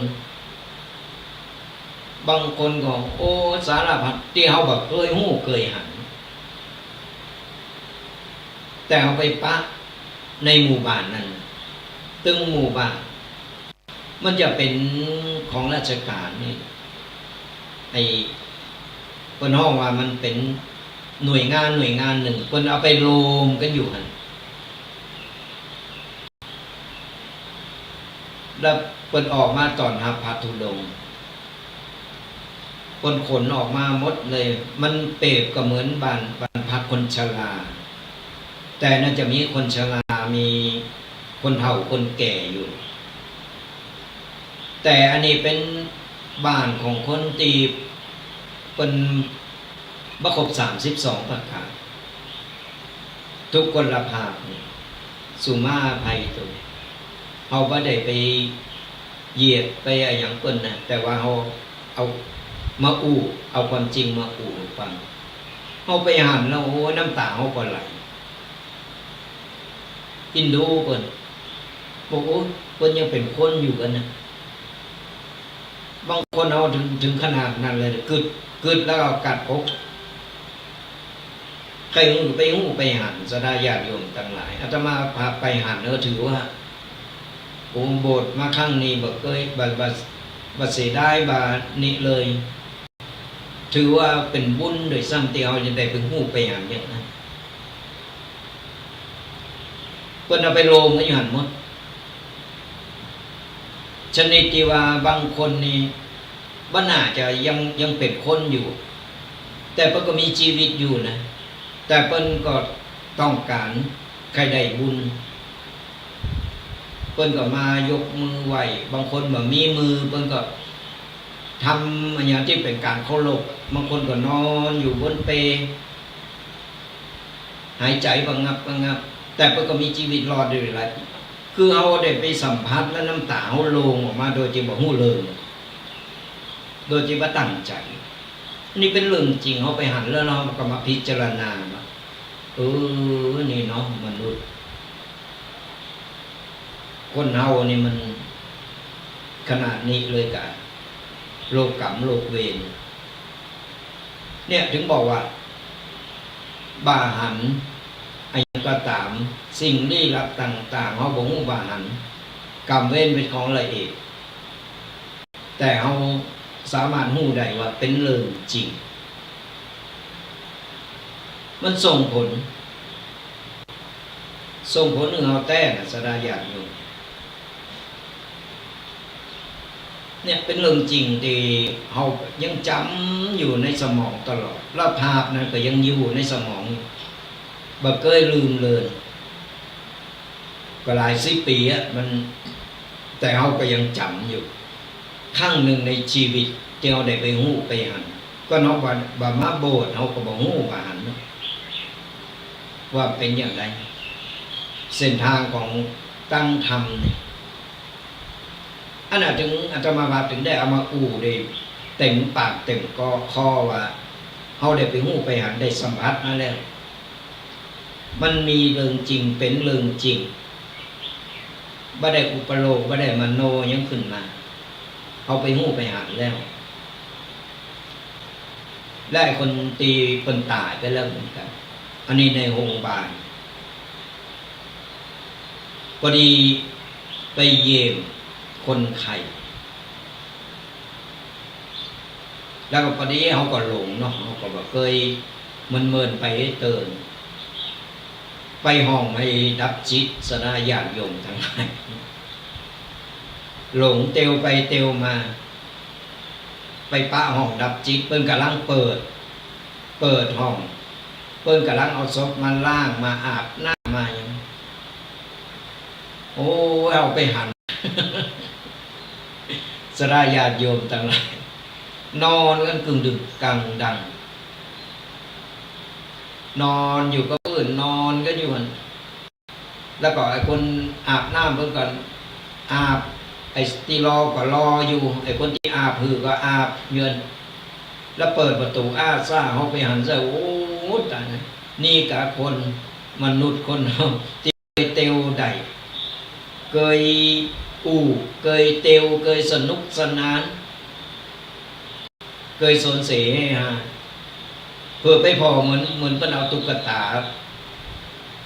บางคนก็ โอ้ สารพัด ตี้เฮาบ่เกยฮู้เกยหัน แต่เฮาไปปะในหมู่บ้านนั้น ตึงหมู่บ้าน มันจะเป๋นของราชก๋านนี่ ไอ้ เปิ้นฮ้องว่ามันเป๋นหน่วยงานหน่วยงานนึ่ง เปิ้นเอาไปโฮมกั๋นอยู่หั้น แล้วเปิ้นออกมาต้อนฮับพระธุดงค์ เปิ้นขนออกมาหมดเลย มันเปรียบก็เหมือนบ้าน บ้านพักคนชรา แต่น่าจะมีคนชรา มีคนเฒ่าคนแก่อยู่ แต่อันนี้เป๋นบ้านของคนตี้เปิ้นบ่ครบสามสิบสองประก๋าน ทุกคนละภาพนี่ สุมาอภัยโต เฮาบ่ได้ไปเหยียดไปอะหยังเปิ้นนะ แต่ว่าเฮาเอามาอู้ เอาความจริงมาอู้หื้อฟัง เฮาไปหันแล้ว โอ้ น้ำต๋าเฮาก็ไหล เอ็นดูเปิ้น บอก โอ้ เปิ้นยังเป๋นคนอยู่กั๋นนะ บางคนเฮาเถิง เถิงขนาดนั้นเลย กึ๊ด กึ๊ดแล้วก็กัดอก ใค่หื้อไปฮู้ไปหัน ศรัทธาญาติโยมตังหลาย อาตมาภาพไปหัน เออ ถือว่า โอ้ โบสถ์มาครั้งนี้บ่เกย บ่ บ่ บ่เสียดายบ่านี่เลย ถือว่าเป๋นบุญด้วยซ้ำ ตี้เฮาจะได้ไปฮู้ไปหันอย่างนั้น เปิ้นเอาไปโฮมกั๋นอยู่หั้นหมด ชนิดตี้ว่าบางคนนี่บ่น่าจะยัง ยังเป๋นคนอยู่ แต่เปิ้นก็มีจีวิตอยู่นะ แต่เปิ้นก็ต้องก๋านใค่ได้บุญ เปิ้นก็มายกมือไหว้ บางคนบ่มีมือ เปิ้นก็ทำอะหยังตี้เป๋นก๋านเคารพ บางคนก็นอนอยู่บนเปล หายใจ๋ปะงับปะงับ แต่เปิ้นก็มีจีวิตรอดอยู่หลาย คือเฮาได้ไปสัมผัสแล้วน้ำต๋าเฮาโฮงออกมาโดยตี้บ่ฮู้เลิง โดยตี้บ่ตั้งใจ๋ นี่เป๋นเรื่องจริง เฮาไปหันแล้วเฮาก็มาพิจารณาว่า เออ นี่เนาะ มนุษย์ คนเฮานี่มันขนาดนี้เลยกา โลกกรรม โลกเวร เนี่ยเถิงบอกว่า บ่าหัน อะหยังก็ต๋าม สิ่งลี้ลับต่างๆ เฮาบ่ฮู้บ่าหัน กรรมเวรเป๋นของละเอียด แต่เฮาสามารถฮู้ได้ว่าเป๋นเรื่องจริง มันส่งผล ส่งผลหื้อเฮาแต๊นะ ศรัทธาญาติโยม เนี่ยเป๋นเรื่องจริงตี้เฮายังจ๋ำอยู่ในสมองตลอด แล้วภาพนั้นก็ยังอยู่ในสมองอยู่ บ่เกยลืมเลิน ก็หลายสิบปีอะ มัน แต่เฮาก็ยังจ๋ำอยู่ ครั้งนึ่งในจีวิตตี้เฮาได้ไปฮู้ไปหัน ก็เนาะว่า ว่ามาโบสถ์เฮาก็บ่ฮู้บ่าหันเนาะ ว่าเป๋นอย่างใด เส้นตางของตังธรรมนี่ อันนั้นเถิงอาตมาภาพเถิงได้เอามาอู้ได้เต๋มปากเต๋มคอ คอว่า เฮาได้ไปฮู้ไปหัน ได้สัมผัสมาแล้ว มันมีเรื่องจริง เป๋นเรื่องจริง บ่ได้อุปโลกน์ บ่ได้มโนหยังขึ้นมา เฮาไปฮู้ไปหันแล้ว และไอ้คนตี้เปิ้นต๋ายไปแล้วเหมือนกั๋น อันนี้ในโฮงบาล พอดีไปเยี่ยมคนไข้ แล้วก็พอดีเฮาก็หลงเนาะ เฮาก็บ่เกยเมินๆ ไปเติ่น ไปห้องไปดับจิต ศรัทธาญาติโยมตังหลาย หลงเตียวไปเตียวมา ไปปะห้องดับจิต เปิ้นก่ำลังเปิด เปิดห้อง เปิ้นก่ำลังเอาศพมาล้าง มาอาบน้ำ มาหยัง โอ้ เฮาไปหัน ศรัทธาญาติโยมตังหลาย นอนกั๋นกึ่งดึกกลางดัง นอนอยู่กับพื้น นอนกั๋นอยู่หั้น แล้วก็ไอ้คนอาบน้ำเปิ้นก็อาบ ไอ้ตี้รอก็รออยู่ ไอ้คนตี้อาบหื้อก็อาบอยู่หั้น แล้วเปิดประตู๋อ้าซ่า เฮาไปหันใส่ โอ้ ต๋ายนะ นี่กาคน มนุษย์คนเฮา ตี้เกยเตียวได้ เกยอู้ เกยเตียว เกยสนุกสนาน เกยสนเสเฮฮา เผื่อไปผ่อเหมือน เหมือนเปิ้นเอาตุ๊กต๋า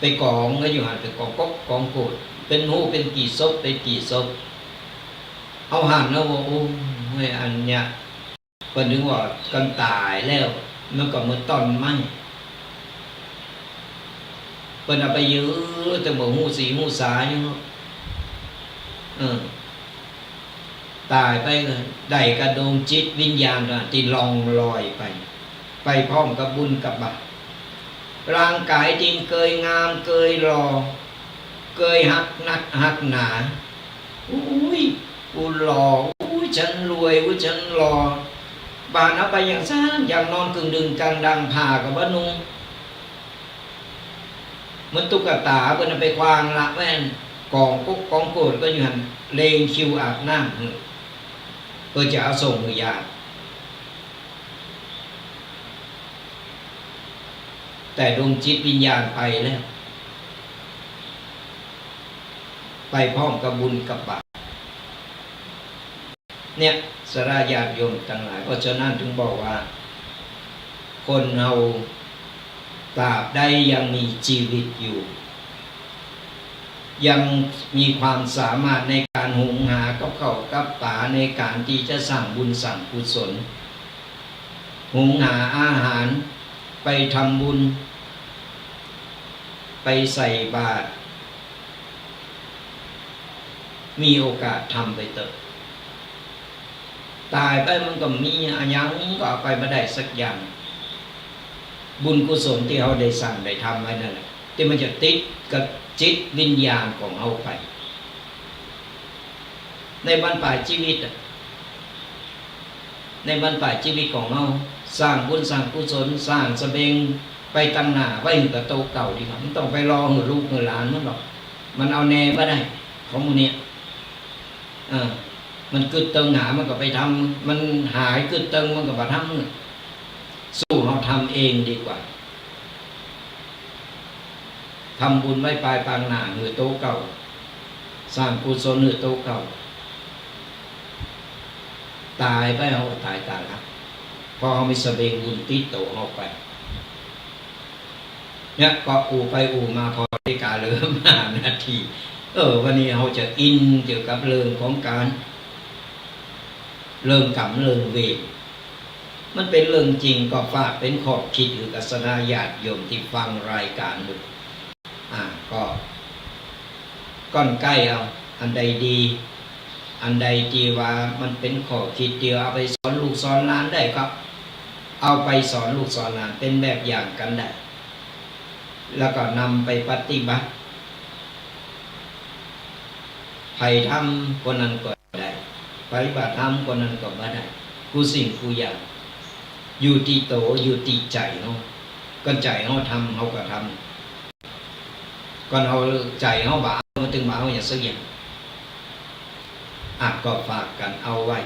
ไปก๋องกั๋นอยู่หั้น ไปก๋องก๊กก๋องโกด เป๋นฮู้เป๋นกี่ศพ เป๋นกี่ศพ เฮาหันแล้วว่า โอ้ย อันเนี้ย เปิ้นถึงว่า กันต๋ายแล้ว มันก็เหมือนต้นไม้ เปิ้นเอาไปยื้อ แต่บ่ฮู้สีฮู้สาอยู่ เออ ต๋ายไปก็ได้กับดวงจิตวิญญาณน่ะ ตี้ล่องลอยไป ไปพร้อมกับบุญกับบาป ร่างก๋ายตี้เกยงาม เกยหล่อ เกยฮักนักฮักหนา อุ๊ย กูหล่อ อุ๊ย ฉันรวย อุ๊ย ฉันหล่อ บ่าเฮาไปอย่างซั้น อย่างนอนกึ่งดึกกึ่งดำ ผ้าก็บ่นุ่ง เหมือนตุ๊กตา เปิ้นเอาไปขว้างละแว่น ก๋องกุ๊กก๋องโกดก็อยู่หั้น เรียงคิวอาบน้ำ เปิ้นจะเอาส่งหื้อญาติ แต่ดวงจิตวิญญาณไปแล้ว ไปพร้อมกับบุญกับบาป เนี่ย ศรัทธาญาติโยมตังหลาย เพราะฉะนั้นถึงบอกว่า คนเฮาตราบใดยังมีชีวิตอยู่ ยังมีความสามารถในก๋านหุงหากับข้าวกับป๋า ในก๋านตี้จะสร้างบุญสร้างกุศล หุงหาอาหาร ไปทำบุญ ไปใส่บาตร มีโอกาสทำไปเต๊อะ ต๋ายไปมันก็มีอะหยังก็เอาไปบ่ได้สักอย่าง บุญกุศลตี้เฮาได้สร้างได้ทำไว้นั่นแหละ ตี้มันจะติดกับจิตวิญญาณของเฮาไป ในบั้นปลายจีวิตอะ ในบั้นปลายจีวิตของเฮา สร้างบุญสร้างกุศล สร้างสะเบงไปตังหน้า ไว้หื้อกับโตเก่าดีกว่า บ่ต้องไปรอหื้อลูกหื้อหลานมันหรอก มันเอาแน่บ่ได้ ของหมู่เนี่ย เออ มันกึ๊ดเติงหา มันก็ไปทำ มันหายกึ๊ดเติง มันก็บ่ทำ สู้เฮาทำเองดีกว่า ทำบุญไว้ปายปางหน้าหื้อโตเก่า สร้างกุศลหื้อโตเก่า ต๋ายไปเฮาก็ต๋ายต๋าหลัง เพราะเฮามีสะเบงบุญติดโตเฮาไป เนี่ย ก็อู้ไปอู้มา พอได้ก๋าเหลือห้านาที เออ วันนี้เฮาจะอินเกี่ยวกับเรื่องของก๋าน เรื่องกรรมเรื่องเวร มันเป๋นเรื่องจริง ก็ฝากเป๋นข้อคิดหื้อกับศรัทธาญาติโยมตี้ฟังรายก๋านอยู่ อ่า ก็ก้อนใก้เอา อันใดดี อันใดตี้ว่ามันเป๋นข้อคิดตี้เอาไปสอนลูกสอนหลานได้ก็เอาไปสอนลูกสอนหลาน เป๋นแบบอย่างกั๋นได้ แล้วก็นำไปปฏิบัติ ใผทำคนนั้นก็ได้ ใผบ่ทำคนนั้นก็บ่ได้ กู้สิ่งกู้อย่าง อยู่ตี้โต อยู่ตี้ใจ๋เฮา ก้อนใจ๋เฮาทำ เฮาก็ทำ ก้อนเฮา ใจ๋เฮาบ่เอา มันตึงบ่เอาหยังสักอย่าง อ่ะ ก็ฝากกั๋นเอาไว้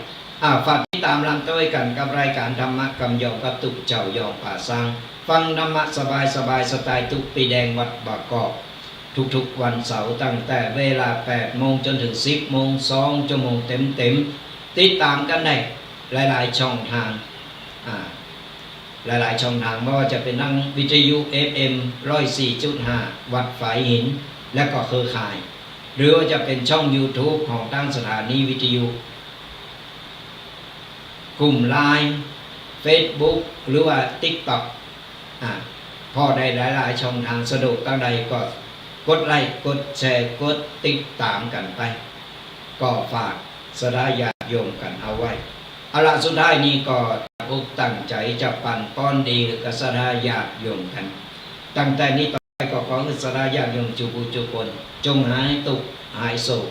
อ่ะ ฝากติดต๋ามหันตวยกั๋นกับรายก๋านธรรมะกำยองกับตุ๊เจ้ายองป่าซาง ฟังธรรมะสบายๆ สไตล์ตุ๊ปีแดงวัดบางกอก ทุกๆ วันเสาร์ ตั้งแต่เวลาแปดโมงจ๋นเถิงสิบโมง สองชั่วโมงเต็มๆ ติดต๋ามกั๋นได้หลายๆ ช่องทาง อ่า หลายๆ ช่องทาง บ่ว่าจะเป๋นตังวิทยุ เอฟเอ็ม ร้อยสี่จุดห้า วัดฝายหิน และก็เครือข่าย หรือว่าจะเป๋นช่องยูทูบของตังสถานีวิทยุ กลุ่มไลน์ เฟซบุ๊ก หรือว่าติ๊กต็อก อ่า ผ่อได้หลายๆ ช่องทาง สะดวกตังใดก็กดไลก์ กดแชร์ กดติดต๋ามกั๋นไป ก็ฝากศรัทธาญาติโยมกั๋นเอาไว้ เอาละ สุดท้ายนี้ก็ตั้งอกตั้งใจ๋จะปั๋นป๊อนดีหื้อกับศรัทธาญาติโยมกั๋น ตั้งแต่นี้ต่อไปก็ขอหื้อศรัทธาญาติโยมจุ๊ผู้จุ๊คน จงหายตุ๊กข์ หายโศก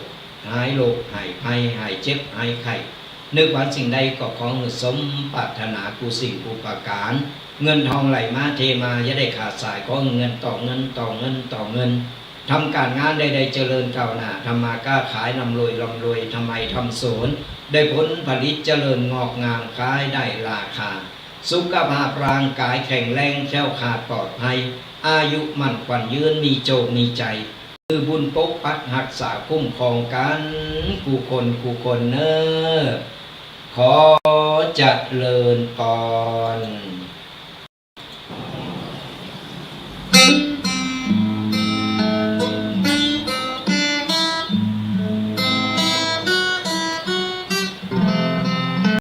หายโรค หายภัย หายเจ็บ หายไข้ นึกหวังสิ่งใดก็ขอหื้อสมปรารถนากู้สิ่งกู้ประก๋าน เงินทองไหลมาเทมา อย่าได้ขาดสาย ขอหื้อเงินต่อเงิน ต่อเงิน ต่อเงิน ทำก๋านงานใดๆ เจริญก้าวหน้า ทำมาค้าขายร่ำรวย ร่ำรวย ทำไฮ่ทำสวน ได้ผลผลิตเจริญงอกงาม ขายได้ราคา สุขภาพร่างก๋ายแข็งแรง แคล้วคลาดปลอดภัย อายุมั่นขวัญยืน มีโจคมีชัย หื้อบุญปกปักฮักษาคุ้มครองกั๋นกู้คนกู้คนเน่อ ขอเจริญปอน